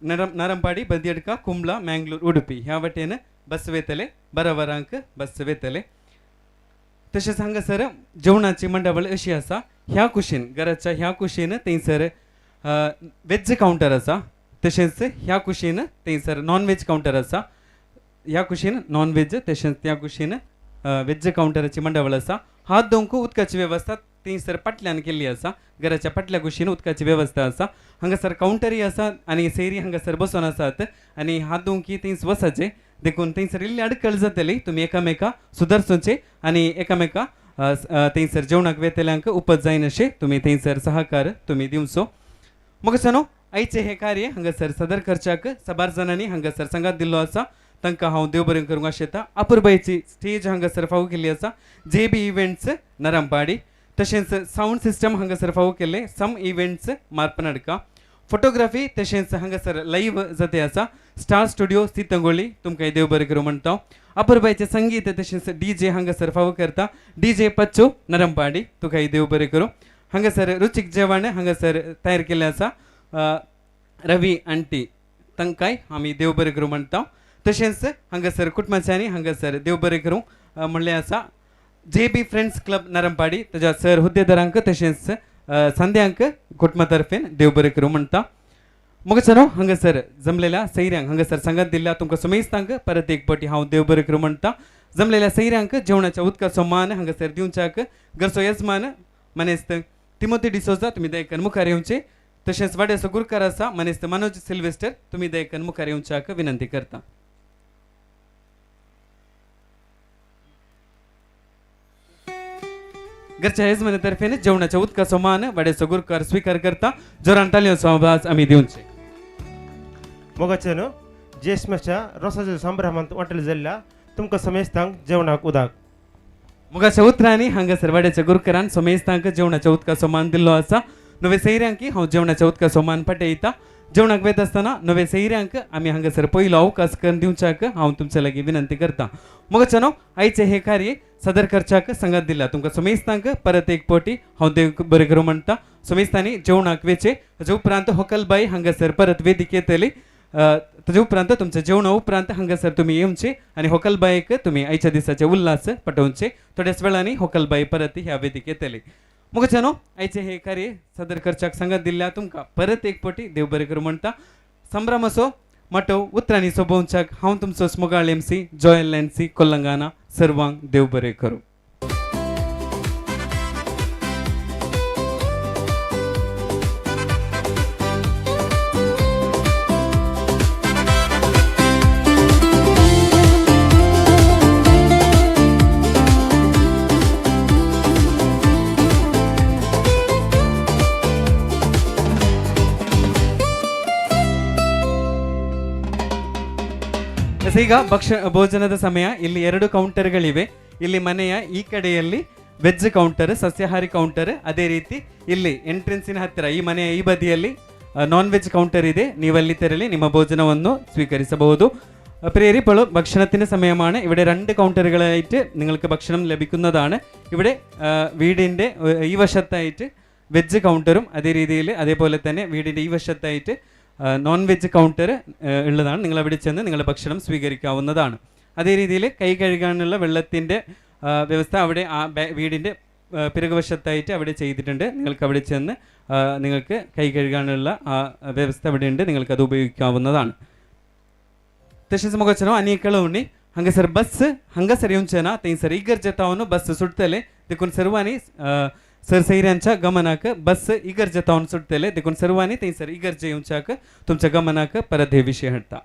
[SPEAKER 1] नारंपाडी, बदियडका, कुंबला, मँगलोर, उडुपी ह्या वाटेन बस वयतले. 12 वरांक बस वयतले. तशेंच हांगासर जेवणाची मंडळ अशी आसा, ह्या कुशीन घराच्या ह्या कुशीन थंयसर वेज कावंटर आसा, तशेंच ह्या कुशीन थंयसर नॉन वेज कावंटर आसा. ह्या कुशीन नॉन वेज तशेंच त्या कुशीन वेज कावंटराची मंडळ आसा. हात धुवंक उदकाची वेवस्था थंयसर फाटल्यान केल्ली आसा, घराच्या फाटल्या कुशीन उदकाची वेवस्था आसा. हांगासर कावंटरूय आसा आनी सैरी हांगासर बसून आसात आनी हात धुवंक थंयच वसाचे, देखून थंयसर इल्ली अडखळ जातली. तुमी एकामेका सुदारचोचे आनी एकामेका थंयसर जेवणाक वेतल्यांक उपज जायनाशे तुमी थंयसर सहकार तुमी दिवचो. मोगाच्यानो आयचें हें कार्य हांगासर सदर करच्याक साबार जाणांनी हांगासर सांगात दिल्लो आसा, तांकां हांव देव बरें करूंक आशेता. अपुरबायेची स्टेज हांगासर फावो केल्ली आसा, जे बी इव्हेंट्स नरमपाडी, तशेंच सावंड सिस्टम हांगासर फावो केल्ले सम इव्हेंट्स मार्पनाडका, फोटोग्राफी तशेंच हांगासर लायव्ह जाते आसा स्टार स्टुडियो सीतंगोळी, तुमकां देव बरें करूं म्हणटा. अपुरबायेचें संगीत तशेंच डी जे हांगासर फावो करता डी जे पच्चू नरमपाडी, तुकाय देव बरें करूं. हांगासर रुचीक जेवण हांगासर तयार केल्लें आसा रवी आंटी, तांकांय आमी देव बरें करूं म्हणटा. तशेंच हांगासर कुटुंबाच्यांनी हांगासर देव बरें करूं म्हणलें आसा जे बी फ्रेंड्स क्लब नरमपाडी, ताज्या सर हुद्देदारांक तशेंच संध्यांक कुटुंबा तर्फेन देव बरें करूं म्हणटा. मोगाच्यानो हांगासर जमलेल्या सैऱ्यांक हांगासर सांगात दिल्ल्या तुमकां समेस्तांक परत एक पटी हांव देव बरें करूं म्हणटा. जमलेल्या सैऱ्यांक जेवणाच्या उदकाचो मान हांगासर दिवच्याक घरचो यजमान मानेस्त तिमोती डिसोजा तुमी दयेकन मुखार येवचे, तशेंच वाड्याचो गुरकार आसा मानेस्त मनोज सिल्वेस्टर तुमी दयेकन मुखार येवच्याक विनंती करता. घरच्या यजमाना तर्फेन जेवणाच्या उदकाचो मान वाड्याचो गुरकार स्वीकार करता. जोरान तालयांचो आवाज आमी दिवचे.
[SPEAKER 16] मोगाच्यानो जेस्माच्या रोसाच्या संभ्रमांत वांटले जाल्ल्या तुमकां समेस्तांक जेवणाक उदक.
[SPEAKER 1] मोगाच्या उतरांनी हांगासर वाड्याच्या गुरकारान समेस्तांक जेवणाच्या उदकाचो मान दिल्लो आसा. नवे सैऱ्यांकी हांव जेवणाच्या उदकाचो मान पाठयता. जेवणाक वेता आसतना नवे सैऱ्यांक आमी हांगासर पयलो अवकाश करून दिवच्याक हांव तुमचे लागीं विनंती करता. मोगाच्यानो आयचें हें कार्य सदर करच्याक सांगात दिला तुमकां समेस्तांक परत एक पटी हांव देव बरें करूं म्हणटा. समेस्तांनी जेवणाक वेचें, ताचे उपरांत होकलबाई हांगासर परत वेदीक येतली. ताजे उपरांत तुमच्या जेवणा उपरांत हांगासर तुमी येवचे आनी होकलबाईक तुमी आयच्या दिसाचे उल्हास पटोवचे. थोड्याच वेळांनी होकलबाई परत ह्या वेदिक येतली. मुगच्यानो आयचे हे कार्य सादर करच्याक सांगत दिल्ल्या तुमकां परत एक पटी देव बरें करूं म्हणटा. संभ्रम असो माटव उतरांनी सोबोवच्याक हांव तुमचो स्मोगाळ एमसी जॉयल नॅन्सी कोल्लंगाना. सर्वांक देव बरें करूं. ಈಗ ಭೋಜನದ ಸಮಯ. ಇಲ್ಲಿ 2 ಕೌಂಟರ್ಗಳಿವೆ. ಇಲ್ಲಿ ಮನೆಯ ಈ ಕಡೆಯಲ್ಲಿ ವೆಜ್ ಕೌಂಟರ್, ಸಸ್ಯಾಹಾರಿ ಕೌಂಟರ್, ಅದೇ ರೀತಿ ಇಲ್ಲಿ ಎಂಟ್ರೆನ್ಸಿನ ಹತ್ತಿರ ಈ ಮನೆಯ ಈ ಬದಿಯಲ್ಲಿ ನಾನ್ ವೆಜ್ ಕೌಂಟರ್ ಇದೆ. ನೀವಲ್ಲಿ ತೆರಳಿ ನಿಮ್ಮ ಭೋಜನವನ್ನು ಸ್ವೀಕರಿಸಬಹುದು. പ്രിയരെ, ഇപ്പോൾ ഭക്ഷണത്തിൻ്റെ സമയമാണ്. ഇവിടെ 2 കൗണ്ടറുകളായിട്ട് നിങ്ങൾക്ക് ഭക്ഷണം ലഭിക്കുന്നതാണ്. ഇവിടെ വീടിൻ്റെ ഈ വശത്തായിട്ട് വെജ് കൗണ്ടറും അതേ രീതിയിൽ അതേപോലെ തന്നെ വീടിൻ്റെ ഈ വശത്തായിട്ട് നോൺ വെജ് കൗണ്ടർ ഉള്ളതാണ്. നിങ്ങൾ അവിടെ ചെന്ന് നിങ്ങളുടെ ഭക്ഷണം സ്വീകരിക്കാവുന്നതാണ്. അതേ രീതിയിൽ കൈ കഴുകാനുള്ള വെള്ളത്തിൻ്റെ വ്യവസ്ഥ അവിടെ ആ വീടിൻ്റെ പിറകുവശത്തായിട്ട് അവിടെ ചെയ്തിട്ടുണ്ട്. നിങ്ങൾക്ക് അവിടെ ചെന്ന് നിങ്ങൾക്ക് കൈ കഴുകാനുള്ള ആ വ്യവസ്ഥ അവിടെ ഉണ്ട്. നിങ്ങൾക്കത് ഉപയോഗിക്കാവുന്നതാണ്. तशेंच मोगाचें आनी एक कळोवणी, हांगासर बस हांगासर येवचें ना, थंयसर इगर्जेतावन बस सुटतले देखून सर्वांनी सर सैऱ्यांच्या गमनाक बस इगर्जेतावन सुटतले देखून सर्वांनी थंयसर इगर्जे येवच्याक तुमच्या गमनाक परत हे विशय हाडटा.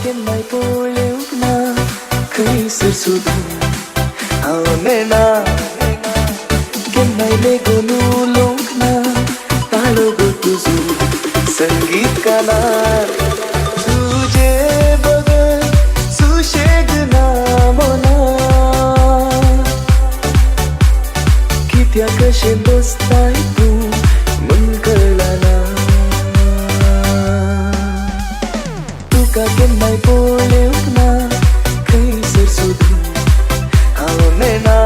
[SPEAKER 2] केन्नाय पळोवंक ना खंयसर सुद्दां हांव नेणा केन्नाय लेगून उलोवंक ना ताळो गो तुजो संगीत कानार तुजे बगर सुशेग ना मना कित्याक कशें बसताय तूं म्हूण कळना तुका केन्नाय पळोवंक ना खंयसर सुद्दां हांव नेणा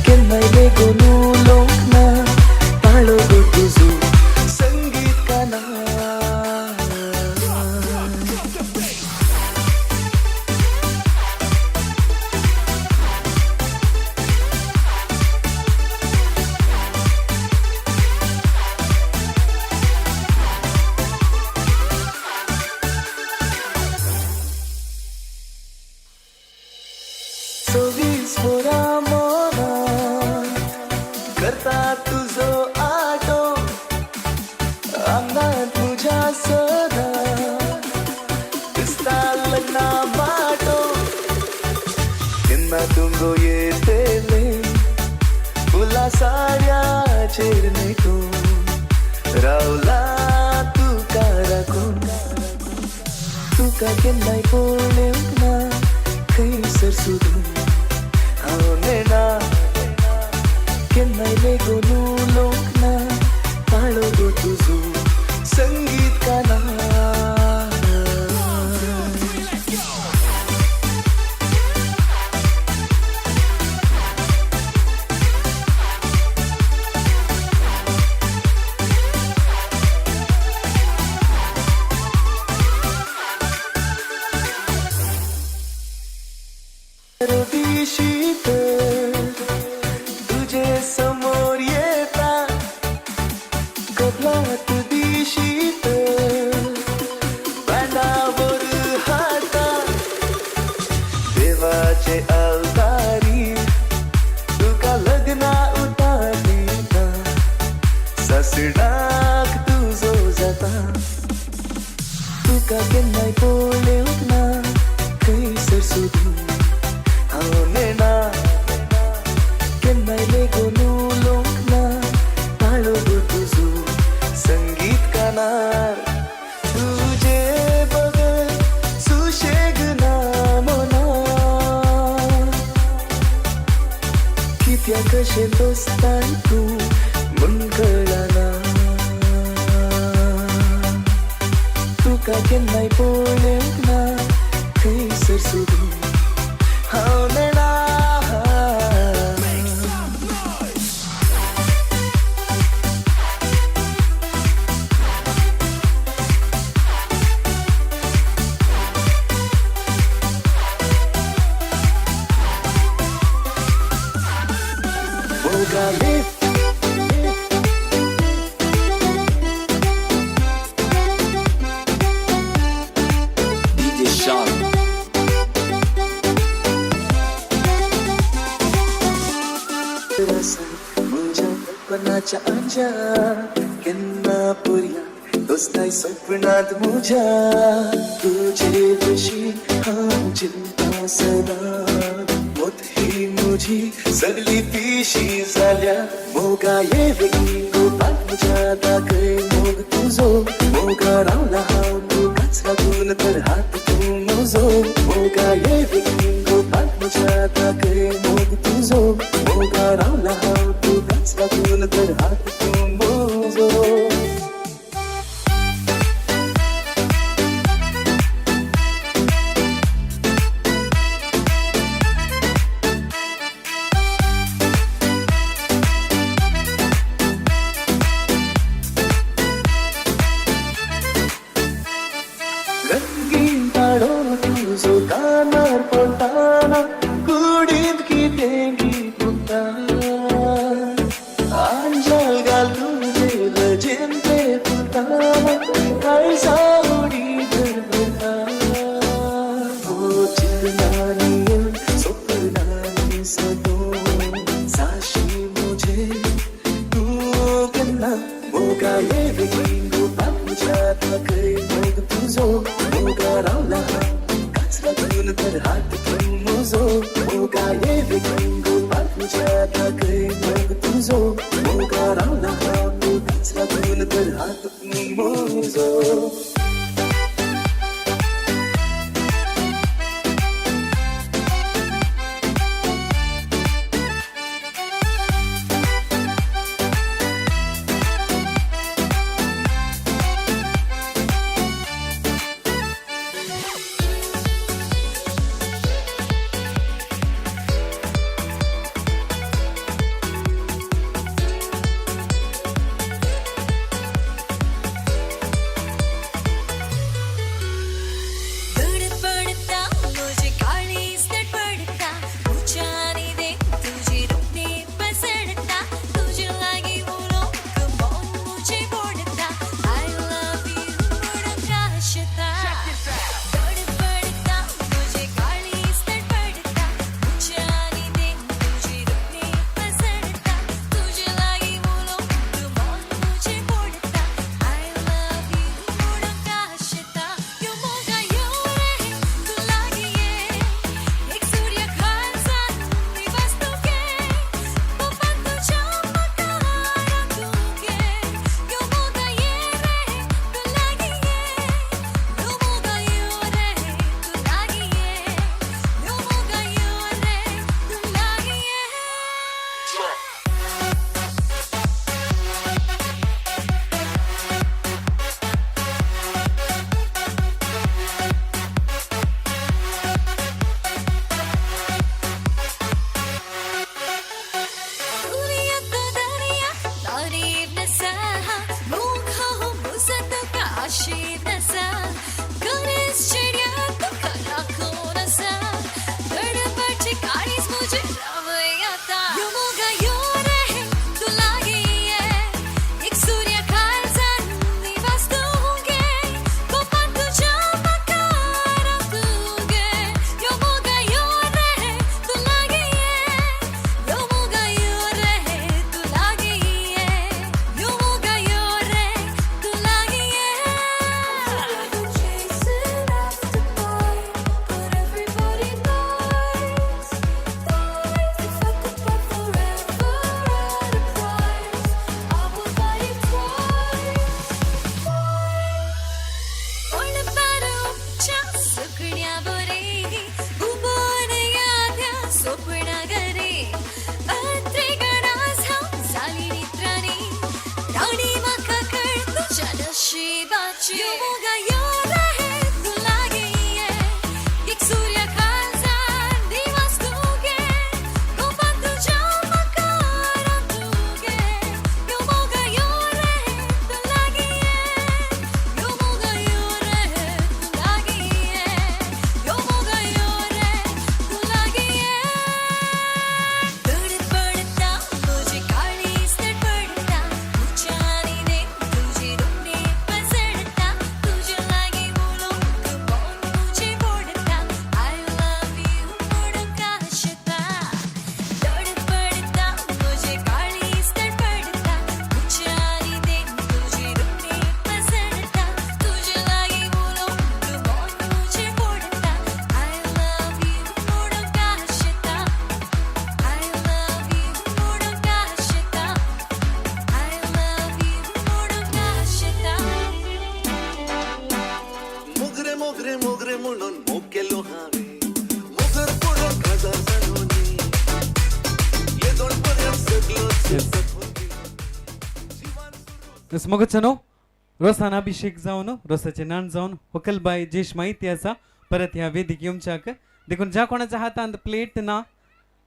[SPEAKER 2] केन्नाय लेगून उलोवंक ना ताळो गो तुजो संगीत कानार सवीस वरां मनांत करता तुजो आटो आंगांत म्हज्या सदां दिसता लग्ना वाटो केन्ना तुमगो येतलें फुलां साऱ्याचेर नेटून रावला तुका राखून तुका केन्नाय पळोवंक ना खंयसर सुद्दां हांव नेणा केन्नाय लेगून उलोवंक ना ताळो गो तुजो संगीत कानार दिशीत तुजे समोर येता कबलात दिशीत बांदावर हाता देवाचे अवतारी तुका लग्ना उतार दिता सासणाक तुजो जाता तुका केन्नाय पळोवंक ना खंयसर सुद्दां हांव नेणा केन्नाय लेगून उलोवंक ना ताळो गो तुजो संगीत कानार तुजे बगर सुशेग ना मना कित्याक कशें बसताय तूं म्हूण कळना तुका केन्नाय पळोवंक ना खंयसर सुद्दां हांव नेणा मोगाले
[SPEAKER 17] DJ Sean.
[SPEAKER 2] म्हज्या कल्पनाच्या आंज्या केन्ना पुरया दोस्ताय सपनांत म्हज्या तुजे विशीं हांव चिंता सदां मोत ही म्हजी सगली पिशी जाल्या मोगा ये बेगीन गोपाक म्हज्या दाखय मोग तुजो मोगा रावला हांव तुकाच राखून तर हात तूं म्हजो मोगा ये बेगीन गोपाक म्हज्या दाखय मोग तुजो मोगा रावला हांव तुकाच राखून तर हात तूं म्हजो रंगीन ताळो तुजो कानार पडटाना कुडींत कितें गिपुता आंजाल घाल तुजे लजेन ते फुलताना काळजा उडी धडधडटा हो चिंतनानी येवन सपनांनी सदों साशी मुझे तूं केन्ना मोगा ये बेगीन गोपाक म्हज्या दाखय मोग तुजो मोगा रावला लागून तर हात थंय म्हजो मोगा ये रे खंय पातूच्या दाखय मोग तुजो मोगा रावला हांव तुकाच लागून तर हात म्हजो.
[SPEAKER 1] मोगचनो रोसान अभिषेक जावन रोसाचे नाण जावन होकलबाय जेश माहिती आसा परत ह्या वेदीक येवच्याक देखून ज्या कोणाच्या हातांत प्लेट ना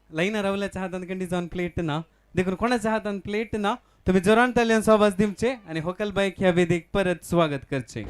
[SPEAKER 1] लायना रावल्याच्या हातांत कंडी जावन प्लेट ना देखून कोणाच्या हातांत प्लेट ना तुम्ही जोरान तालयांचो आवाज दिवचे आनी होकलबायक ह्या वेदीक परत स्वागत करचे.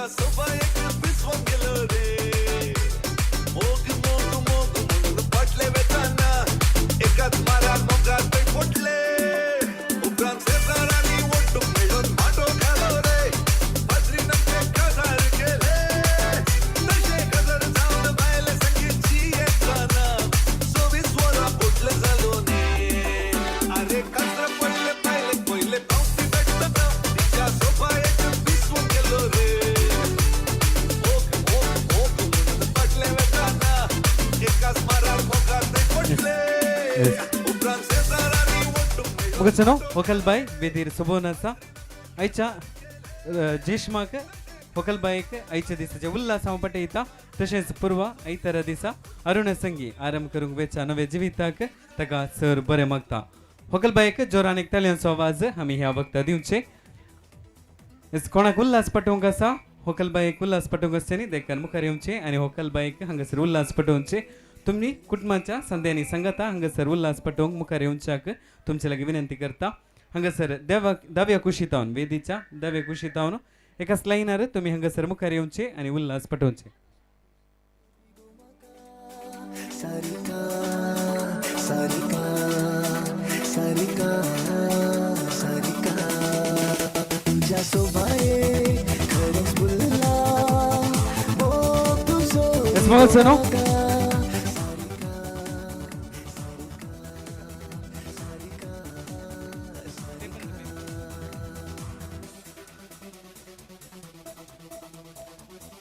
[SPEAKER 17] सोबायेक पिसवून गेलो रे. मोग मोग मोग म्हणून फाटले वेताना एकाच मारान मोगात थंय पडले. उपरांत शेजारांनी ओट्टू मेळून माटो घालो रे. पाद्रीन आमचें काजार केलें. तशें काजार जावन बायले संगीत येताना 24 वरां उठले जालो न्ही. आरे काजरा पडले बायलेक पयले पावटी भेटतना तिच्या सोबायेक पिसवून गेलो रे. मोग मोग मोग म्हणून फाटले वेताना एकाच मारार मोगात थंय पडले. उपरांत शेजारांनी ओट्टू
[SPEAKER 1] मुगचनो होकलबाय वेदीर सोबोवन आसा. आयच्या जेशमाक होकलबायक आयच्या दिसाचे उल्हास हांव पटयता. तशेंच पुर्वा आयतारा दिसा अरुण संगी आरंभ करूंक वेच्या नव्या जिविताक ताका सर बरें मागता. होकलबायक जोरान एक ताळयांचो आवाज आमी ह्या वक्ता दिवचे. कोणाक उल्हास पटोवंक आसा, होकलबायक उल्हास पटोवंक आसचे न्ही, देखून मुखार येवचे आनी होकलबायक हांगासर उल्हास पटोवचे. तुमी कुटुंबाच्या संद्यांनी सांगाता हांगासर उल्हास पटोवंक मुखार येवच्याक तुमचे लागीं विनंती करता. हांगासर देवाक दाव्या कुशीतावन वेदीच्या दाव्या कुशीतावन एकाच लायनार तुमी हांगासर मुखार येवचे आनी उल्हास पटोवचे.
[SPEAKER 5] सारिका सारिका सारिका सारिका तुझ्या सोबाये खरेंच फुलला मोग तुजो.
[SPEAKER 1] मोगचनो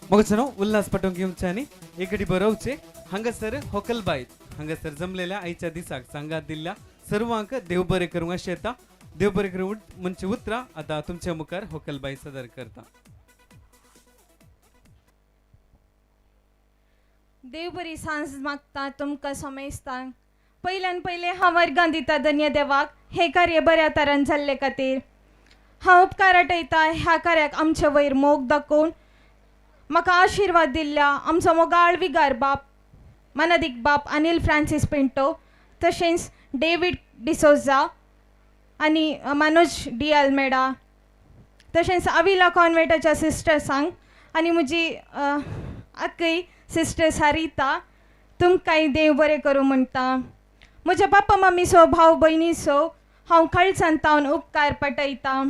[SPEAKER 1] मोगचनो उल्हास पटोवंक येवचे आनी एकटी बरोवचे. हांगासर होकलबाय हांगासर जमलेल्या आयच्या दिसाक सांगात दिल्ल्या सर्वांक देव बरें करूंक अशें येता. देव बरें करूं म्हणचे उतरां आतां तुमच्या मुखार होकलबाय सदर करता.
[SPEAKER 10] देव बरी सांज मागता तुमकां समेस्तांक. पयल्यान पयलें हांव वर्गां दिता धन्य देवाक हें कार्य बऱ्या तरान जाल्ले खातीर. हांव उपकार आटयता ह्या कार्याक आमचे वयर मोग दाखोवन म्हाका आशिर्वाद दिल्ल्या आमचो मोगाळ विगार बाप मानादीक बाप अनिल फ्रांसीस पिंटो, तशेंच डेवीड डिसोजा आनी मनोज डी अल्मेडा, तशेंच अविला कॉन्वेंटाच्या सिस्टर्सांक आनी म्हजी आकय सिस्टर सारिता, तुमकांय देव बरें करूं म्हणटा. म्हज्या पापा मम्मीचो भाव भयणीचो हांव काळजान तावन उपकार पटयतां.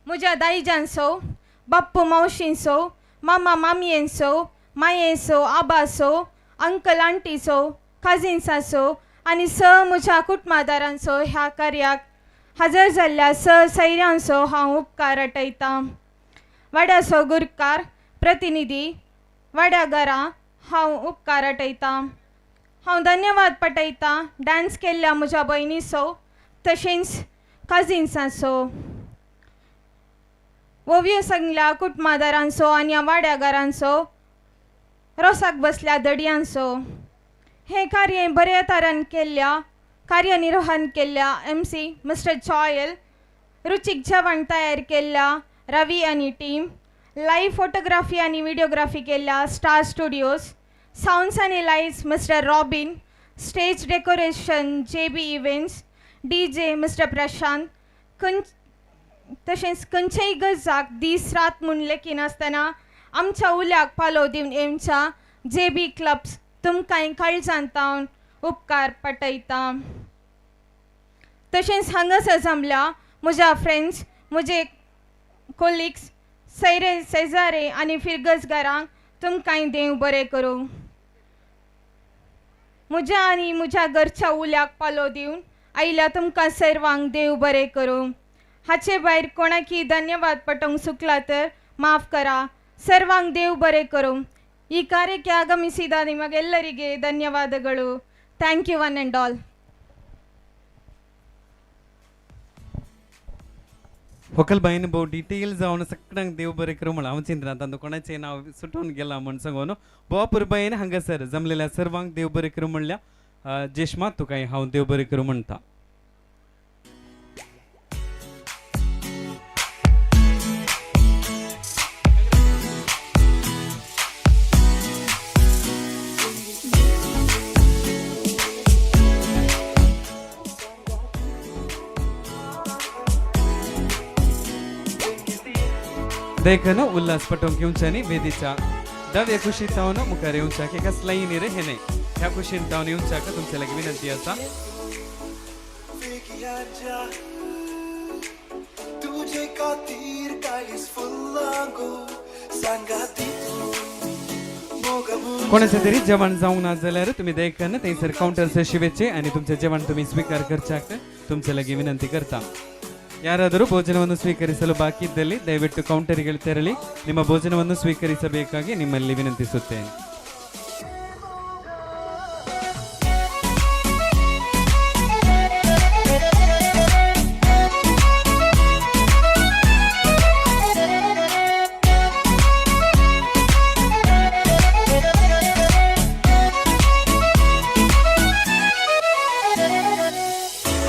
[SPEAKER 10] म्हज्या दायजांचो, बाप्पू मावशींचो, मामा मामयेंचो, मायेचो, आबाचो, अंकल आंटीचो, कजिन्साचो आनी स म्हज्या कुटुंबादारांचो ह्या कार्याक हजर जाल्ल्या स सैऱ्यांचो हांव उपकार आटयतां. वाड्याचो गुरकार प्रतिनिधी वाड्याघरां हांव उपकार आटयतां. हांव धन्यवाद पटयतां डांस केल्ल्या म्हज्या भयणीचो तशेंच कजिन्साचो, ओवयो सांगल्या कुटुंबादारांचो आनी वाड्याघरांचो, रोसाक बसल्या दडयांचो. हें कार्य बऱ्या तरान केल्ल्या कार्यनिर्वहण केल्ल्या MC mister Joel, रुचीक जेवण तयार केल्ल्या रवी आनी टीम, लायव्ह फोटोग्राफी आनी व्हिडिओग्राफी केल्ल्या स्टार स्टुडियोज, सावंड्स आनी lights mister Robin, stage decoration JB events, DJ mister Prashant, तशेंच खंयचेय गजाक दीस रात म्हूण लेखिनासतना आमच्या उल्याक पालव दिवन येवच्या जेबी क्लब्स तुमकांय काळजान तावन उपकार पटयता. तशेंच हांगासर जमल्या म्हज्या फ्रेंड्स, म्हजे कोलिग्स, सैरे शेजारे आनी फिरगजगारांक तुमकांय देव बरें करूं. म्हज्या आनी म्हज्या घरच्या उल्याक पालव दिवन आयल्या तुमकां सर्वांक देव बरें करूं. हाचे भायर कोणाकी धन्यवाद पटोवंक चुकला तर माफ करा. ಸರ್ವಾಂಗ್ ದೇವ್ ಬರೆ ಕರು. ಈ ಕಾರ್ಯಕ್ಕೆ ಆಗಮಿಸಿದ ನಿಮಗೆಲ್ಲರಿಗೆ ಧನ್ಯವಾದಗಳು. Thank you one and all.
[SPEAKER 1] होकलबाईन भोव डिटेल जावन सगळ्यांक देव बरें करूं म्हळां हांव चिंतना तांदू कोणाचें नांव सुटून गेलां म्हण सांगून भोव पुरबायेन हांगासर जमलेल्या सर्वांक देव बरें करूं म्हणल्या. जेशमा तुकाय हांव देव बरें करूं म्हणटा. देखून उल्हास पटोवंक येवच्यांनी वेदीच्या दाव्या कुशीत जावन मुखार येवच्याक एका स्लायीनीर हें न्हय ह्या कुशीन जावन येवच्याक तुमचे लागीं विनंती आसा.
[SPEAKER 2] तुझे खातीर काळीज फुल्लां गो सांगाती
[SPEAKER 1] कोणाचें तरी जेवण जावंक ना जाल्यार तुमी देखून थंयसर कावंटर शिवेचे आनी तुमचें जेवण तुमी स्विकार करच्याक तुमचे लागीं ವಿನಂತಿ करता. ಯಾರಾದರೂ ಭೋಜನವನ್ನು ಸ್ವೀಕರಿಸಲು ಬಾಕಿ ಇದ್ದಲ್ಲಿ ದಯವಿಟ್ಟು ಕೌಂಟರ್ಗೆ ತೆರಳಿ ನಿಮ್ಮ ಭೋಜನವನ್ನು ಸ್ವೀಕರಿಸಬೇಕಾಗಿ ನಿಮ್ಮಲ್ಲಿ ವಿನಂತಿಸುತ್ತೇನೆ.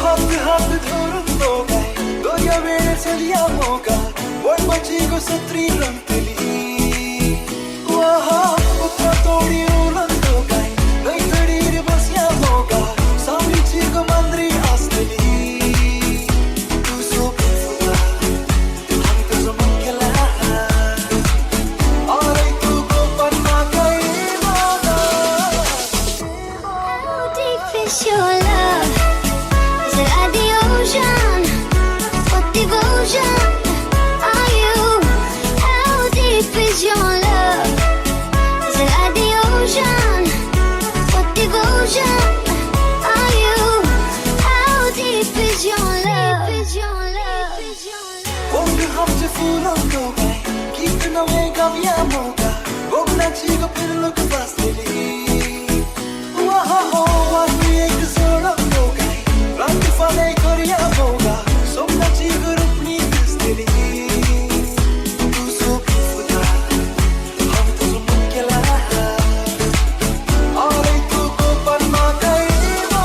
[SPEAKER 2] हात हात धरून दोघाय दर्या वेळ चलया मोगा वळपाची गो सत्री रंगतली वाहा उतरां तोडी उलोवन दोगांय न्हंयतडीर बसया मोगा सावळीची गो मांद्री आसतली तूं सोबीत फुलां हांवें तुजो मोग केला आरे तूं गोपान म्हाका येवना.
[SPEAKER 18] How deep is your love? Is it like the ocean? What devotion are you? How deep is your love? Is it like the ocean? What devotion are you? How deep is your love? Is your love? Is your love?
[SPEAKER 2] कोण आमचे फुलां दोगांय गीत नवें गावया मोगा गोगनाची गो पिरलूक वाजतली वाह हो वाजली एक जोडप दोगांय रात फालें करया मोगा सोमनाची गो रुपणी दिसतली तूं सोबीत फुलां हांवें तुजो मोग केला आरे तूं गोपान म्हाका येवना.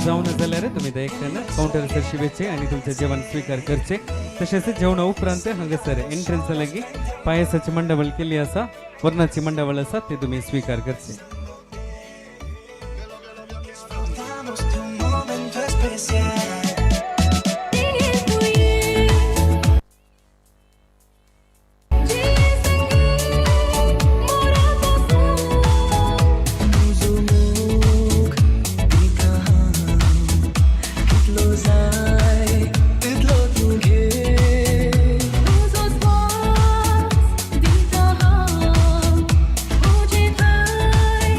[SPEAKER 1] जावना जाल्यार तुमी दयेकट्यान कावंटर सरशी वेचे आनी तुमचें जेवण स्विकार करचें. तशेंच जेवणा उपरांत हांगासर एंट्रन्सा लागीं पायसाची मंडवळ केल्ली आसा, वर्णाची मंडवळ आसा, ती तुमी स्विकार करचे.
[SPEAKER 2] Disfrutamos de un momento especial. तुजो मोग दिता हांव, कितलो जाय तितलो तूं घे.
[SPEAKER 4] तुजो स्वास दिता हांव, उजेताय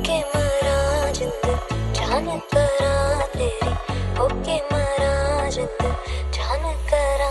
[SPEAKER 18] होके मरा जिंद जान करा तेरी, होके मरा जिंद जान करा।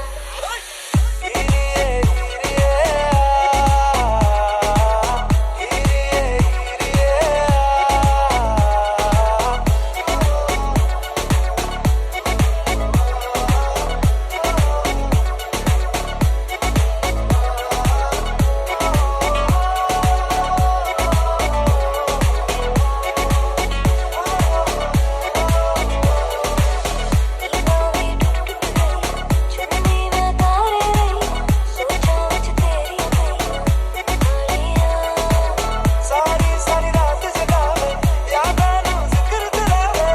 [SPEAKER 2] सारी सारी रात जगावे, यादां नूं जिक्र करावे,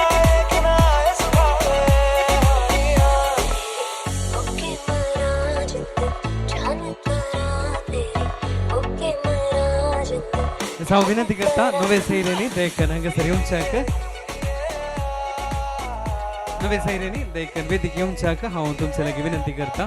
[SPEAKER 2] आए कि ना आए सुभावे।
[SPEAKER 18] होके मरा जिंद जान करा तेरी, होके मरा जिंद।
[SPEAKER 1] हांव विनंती करता नवे सैऱ्यांनी दयकन हांगासर येवच्याक, नवे सैऱ्यांनी दयकन वेदीक येवच्याक हांव तुमचे लागीं विनंती करता।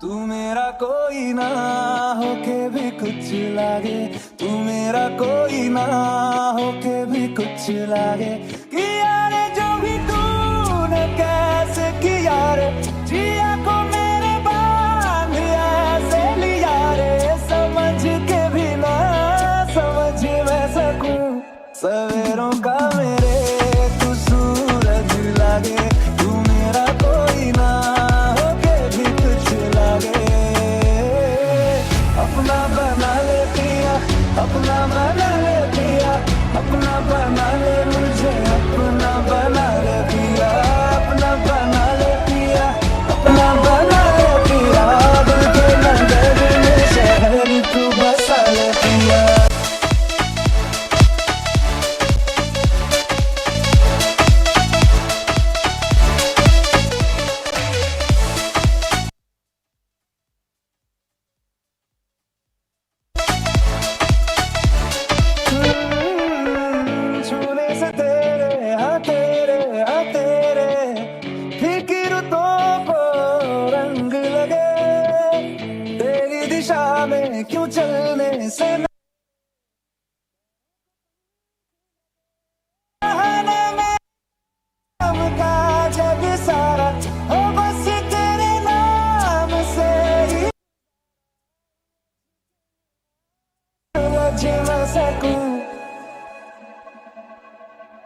[SPEAKER 2] तू मेरा कोई ना होके भी कुछ लागे, तू मेरा कोई ना होके भी कुछ लागे। किया रे जो भी तूने कैसे किया रे, जिया को मेरे बांध ऐसे लिया रे, समझ के भी ना समझ मैं सकूं। सवेरों का मेरे तू सूरज लागे, तू मेरा कोई ना होके भी कुछ लागे। अपना बना ले पिया, अपना बना ले पिया, अपना बना ले मुझे, अपना बना ले पिया, अपना बना ले पिया, अपना बना ले पिया। दिल के नगर में शहर तू बसा ले पिया। छूने से तेरे, हाँ तेरे, हाँ तेरे, फिक्र तो को रंग लगे, तेरी दिशा में क्यों चलने से नाम का जग सारा हो, बस तेरे नाम से ही उलझ ना सकूं।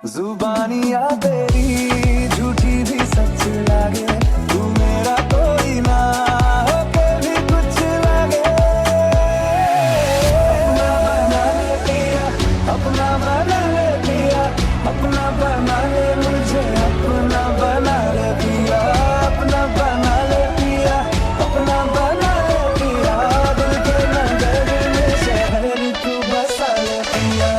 [SPEAKER 2] जुबानियां तेरी झूठी भी सच लागे, तू मेरा कोई ना होके भी कुछ लागे। अपना बना ले पिया, अपना बना ले पिया, अपना बना ले मुझे, अपना बना ले पिया, अपना बना ले पिया, अपना बना ले पिया। दिल के नगर में शहर तू बसा ले पिया।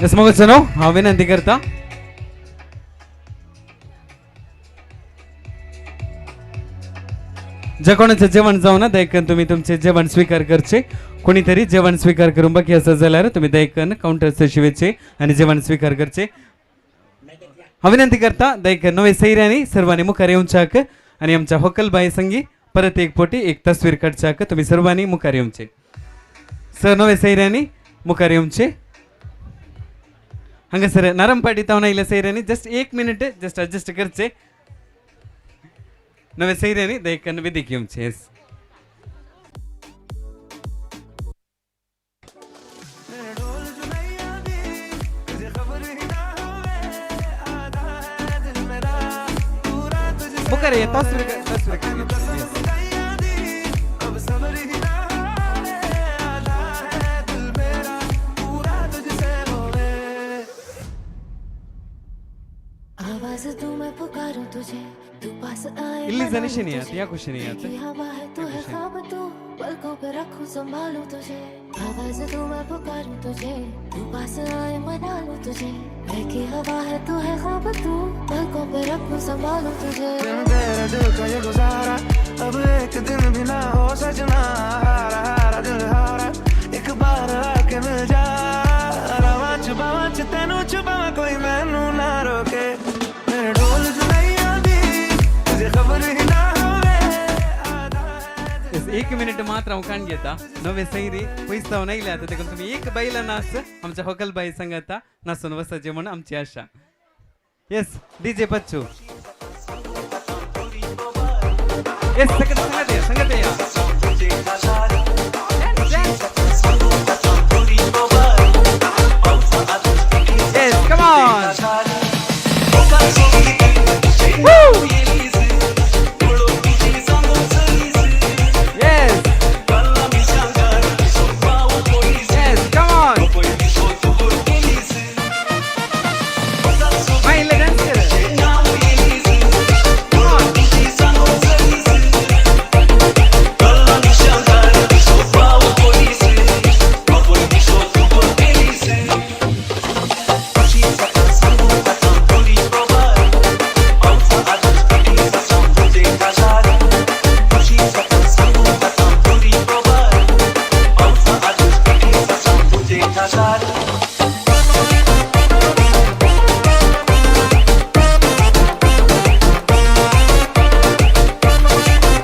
[SPEAKER 1] येस मोगाचो हांव विनंती करता ज्या कोणाचें जेवण जावना दयकन तुमी तुमचें जेवण स्विकार करचें। कोणीतरी जेवण स्विकार करूंक बाकी आसा जाल्यार तुमी दयकन कावंटर शिवेचे आनी जेवण स्विकार करचें। हांव विनंती करता दयकन नवे सैऱ्यांनी सर्वांनी मुखार येवच्याक आनी आमच्या होकलबाई संगी परत एक पोटी एक तस्वीर काडच्याक तुमी सर्वांनी मुखार येवचें। सर नवे सैऱ्यांनी मुखार येवचें। हांगासर नरमपाटी तावन आयिल्ल्या सैऱ्यांनी जस्ट एक मिनिट जस्ट एडजस्ट करचें। नवे सैऱ्यांनी दयकन वेदीक येवचें। येस मुखार ये तस्वीर तस्वीर।
[SPEAKER 2] अब सब्र ही ना होवे, आधा है दिल मेरा पूरा तुझसे होवे।
[SPEAKER 4] आवाज दूं मैं पुकारूं तुझे, तू पास आए
[SPEAKER 1] इल्ली
[SPEAKER 4] मना लूं
[SPEAKER 1] जनिशी न्ही
[SPEAKER 4] तुझे।
[SPEAKER 1] या खुशी न्ही
[SPEAKER 4] की हवा है तू है ख्वाब तू, पलकों पे रखूं संभालूं तुझे। आवाज दूं मैं पुकारूं तुझे, तू पास आए मना लूं तुझे। की हवा है तू है ख्वाब तू, पलकों पे रखूं संभालूं तुझे।
[SPEAKER 2] दिन तेरे दिल का ये गुजारा अब एक दिन भी ना हो सजना। हारा हारा दिल हारा एक बार आके मिल जा। रवा छुपावा तेनू छुपावा कोई मैनू ना रोके। मेरे ढोल जुदाइयां दी तुझे खबर ही ना होवे।
[SPEAKER 1] एक मिनिट मात्र हांव काण घेता नवे सैरी पयस जावन आयले आतां देखून तुमी एक बायलां नाच आमच्या होकल बाई सांगाता नाचून वचपाचें म्हूण आमची आशा. येस डीजे बच्चू. येस संगत संगत या संगत या. Yes, come on. Woo! Yes. Yes, come on. Maile dance कर. Come on.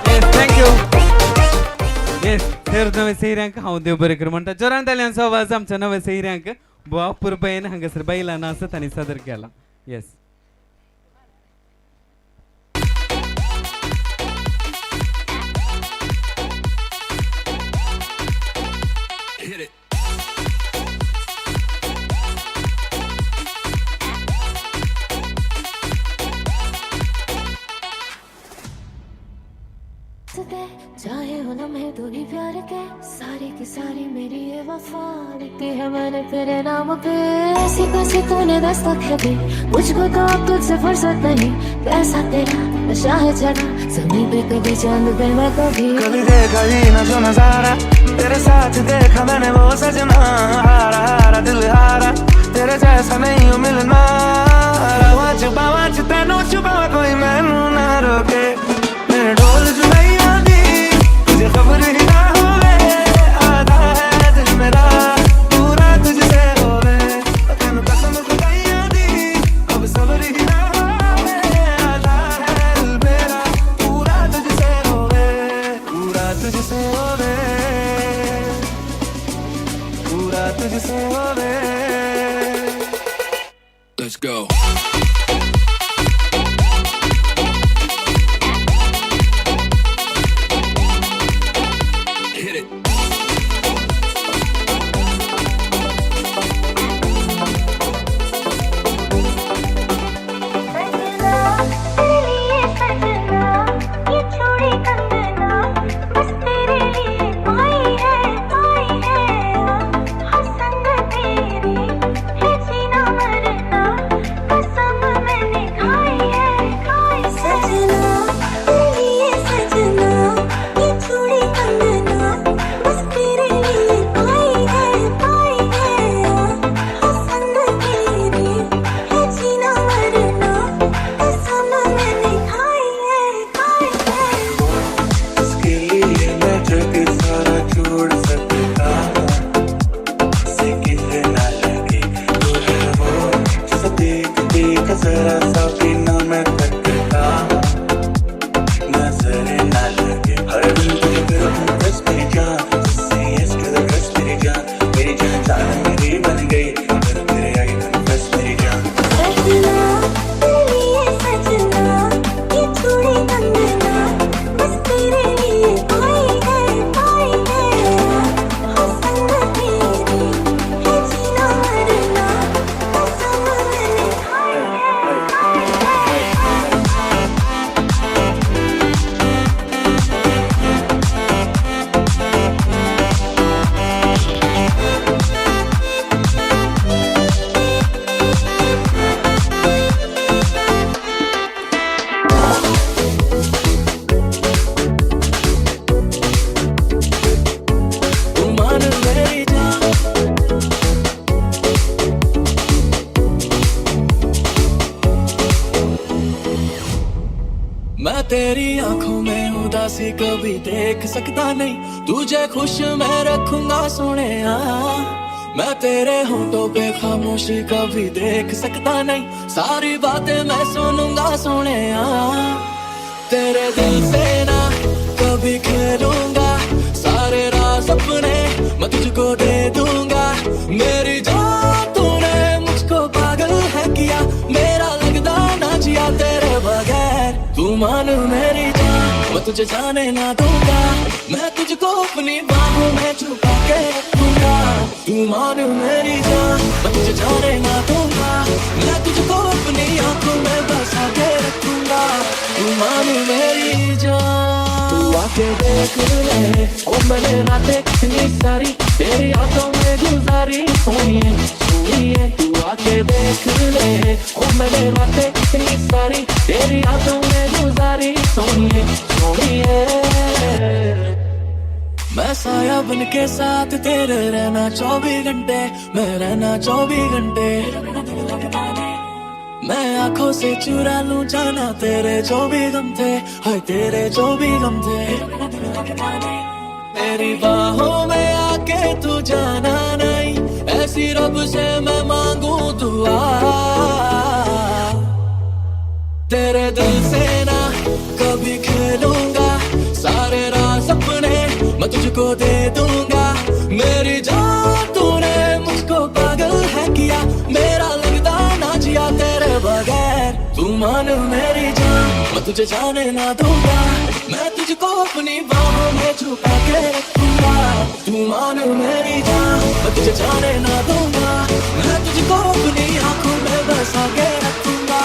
[SPEAKER 1] Yes, thank you. Yes, तर नवे सैऱ्यांक हांव देव बरें कर म्हणटा. जोरान ताळयांचो आवाज आमच्या नव्या सैऱ्यांक बुवा पुरबायेन हांगासर बायलां नाच तांणी सादर केला. येस.
[SPEAKER 17] Hit it.
[SPEAKER 4] चाहे हो लम्हे तू ही प्यार के, सारी की सारी मेरी ये वफा लिखी है मैंने तेरे नाम पे। ऐसी कैसी तूने दस्तक है दी मुझको, तो अब तुझसे फुर्सत नहीं। कैसा तेरा नशा है चढ़ा जमीन पे कभी चांद पे मैं कभी।
[SPEAKER 2] कभी देखा ही ना जो नजारा तेरे साथ देखा मैंने वो सजना। हारा हारा दिल हारा तेरे जैसा नहीं हूँ मिलना। रवा छुपावा तेनू छुपावा कोई मैनू ना रोके। मेरे ढोल जुदाइयां दी तुझे खबर ही ना होवे। आधा है दिल मेरा पूरा तुझसे होवे। तेनू कसम खुदाइयां दी अब सब्र ही ना होवे। आधा है दिल मेरा पूरा तुझसे होवे। पूरा तुझसे होवे। पूरा तुझसे होवे।
[SPEAKER 17] Let's go. Hit it.
[SPEAKER 18] तेरे लिए सजना ये चूड़ी कंगना बस तेरे लिए आई है।
[SPEAKER 2] तेरी आंखों में उदासी कभी देख सकता नहीं, तुझे खुश मैं रखूंगा सोने। मैं तेरे होठों पे खामोशी कभी देख सकता नहीं, सारी बातें मैं सुनूंगा सोने। तेरे दिल से ना कभी खेलूंगा, सारे राज अपने मैं तुझको दे दूंगा। मेरी जान तूने मुझको पागल है किया, मेरा लगदा ना जिया तेरे बगैर। तू मान मेरी जान, मैं तुझे जाने ना दूंगा, मैं तुझको अपनी बाहों में छुपा के रखूंगा। तू मान मेरी जान, मैं तुझे जाने ना दूंगा, मैं तुझको अपनी आंखों में बसा के रखूंगा। तू मान मेरी जान। तू आके देख ले, ओ मैंने रातें कितनी सारी तेरी आंखों में गुजारी। सोनिए सोनिए, तू आके देख ले, ओ मैंने रातें कितनी सारी तेरी आंखों में गुजारी। सोनिए सोनिए, मैं साया बन के साथ तेरे रहना 24 घंटे, मैं रहना 24 घंटे। मैं आंखों से चुरा लूं जाना तेरे जो भी गम थे, हाय तेरे जो भी गम थे। मेरी बाहों में आके तू जाना नहीं, ऐसी रब से मैं मांगू दुआ। तेरे दिल से ना कभी खेलूंगा, सारे राज अपने मैं तुझको दे दूंगा। मेरी जान तूने मुझको पागल है किया, मेरा लगदा ना जिया तेरे बगैर। तू मान मेरी जान, मैं तुझे जाने ना दूंगा, मैं तुझको अपनी बाहों में छुपा के रखूंगा। तू मान मेरी जान, मैं तुझे जाने ना दूंगा, मैं तुझको अपनी आंखों में बसा के रखूंगा।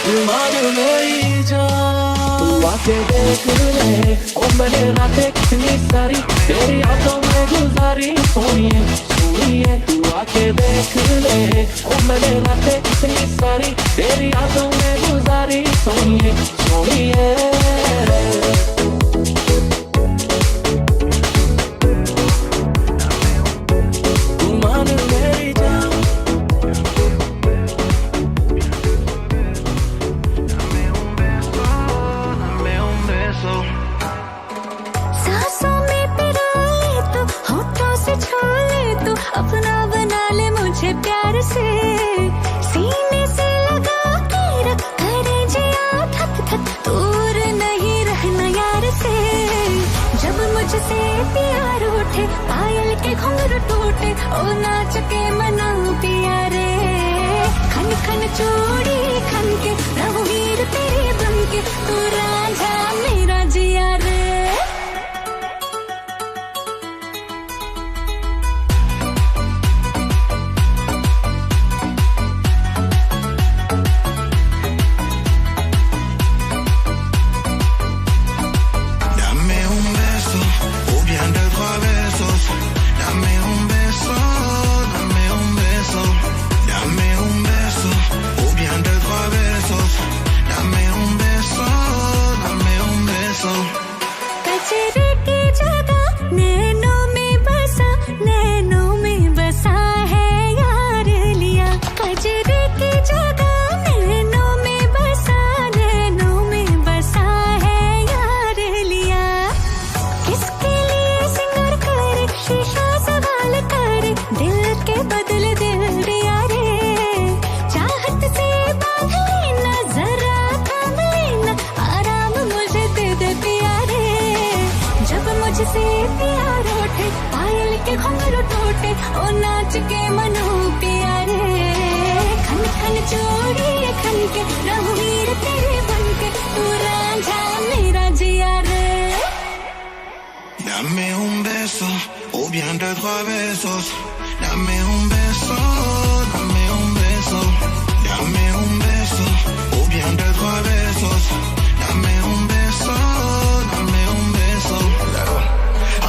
[SPEAKER 2] तू मान मेरी जान। तू आके देख ले, ओ मैंने रातें कितनी सारी तेरी आंखों में गुजारी। सोनिए सोनिए, तू आके देख ले, ओ मैंने रातें कितनी सारी तेरी आंखों में गुजारी। सोनिए सोनिए। तू मान मेरी जान।
[SPEAKER 4] सांसों में पिरो ले तू, होठों से छू ले तू, अपना बना ले मुझे प्यार से। सीने से लगा के रख, करे जिया धक धक, दूर नहीं रहना यार से। जब मुझसे प्यार उठे, पायल के घुंघरू टूटे, ओ नाच के मनाऊं पिया रे। खन खन चूड़ी खन के, रहूं हीर तेरे बन के, तू रांझा मेरा जिया रे।
[SPEAKER 17] Dame un beso, o bien de trois besos. Dame un beso, dame un beso. Dame un beso, o bien de trois besos. Dame un beso, dame un beso.
[SPEAKER 4] कचरे की जगह नैनों में बसा, नैनों में बसा है यार लिया। कचरे की जगह नैनों में बसा, नैनों में बसा है यार लिया। किसके लिए सिंगार करे, शीशा सवाल करे, दिल के बदले दिल दिया रे। चाहत से बांध लेना, जरा थाम लेना, आराम मुझे दे दे पिया रे। जब मुझसे प्यार उठे, पायल के घुंघरू टूटे, ओ नाच के मनाऊं पिया रे। खन खन चूड़ी खन के, रहूं हीर तेरे बन के, तू रांझा मेरा जिया रे।
[SPEAKER 17] Dame un beso, o bien de trois besos. Dame un beso, dame un beso. Dame un beso, o bien de trois besos. Dame un beso, dame un beso.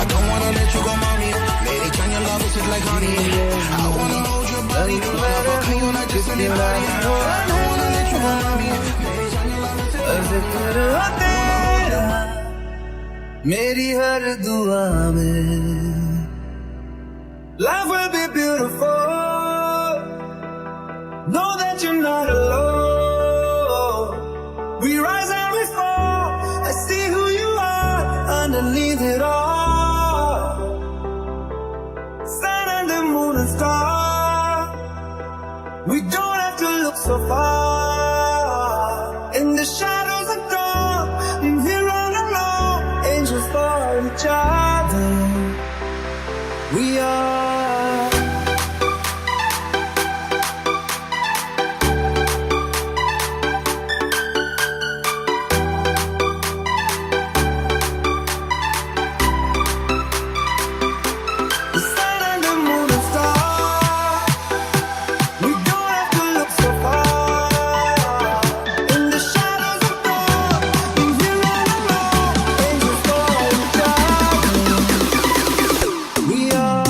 [SPEAKER 17] I don't wanna let you go, mommy. Lady, turn your love is like honey. I wanna hold your body. Wanna fuck you like just anybody. I don't wanna let you go, mommy. Lady, turn your love is
[SPEAKER 2] जिक्र हो तेरा Mary हर दुआ में। Life will be beautiful. Know that you're not alone. We rise and we fall. We don't have to look so far. In the shadows of dawn, I'm here all alone. Angels for each other. We are. The sun and the moon and stars. We don't have to look so far. In the shadows of dawn, I'm here all alone. Angels for each other. We are.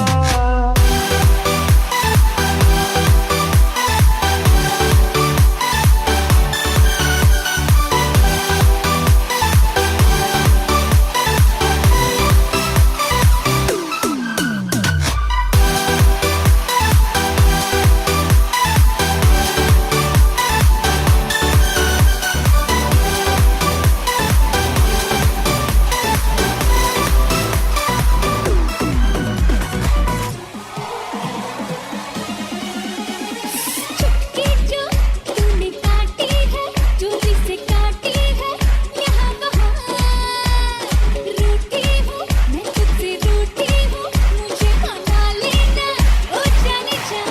[SPEAKER 4] चुटकी जो तूने काटी है, चोरी से काटी है, यहाँ वहाँ रूठी हूँ मैं तुझसे, रूठी हूँ, मुझे मना लेना ओ जाने जा।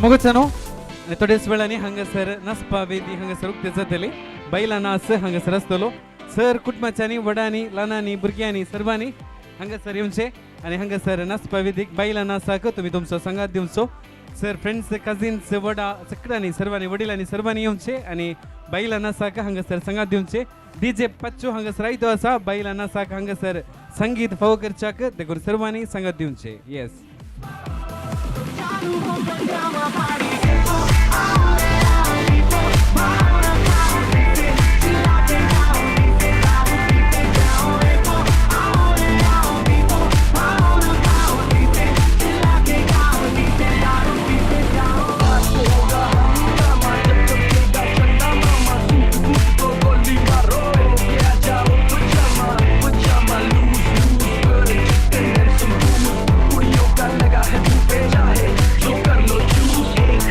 [SPEAKER 1] मोगचानो आनी थोडेच वेळांनी हांगासर नाचपा वेदी हांगासर उक्ते जातली. बायलां नाच हांगासर आसतलो. सर कुटुंबाच्यांनी, व्हडांनी, ल्हानांनी, भुरग्यांनी सर्वांनी हांगासर येवचें आनी हांगासर नाचपा वेदीक बायलां नाचाक तुमी तुमचो सांगात दिवचो. सर फ्रेंड्स, कजिन्स, वडा सगळ्यांनी, सर्वांनी, वडिलांनी सर्वांनी येवचें आनी बायलां नाचाक हांगासर सांगात दिवचें. डीजे पच्चू हांगासर आयतो आसा. बायलां नाचाक हांगासर संगीत फावो करच्याक देखून सर्वांनी सांगात दिवचें. येस.
[SPEAKER 2] लगा है चाहे जो कर लो चूज।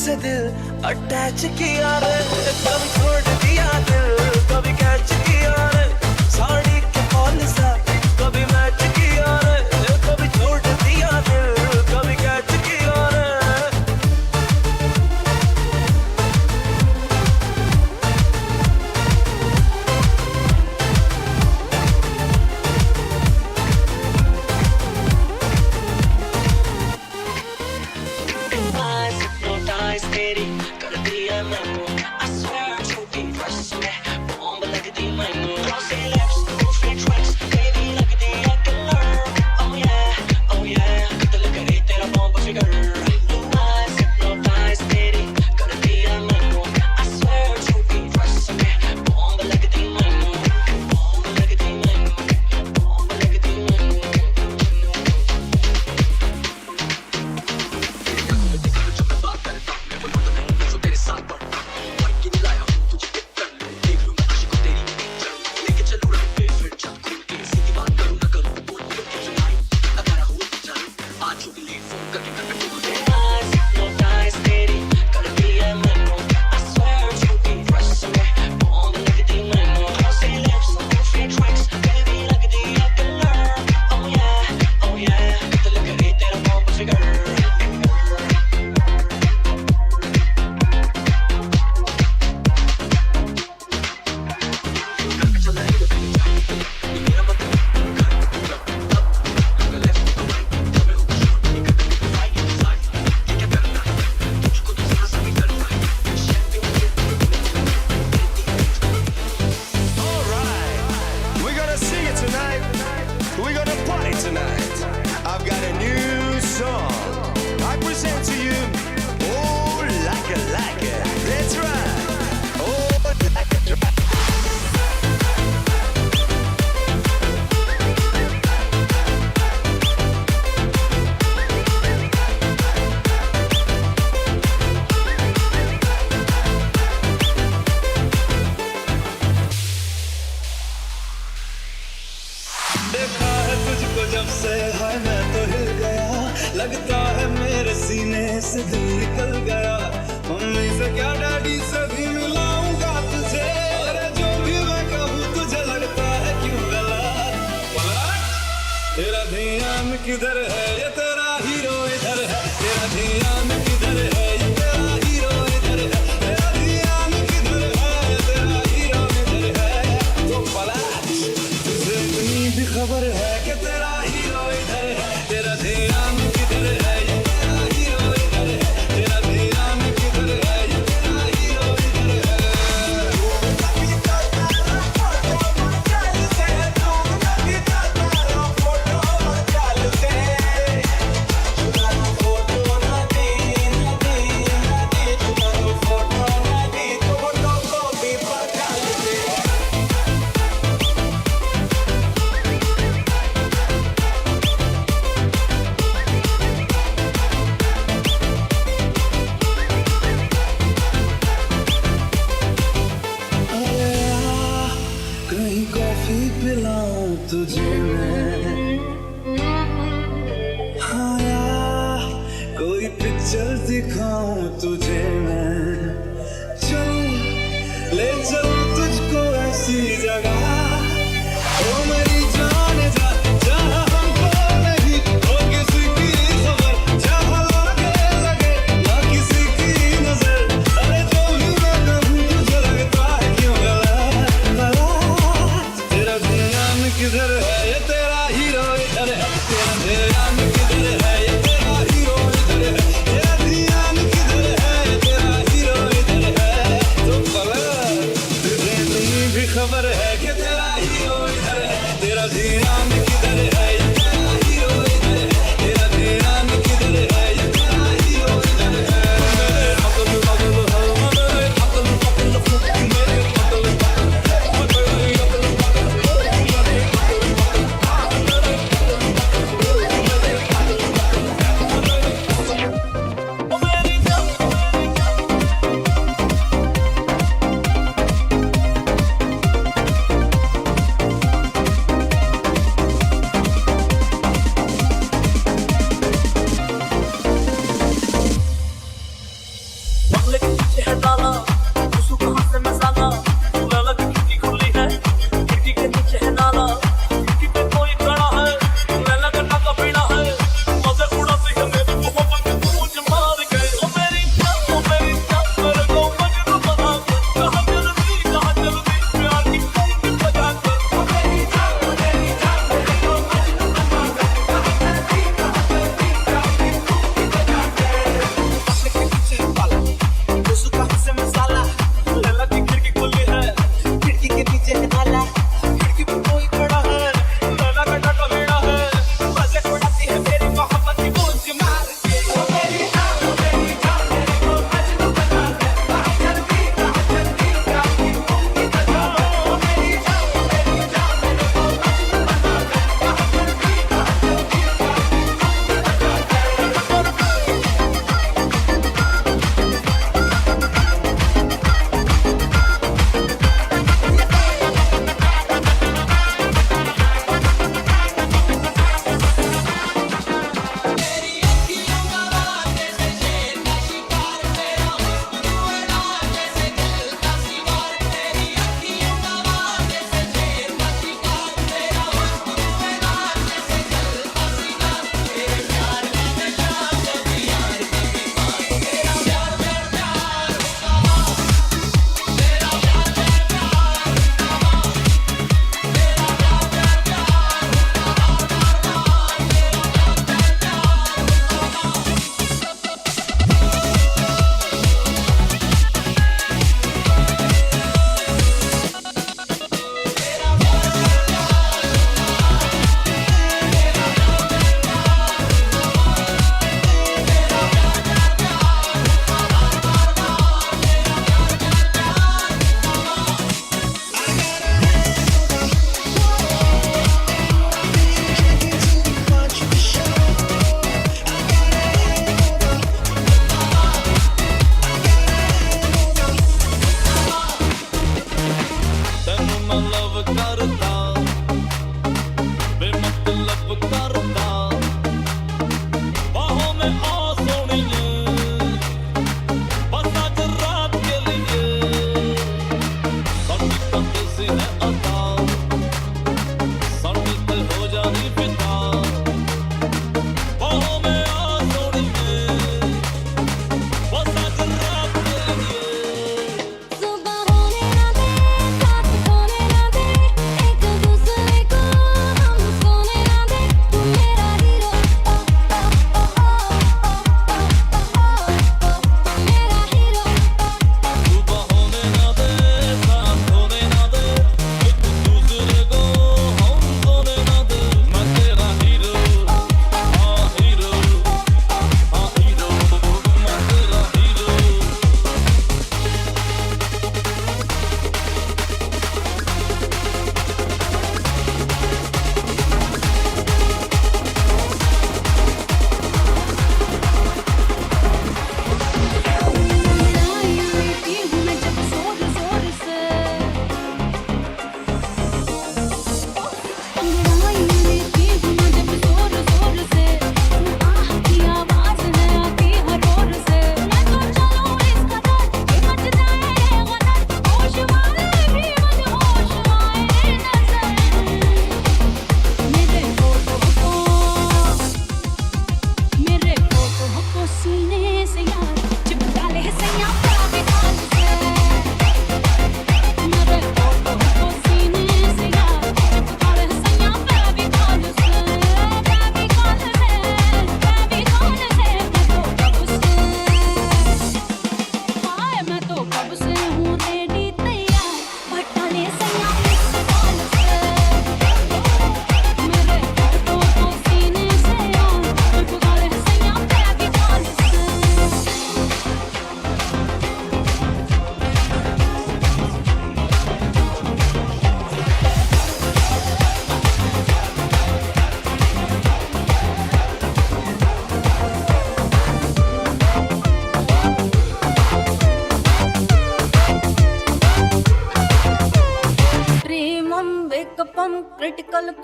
[SPEAKER 2] तुझसे दिल अटैच किया रे, कभी छोड़ दिया दिल कभी कैच किया रे, साड़ी के फॉल सा कभी मैच किया रे, कभी छोड़ दिया दिल कभी कैच किया रे।
[SPEAKER 5] तेरी कर दिया मैनू, I swear छोटी ड्रेस में बॉम्ब लगदी मैनू, Crossy lips, free tracks, baby लगदी है killer, oh yeah, कत्ल करे तेरा बॉम्ब फिगर, eyes hypnotize तेरी कर दिया मैनू, I swear छोटी ड्रेस में बॉम्ब लगदी मैनू, बॉम्ब लगदी मैनू, बॉम्ब लगदी मैनू।
[SPEAKER 17] We're gonna sing it tonight. We're gonna party tonight. I've got a new song. I present to you. Oh, like it, like it. That's right. Oh, like it.
[SPEAKER 2] देखा है तुझको जब से हाय मैं तो हिल गया, लगता है मेरे सीने से दिल निकल गया। मम्मी से क्या डैडी से भी मिलाऊंगा तुझे, अरे जो भी मैं कहूँ तुझे लगता है क्यों गलत। पलट तेरा ध्यान किधर है, ये तेरा हीरो इधर है, तेरा ध्यान किधर है, ये तेरा हीरो इधर है, तेरा ध्यान किधर है, ये तेरा हीरो इधर है। तो पलट तुझे इतनी भी खबर है कि तेरा हीरो इधर है, तेरा ध्यान किधर है, ये तेरा हीरो इधर है, तेरा ध्यान किधर है, ये तेरा हीरो इधर है। अरे आ, कहीं कॉफी पिलाऊं तुझे मैं, हाँ यार कोई पिक्चर दिखाऊं तुझे मैं, चल ले चल तुझको ऐसी जगह, ओ मेरी जान जा, जहाँ हमको नहीं हो किसी की खबर, जहाँ लागे लगे ना किसी की नजर, अरे जो भी मैं कहूँ तुझे लगता है क्यों गलत गलत। तेरा ध्यान किधर है, ये तेरा हीरो इधर है, तेरा ध्यान किधर है, ये तेरा हीरो इधर है, तेरा ध्यान किधर है, ये तेरा हीरो इधर है। तो पलट तुझे इतनी भी खबर है कि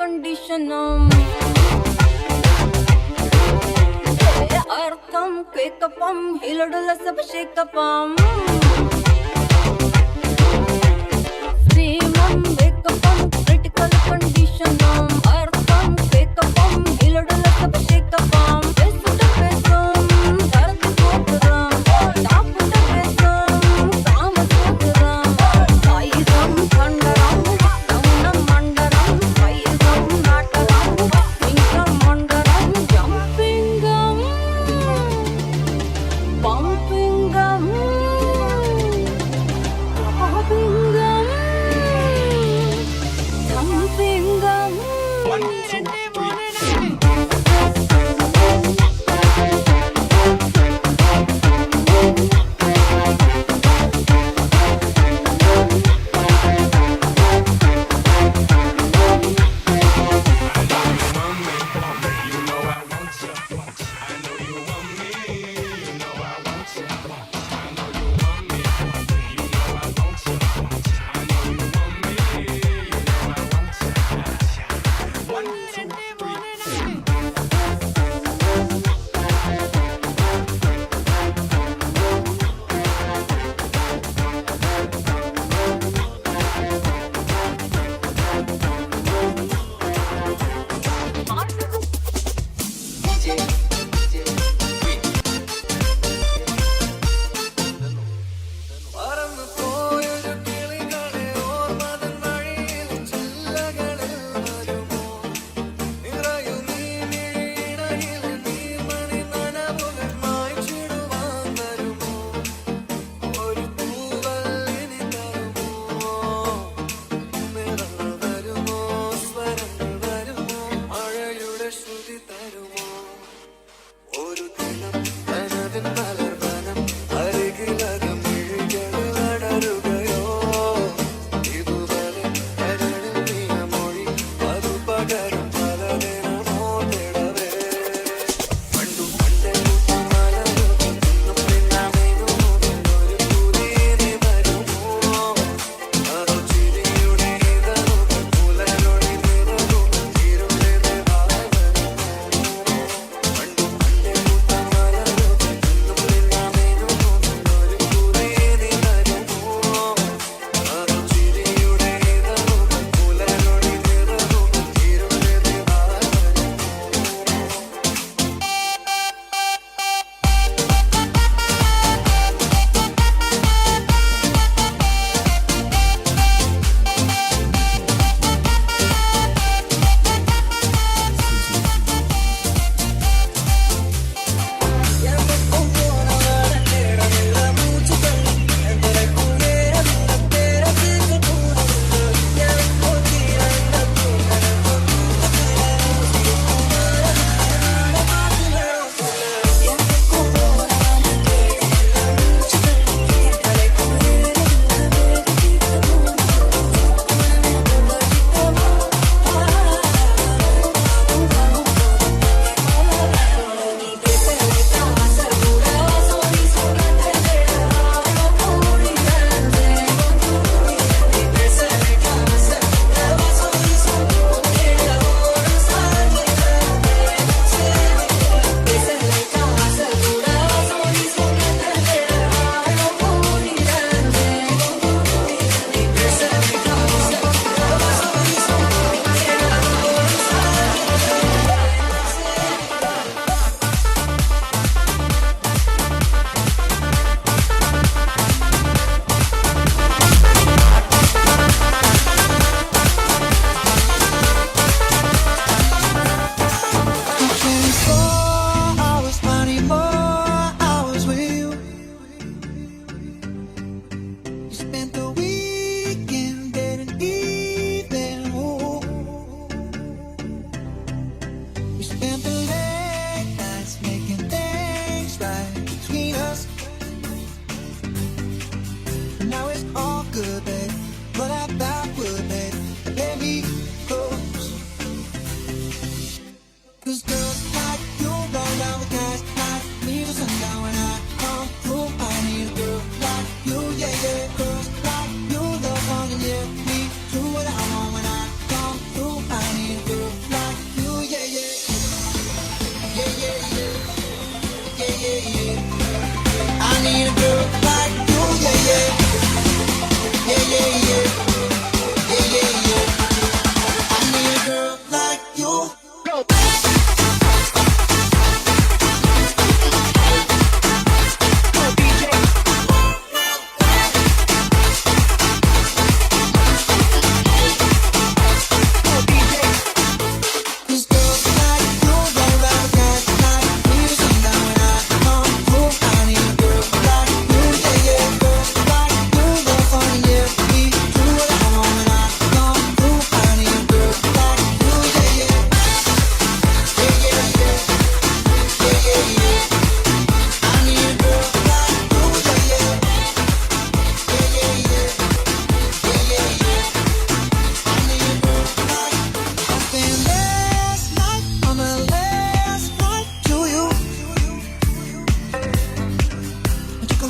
[SPEAKER 19] condition. अर्थम क्वेकपम हिलडुल सब शेकपम स्टीमम वेकपम क्रिटिकल कंडीशन अर्थम क्वेकपम हिलडुल सब शेकपम
[SPEAKER 18] Pumping gum.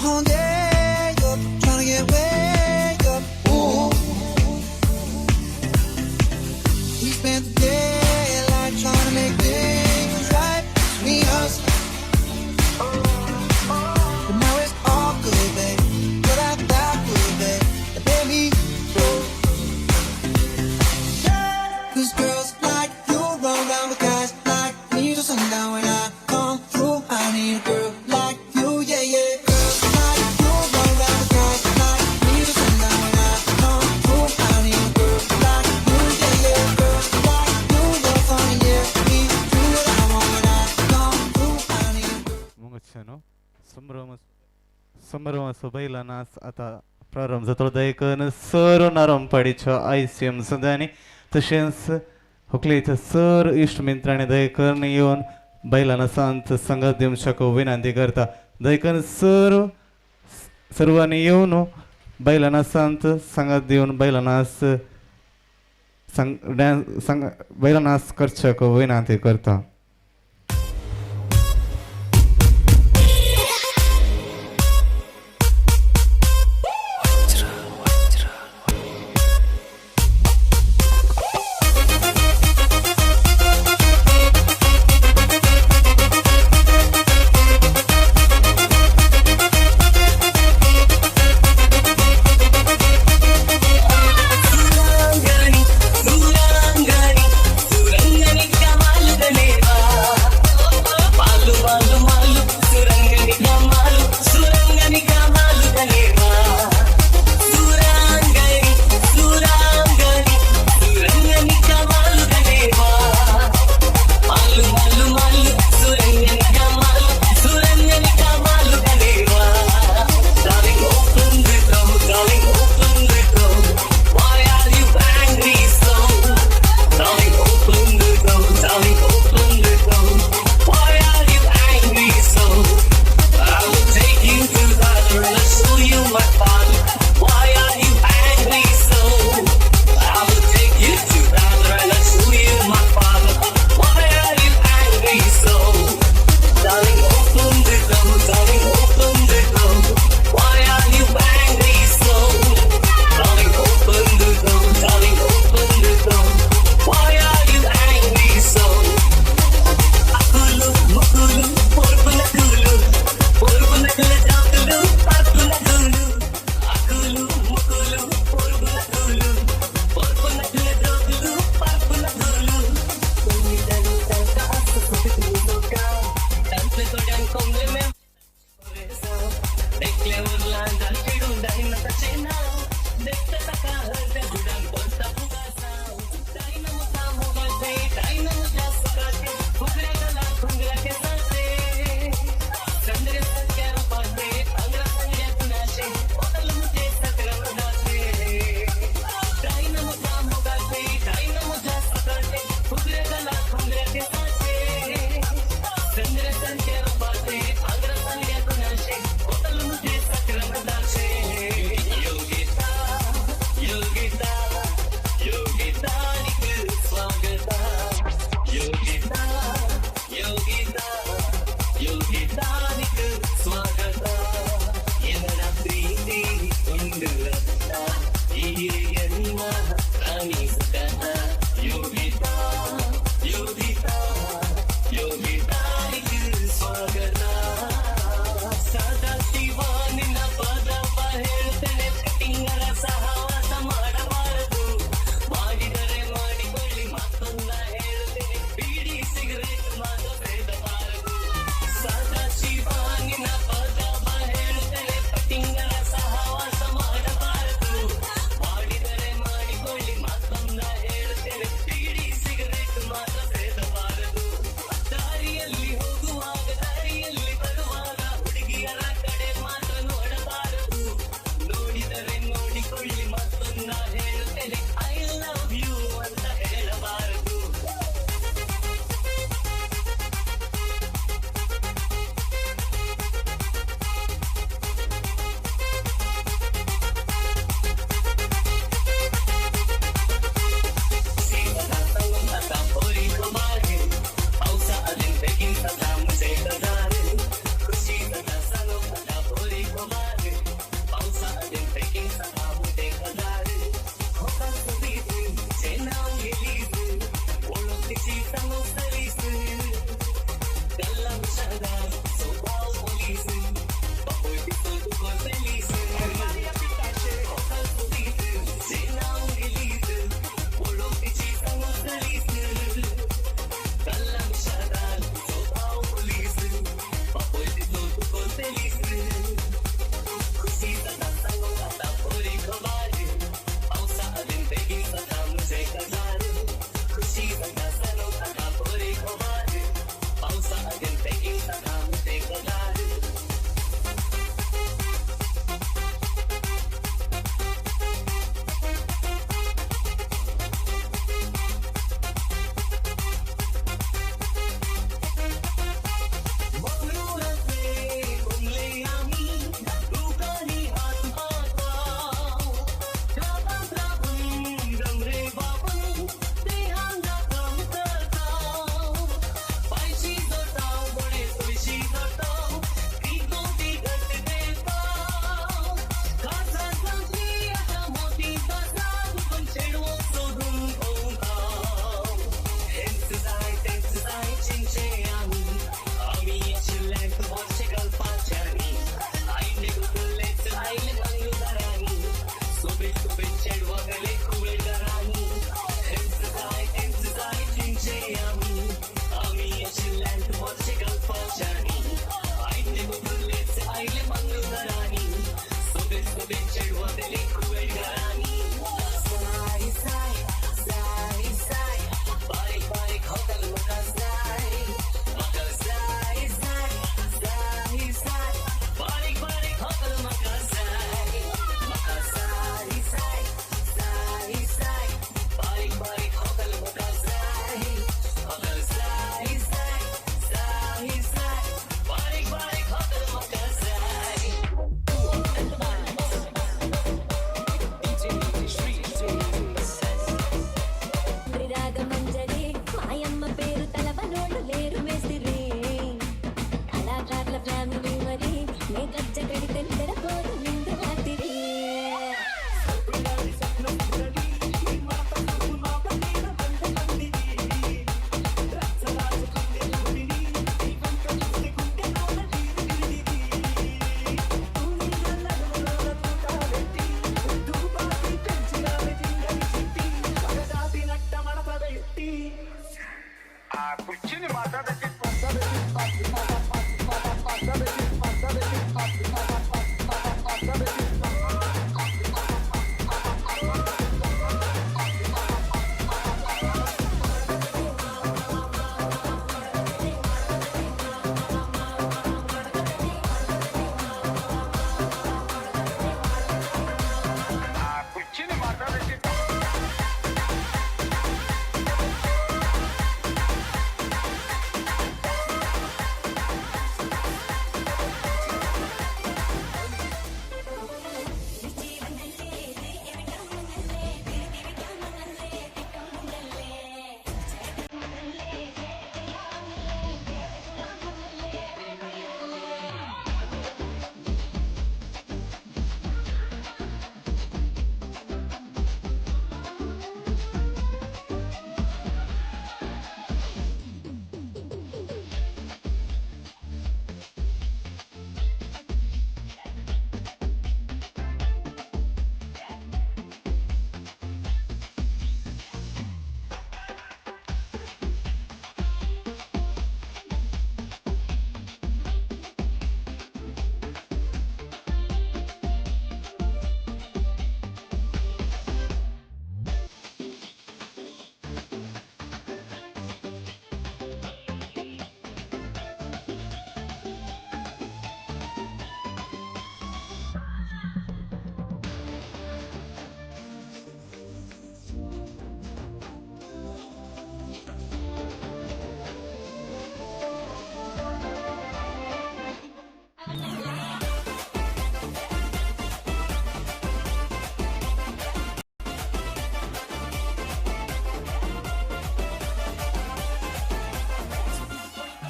[SPEAKER 2] Holiday up, tryna get way up. Ooh. We spent the daylight trying to make things right between us. But now it's all good, babe. But I thought good, babe. That made me go. 'Cause girls like you run round with guys like me till sundown. When I come through, I need a girl like you, yeah, yeah. Girls like you run round with guys like me till sundown. When I come through, I need a girl like you, yeah, yeah. Girls like you love fun, yeah. Me do what I want when I come through, I need a girl.
[SPEAKER 20] मुंगच्छनो संभ्रम संभ्रमाचो बैला नाच आतां प्रारंभ जातलो. देखून sir नरमपाडीच्यो ICM सुद्दांनी तशेंच होकलेच्या sir इश्ट मित्रांनी देखून येवन बैला नाचांत संगत दिवच्याक विनंती करता. देखून सर सर्वांनी येवन बैला नाचांत संगत दिवन बैला नाच संग डान्स संग बैला नाच करच्याक विनंती करता.
[SPEAKER 21] सुरंगनी सुरंगनी सुरंगनी कमाल दलेवा मालू मालू मालू सुरंगनी कमालू सुरंगनी कमाल दलेवा सुरंगनी सुरंगनी सुरंगनी कमाल दलेवा मालू मालू मालू सुरंगनी कमालू सुरंगनी कमाल दलेवा. Darling open the door, darling open the door. Why are you angry so? Darling open the door, darling open the door. Why are you angry so? I will take you to the and I'll show you my father. Why are you angry so? I will take you to the and I'll show you my father. Why are you angry so? Darling open the door, darling open the door. Why are you angry so? Darling open the door, darling open the door. Why are you angry so? Akulu mukulu porpunakulu porpunakula jakulu parpunakulu akulu mukulu porpunakulu porpunakula jakulu parpunakulu. देखले उरला जाल चिडून जाईन तशें ना देखता ताका हळद्या.